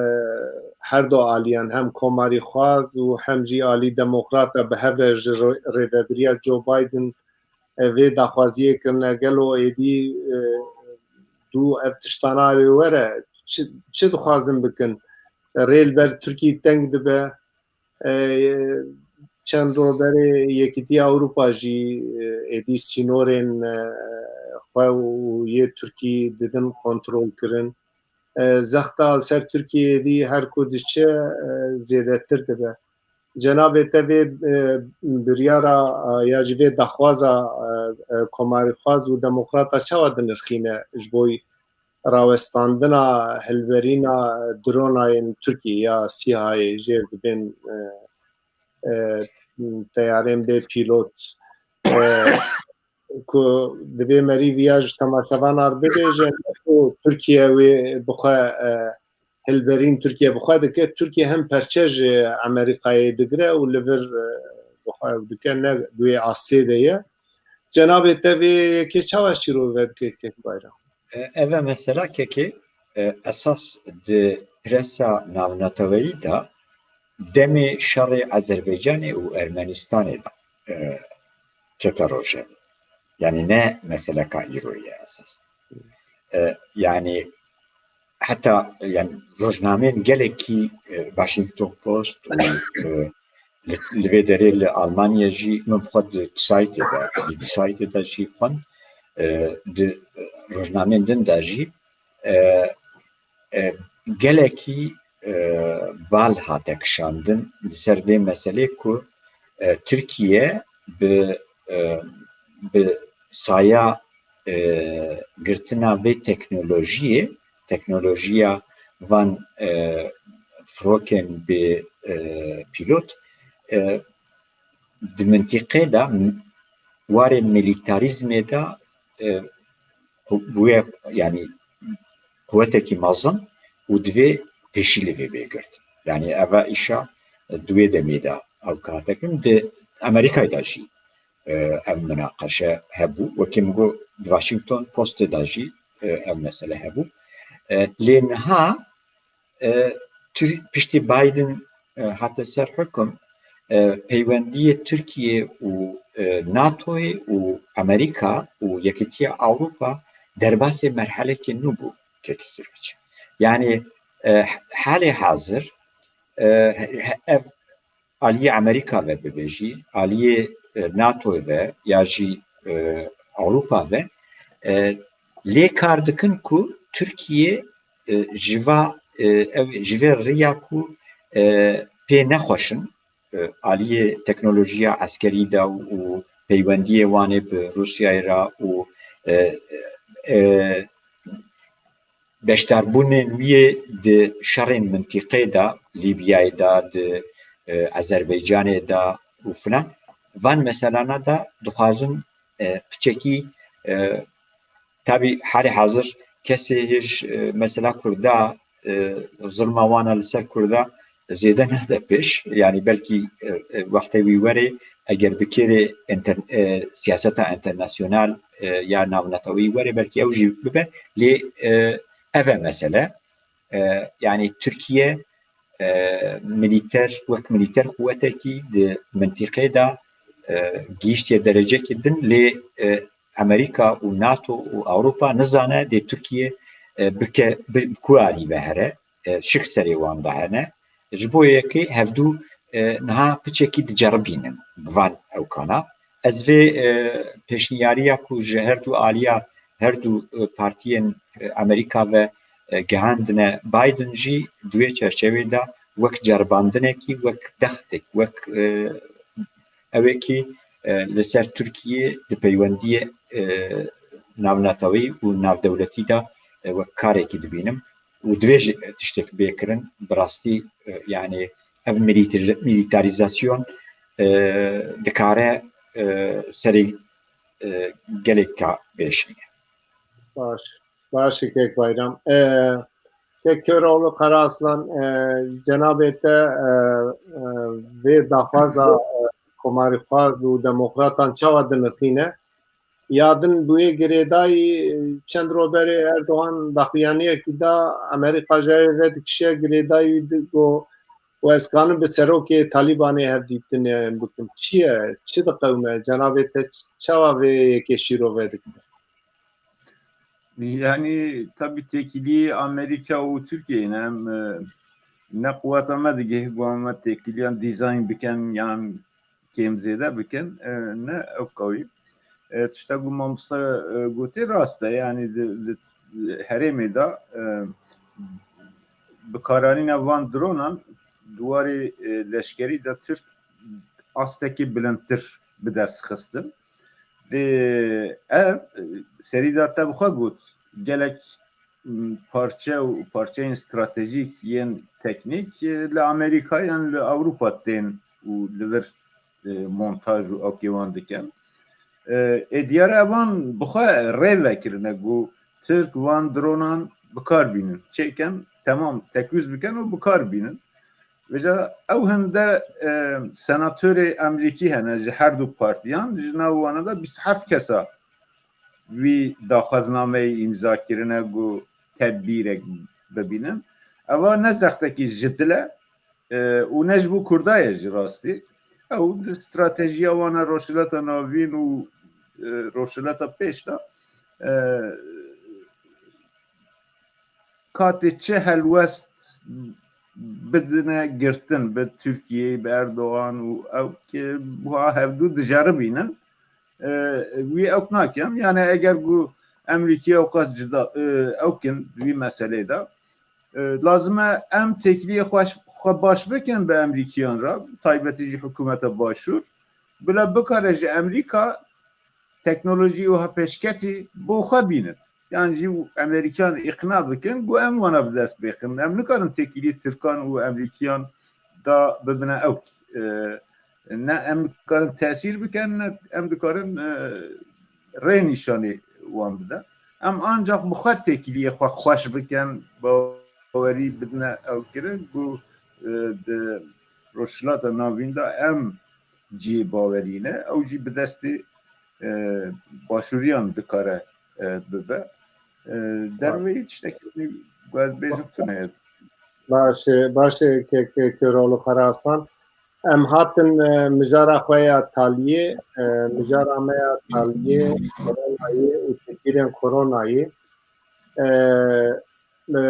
her du aliyan, hem komarîxwaz û hem jî alî demokrata bi hev re ji ro-, rêvebiriya Joe Biden, e, vê daxwaziyê kirine. Gelo êdî, e, dû ev tiştana wê were, çi, çi dixwazin bikin? Rê li ber Tirkî teng dibe. E, çend roj berê Yekîtiya Ewropa jî, e, êdî sînorên, e, xwe û yê Tirkî didin kontrol kirin. E, zexta li ser Tirkiyeyê êdî her ku diçe, e, zêdetir dibe. Cenabê te vê, e, biryara, e, ya jî vê daxwaza, e, e, komarîxwaz û demokrata çawa dinirxîne ji bo rawestandina hilberîna dronayên Tirkiyê ya SÎHAyê jêr dibên, e, e, teyarên bê pîlot, e, ku divê merî viya ji temaşevanan re bibêje, ne ku Tirkiye wê bi xwe, e, hilberîn Tirkiye bi xwe dike, Tirkiye hem perçe ji Amerîkayê digire û li vir, e, bi xwe ew dike, ne di wê astê de ye. Cenabê te vê yekê çawa şîrove dike kek Bayram? E, ev e mesela kekê, e, esas di presa navneteweyî de demê şerê Azerbaycanê û Ermenistanê de, e, kete roje. Yani ne meseleka îro ye esas. E, yani heta, yani rojnameyên gelekî, e, Washington Post û, e, li, li vê derê li Almanya jî min xwe di Zeitê de, di Zeitê de jî xwend, e, di rojnameyên din de jî, e, e, gelekî, e, bal hate kişandin li ser vê meselê ku, e, Tirkiye bi, e, bi saya, e, girtina vê teknolojiyê, teknolojiya van, e, firokên bê, e, pîlot, e, di mintîqê de, warê milîtarîzmê de, e, qu-, bûye, yani, quwetekî mezin û divê pêşî li vê bê girt. Yani, eva îşa, e, di wê demê de ew kar dikin. Di Amerîkayê de jî, e, ev minaqeşe hebû. Wekî min got, di Washington Postê de jî, e, ev mesele hebû. E, lê niha, e, Tir-, piştî Biden, e, hate ser hukum, e, peywendiyê Tirkiye û, e, NATOyê û Amerîka û Yekîtiya Ewropa derbasê merhelekê nû bû kekî Sirviç. Yani, e, halê hazir, e, he-, ev aliyê Amerîka ve bibêjî, aliyê, e, NATO ve ya jî, e, Ewropa ve, e, lê kar dikin ku Tirkiye, e, ji va, e, ew, ji vê riya ku, e, pê nexweş in, e, aliyê teknolojiya eskerî de û peywendiyê wan ê bi Rûsyayê re û, e, e, beşdarbûnên wî yê di şerên mintîqê de, Lîbyayê de, di, e, Azerbaycanê de û filan, van meselana de dixwazin, e, piçekî, e, tabî halê hazir kesê hêj, e, mesela Kurda, e, zilma wana li ser Kurda zêde nade pêş. Yani belkî, e, e, wextê wî were, eger bi kêrê inter-, e, siyaseta enternasyonal, e, ya navneteweyî were, belkî ew jî bibe. Lê, e, ev e mesele. E, yani Tirkiye, e, milîter, wek milîter quwetekî di mintîqê de, e, gihîştiye derecekî din, lê, e, Amerîka û NATO û Ewropa nizane dê Tirkiye, e, bike, bi, bi ku alî ve here, e, şik serê wan de hene. Ji bo yekê hevdû, e, niha piçekî diceribînin bi van ewkana. Ez vê, e, pêşniyariya ku ji her du aliya, her du, e, partiyên, e, Amerîka ve, e, gihandine Biden jî di wê çerçevê de wek ceribandinekî, wek dextek, wek, e, ewekî, e, li ser Tirkiye di peywendiyê, e, navneteweyî û navdewletî de, e, wek karekî dibînim û divê jî tiştek bê kirin. Bi rastî, e, yani ev milîtir-, milîtarîzasyon, e, dikare, e, serê, e, gelêka bêşî. Baş. Baş e kek Bayram. E, kek Köroğlu Karaaslan, e, cenabê te, e, e, vê daxwaza, e, komarîxwaz û demokratan çawa dinirxîne? Ya din bi wê girêdayî, çend roj berê Erdogan daxuyaniyekî da, Amerîka ji wê vedikişe, girêdayî wî di-, got, û ez kanim bi serokê Talîbanê hevdîtinê bikim. Çi ye? Çi diqewime? Cenabê te çawa vê yekê şîrove dike? Yani tabii têkilî Amerîka û Tirkiyeyê ne, em, e, ne quweta me digihê ku em têkiliyan dîzayn bikin yan kêm zêde bikin, e, ne ew qewî. E, tişta ku mamoste, e, gotê rast e, yani di, di herêmê de, e, bikaranîna van dronan di warê, e, leşkerî de Tirk astekî bilindtir bi dest xistin. Lê ev, e, serî de te bi xwe got, gelek, m, parçe û parçeyên stratejîk yên teknîk, e, li Amerîka yan li Ewropa tên û li vir, e, montaj û ewkê wan dikin. E, ê diyar e evan bi xwe rê vekirine ku Tirk van dronan bi kar bînin. Çêkin, temam, tekûz bikin û bi kar bînin. Vêca ew hinde, e, senatorê Amerîkî hene ji her du partiyan, ji nav wana de bîst û heft kesa wî daxwaznameyê îmza kirine ku tedbîrek bibînin. Eva ne zextekî ji dil e, e, û ne ji bo Kurda ye ji rastî. Ew di stratejiya wan a Rojhilata Navîn û, e, Rojhilata Pêş de, e, katê çi helwest bidine girtin bi Tirkiyeyê, bi Erdogan û ew ki buha hevdû diceribînin. E, wî ew nakem. Yani eger ku Amerîkî ew qas cida, e, ew kin di vî meselê de, e, lazim e em têkiliyê xwe, xwe baş bikin bi Amerîkiyan re, taybetî jî hikûmeta Başûr. Bila bikare ji Amerîka teknolojî û hepêşketî bo xwe bînin. Yan jî Amerîkiyan îqna bikin, ku em wana bi dest bêxin. Em nikarin têkilî Tirkan û Amerîkiyan da bibine ew. E, ne em dikarin tesîr bikin, ne em dikarin, e, rê nîşanî wan bidin. Em ancak bi xwe têkiliyê xwe xweş bikin, bawerî bidine ew kirin ku, e, di Rojhilata Navîn de em cihê bawerî ne, ew jî bi destê, e, başûriyan dikare, e, bibe. E, derveyî tiştekî ku ez bêjim tune ye. Baş e, baş e, ke, ke, Köroğlu Karaaslan. Em hatin, e, mijara xwe ya taliyê, e, mijara me ya taliyê koronayê û tedbîrên koronayê. E, e,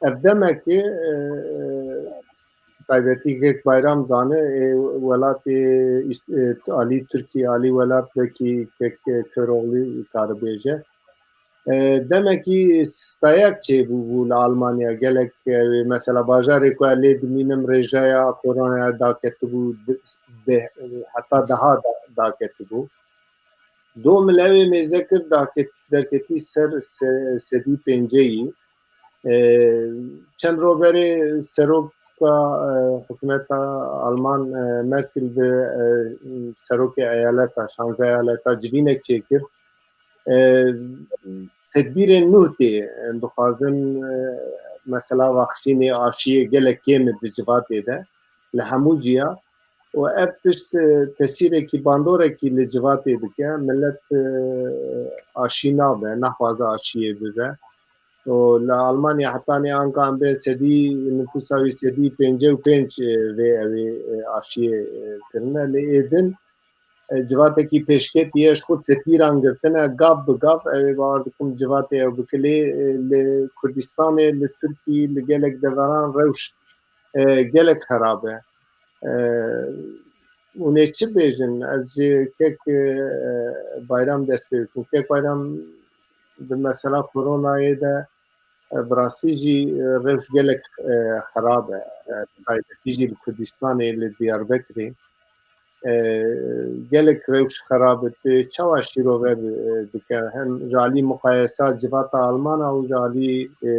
ev demekê, e, taybetî kek Bayram zane, e, welatê îs-, e, alî Tirkî, alî welat wekî kek, e, Köroğlu karibêje. E, demekî stayek çêbûbû li Almanya. Gelek, e, mesela bajarê ku ez lê dimînim rêjeya koronaya daketibû, di, de, heta deha da, daketibû. Do min lewê mêze kir, daket, derketî ser se, sedî pênceyî. E, çend roj berê seroka, e, hikûmeta Alman, e, Merkel bi, e, serokê eyaleta, şanzeh eyaleta civînek çêkir. E, tedbîrên nû tê, em dixwazin, e, mesela vaksînê, aşiyê gelek kêm e di civatê de, li hemû ciya. Û ev tişt, e, tesîrekî, bandorekî li civatê dike. Milet, e, aşî nabe, naxwaze aşiyê bibe. Û li Almanya hetanî anka em bên sedî, nifûsa wî sedî pêncî û pênc, e, vê ew ê, e, aşiyê, e, kirine. Lê ê din, e, civatekî pêşketî ye, ji xwe tedbîran girtine, gav bi gav, ew ê bawer dikim civatê ew bike. Lê, e, li Kurdistanê, li Tirkî, li gelek deveran rewş, e, gelek xerab e. E, hûn ê çi bêjin? Ez ji kek, e, Bayram dest pê bikim. Kek Bayram, di mesela koronayê de, e, bi rastî jî, e, rewş gelek, e, xerab e. E, bi taybetî jî li Kurdistanê, li Diyarbekirê, e, gelek rewş xerab e. Tu çawa şîrove bi-, e, dike? Hem ji alî muqayesa civata Almana û ji alî, e,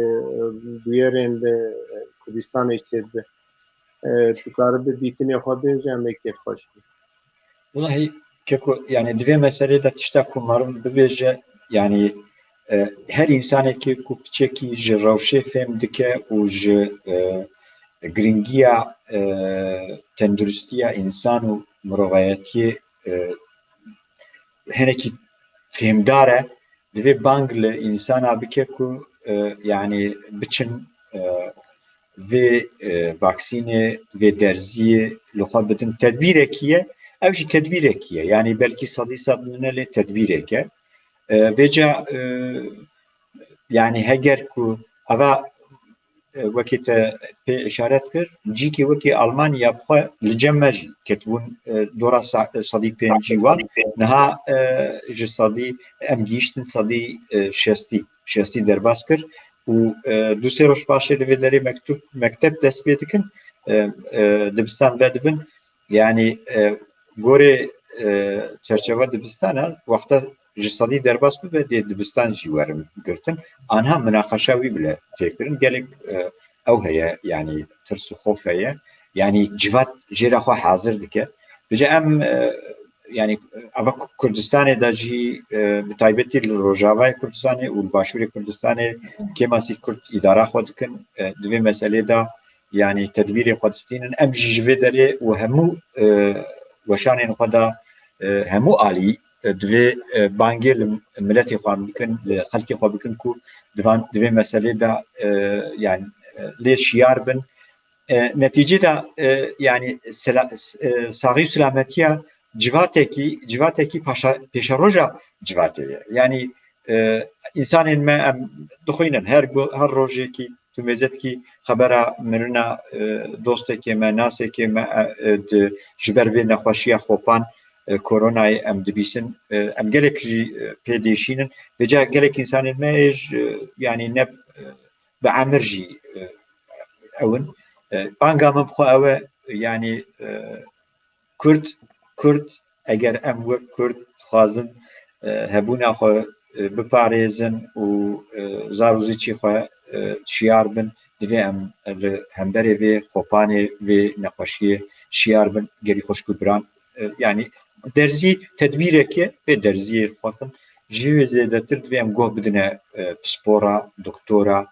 bûyerên li Kurdistanê çêdibe. E, tu karibe dîtinê xwe bêje, em ê kêfxweş bin. Welahi keko, yani di vê meselê de tişta ku meriv bibêje, yani, e, her insanekî ku piçekî ji rewşê fêm dike û ji, e, giringiya, e, tenduristiya însan û mirovayetiyê, e, hinekî fêmdar e, divê bang li însana bike ku, e, yani biçin, e, vê, e, vaksînê, vê derziyê li xwe bidin. Tedbîrekî ye, ev jî tedbîrekî ye. Yani belkî sedî sed nine lê tedbîrek e. E, vêca, e, yani heger ku eva, e, wekî te pê işaret kir, cîkê wekî Almanya bi xwe li cem me jî ketibûn, e, dora sa-, sedî pêncî wan. Niha, e, ji sedî, em gihîştin sedî, e, şestî, şestî derbas kir û, e, du sê roj paşê li vê derê mektub, mekteb dest pê dikin, e, e, dibistan vedibin. Yani, e, gorê, e, çerçewe dibistana, wexta ji sedî derbas bibe, dê dibistan jî werin girtin. Anha minaqeşa wî bile tê kirin. Gelek, e, ew heye, yani tirs û xof heye. Yani civat jê re xwe hazir dike. Vêca em, e, yani eva Kurdistanê de jî, e, bi taybetî li Rojavayê Kurdistanê û li Başûrê Kurdistanê kêmasî Kurd îdara xwe dikin. E, di vê meselê de yani tedbîrê xwe distînin. Em jî ji vê derê û hemû, e, weşanên xwe de, e, hemû alî, e, divê, e, bangê li miletê xwe bikin, li xelkê xwe bikin ku divan, di vê meselê de, e, yani, e, lê şiyar bin. E, netîcê de, e, yani sela-, s-, e, saxî û selametiya civatekî, civatekî paşa-, pêşeroja civatê ye. Yani, e, însanên me em dixwînin her gu-, her rojekî tu mêze dikî xebera mirina, e, dostekê me, nasekê me, e, e, di, ji ber vê nexweşiya xopan, e, koronayê em dibîsin. E, em gelek jî, e, pê dêşînin. Vêca gelek însanên me ê ji, e, yani ne, e, bi emir jî, e, ew in. E, banga min bi xwe ew e, yani, e, Kurd, Kurd, eger em wek Kurd dixwazin, e, hebûna xwe, e, biparêzin û, e, zar û zîçî xwe, e, şiyar bin, divê em li hemberê vê xopanê, vê nexweşiyê şiyar bin, gelî xwişk û biran. E, yani derzî tedbîrek e, vê derziyê xwe kin. Ji vê zêdetir divê em guh bidine, e, pispora, doktora,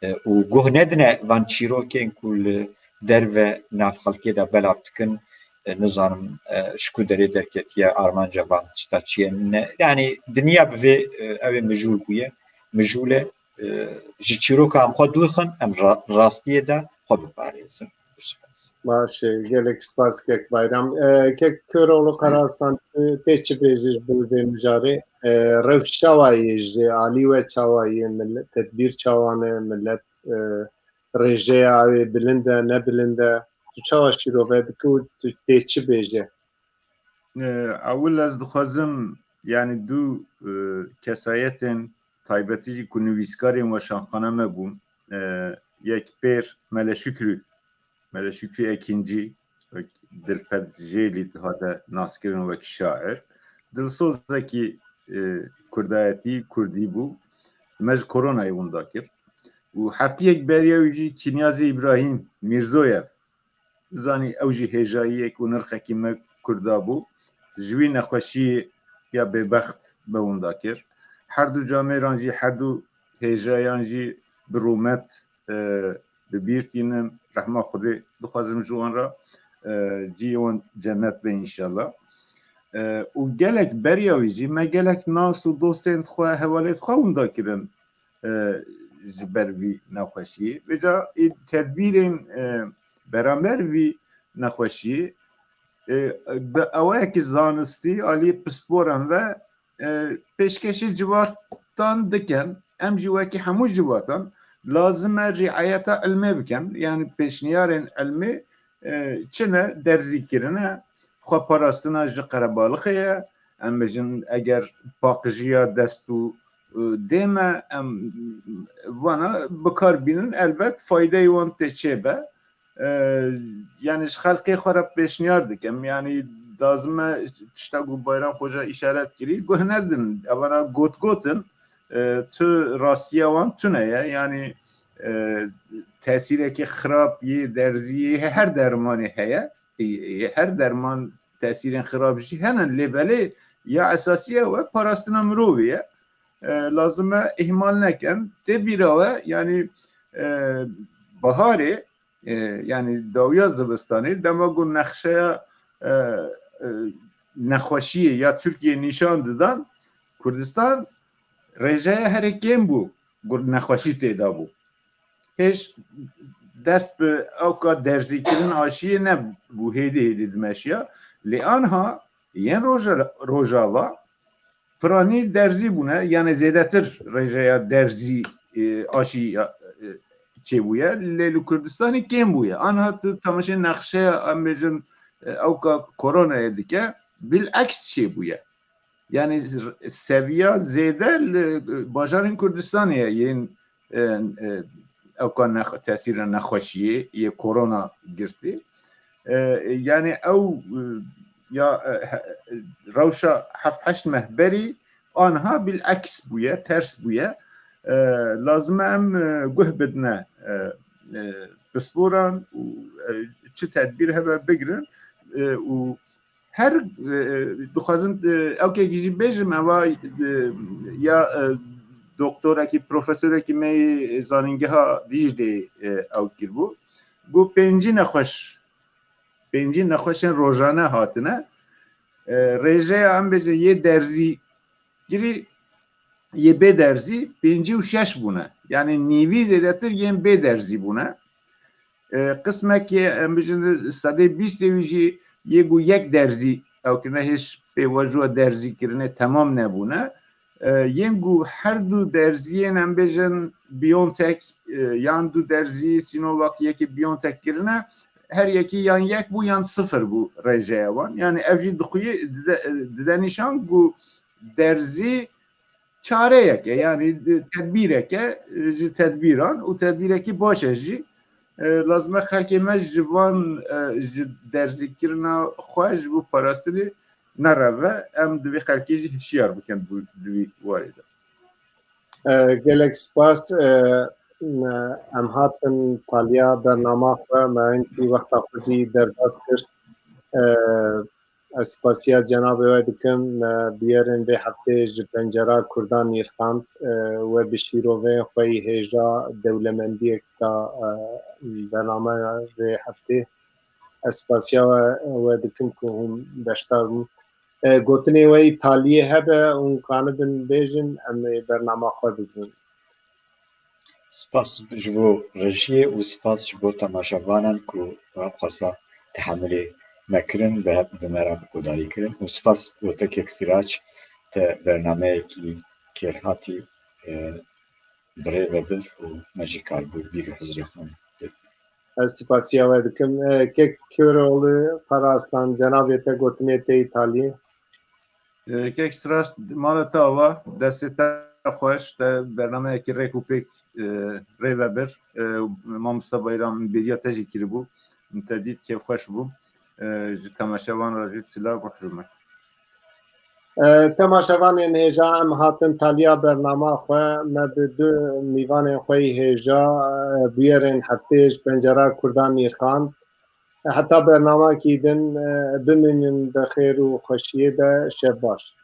e, û guh nedine van çîrokên ku li derve nav xelkê de belav dikin, e, nizanim, e, ji ku derê derketiye, armanca van tişta çi ye, ne, yani dinya bi vê, e, ew ê mijûl bûye, mijûl e, e, ji çîroka em xwe dûr xin, em ra-, rastiyê de xwe biparêzin. Spas. Baş e, gelek spas kek Bayram. E, kek Köroğlu Karaslan, tu tê çi bêjî ji bo vê mijarê? E, rewş çawa yê ji alî we çawa yê, millet, tedbîr çawa ne, millet, e, rêjeya ew ê bilind e, ne bilind e? Tu çawa şîrove dike û tu tê çi bêje? E, ewil ez dixwazim, yani du, e, kesayetên taybetî jî ku nivîskarên weşanxane me bûn, e, yek pêr Mele Şükrü, Mele Şükrü Ekincî, wek Dilpet Jêlî dihate naskirin wek şair. Dilsozekî, e, kurdayetî, kurdî bû. Me ji koronayê winda kir. Û heftiyek beriya wî jî Kinyazê Îbrahîm Mîrzoyev, zanî ew jî hêjayiyek û nirxekî me Kurda bû. Ji wî nexweşiyê ya bêbext me winda kir. Her du camêran jî, her du hêjayan jî bi rûmet, e, bi bîr tînim. Rehma Xwedê dixwazim ji wan re, e, cihê wan cennet be înşallah. E, û gelek beriya wî jî me gelek nas û dostên xwe, hevalêt xwe winda kirin, e, ji ber vî nexweşiyê. Vêca ê tedbîrên, e, beramber vî nexweşiyê, e, bi awayekî zanistî alî pisporan ve, e, pêşkêşî civatan dikin. Em jî wekî hemû civatan lazim e riayeta ilmê bikin. Yani pêşniyarên ilmê, e, çi ne? Derzî kirine, xweparastina ji qerebalixê ye. Em bêjin eger paqijiya dest û, e, dê me, em vana bi kar bînin, elbet faydeyê wan tê çêbe. E, yani ji xelkê xwe re pêşniyar dikim. Yani dazime tişta ku Bayram Xoca îşaret kirî, guh nedin. Evana got gotin, e, tu rastiya wan tune ye. Yani, e, tesîrekî xirab yê derziyê her dermanê heye. E, e, her derman tesîrên xirab jî hene, lê belê ya esasî ew e parastina mirovê ye. E, lazim e îhmal nekin. Tê bîra we, yanî, e, baharê, e, yanî dawiya zivistanê, dema ku nexşeya, e, e, nexweşiyê ya Tirkiyê nîşan didan, Kurdistan rêjeya herê kêm bû, ku nexweşî tê de bû. Hêj dest bi ewka derzîkirin aşiyê nebû, hêdî hêdî dimeşiya. Lê anha yên roja, Rojava piranî derzî bûne, yanî zêdetir rêjeya derzî, e, aşî, e, çêbûye, lê li Kurdistanê kêm bûye. Anha tu temaşê nexşeya, em bêjin, e, ewka koronayê dike, bileks çêbûye. Yanî seviya zêde li bajarên Kurdistanê ye yên, e, e, ewka nex-, tesîra nexweşiyê yê korona girtî. E, yanî ew, e, ya, e, he-, rewşa heft heşt meh berî anha bileks bûye, ters bûye. E, lazim e em, e, guh bidine, e, e, pisporan û, e, çi tedbîr hebe bigirin, e, û her, e, dixwazim, e, ewkekî jî bêjim, eva, e, ya, e, doktorekî, profesorekî me yê zanîngeha Dîclê, e, ew kiribû. Got pêncî nexweş, pêncî nexweşên rojane hatine. E, rêjeya em bêjin yê derzî kirî, yê bê derzî pêncî û şeş bûne. Yanî nîvî zêdetir yên bê derzî bûne. E, qismekê, em bijin, sedê bîstê wî jî yê ku yek derzî ew kirine, hêj pêvajoya derzîkirinê temam nebûne. E, yên ku her du derziyên, em bêjin, BioNTech, e, yan du derzî Sinovac yekê BioNTech kirine, her yekî yan yek bû yan sifir bû rêjeya wan. Yanî ev jî dixuye-, dide, dide nîşan ku derzî çareyek e, yanî tedbîrek e, e, ji tedbîran û tedbîrekî baş e jî. E, lazim e xelkê me ji van, e, ji derzîkirina xwe ji bo parastinê nereve. Em divê xelkê jî hişyar bikin bi, di vî warê de. E, gelek spas. E, em hatin taliya bernama xwe, me hinkî wexta xwe jî derbas kir. E, Ez spasiya cenabê we dikim. Me bûyerên vê heftê ji pencera Kurdan nirxand, e, we bi şîroveyên xwe yî hêja dewlemendiyek da, e, bernameya vê heftê. Ez spasiya we, we dikim ku hûn beşdar bûn. E, gotinê we yî taliyê hebe, hûn kanibin bêjin, em ê bernama xwe bibin. Spas ji bo rejiyê û spas ji bo temaşevanan ku xwesta tehemilê me kirin, bi hev-, bi me re bi guhdarî kirin û spas bo te kek Sirac, te bernameyekî kêrhatî, e, bi rê ve bir û me jî karibû bîr û hizrê xwe bibin. Ez spasiya we dikim. E, kek Köroğlu Karaaslan, cenabê te gotinê tê yî taliyê. E, kek Sirac, mala te ava, destê te xweş, te bernameyekî rêk û pêk, e, rê ve bir. E, Mamosta Bayram bêriya te jî kiribû. Min te dît, kêfxweş bû. E, ji temaşevan re jî silav û hurmet. E, temaşevanên hêja, em hatin taliya bernama xwe. Me bi du mîvanên xwe yî hêja, e, bûyerên heftê ji pencera Kurdan nirxand. Heta bernamekî din, e, bimînin bi xêr û xweşiyê de, şev baş.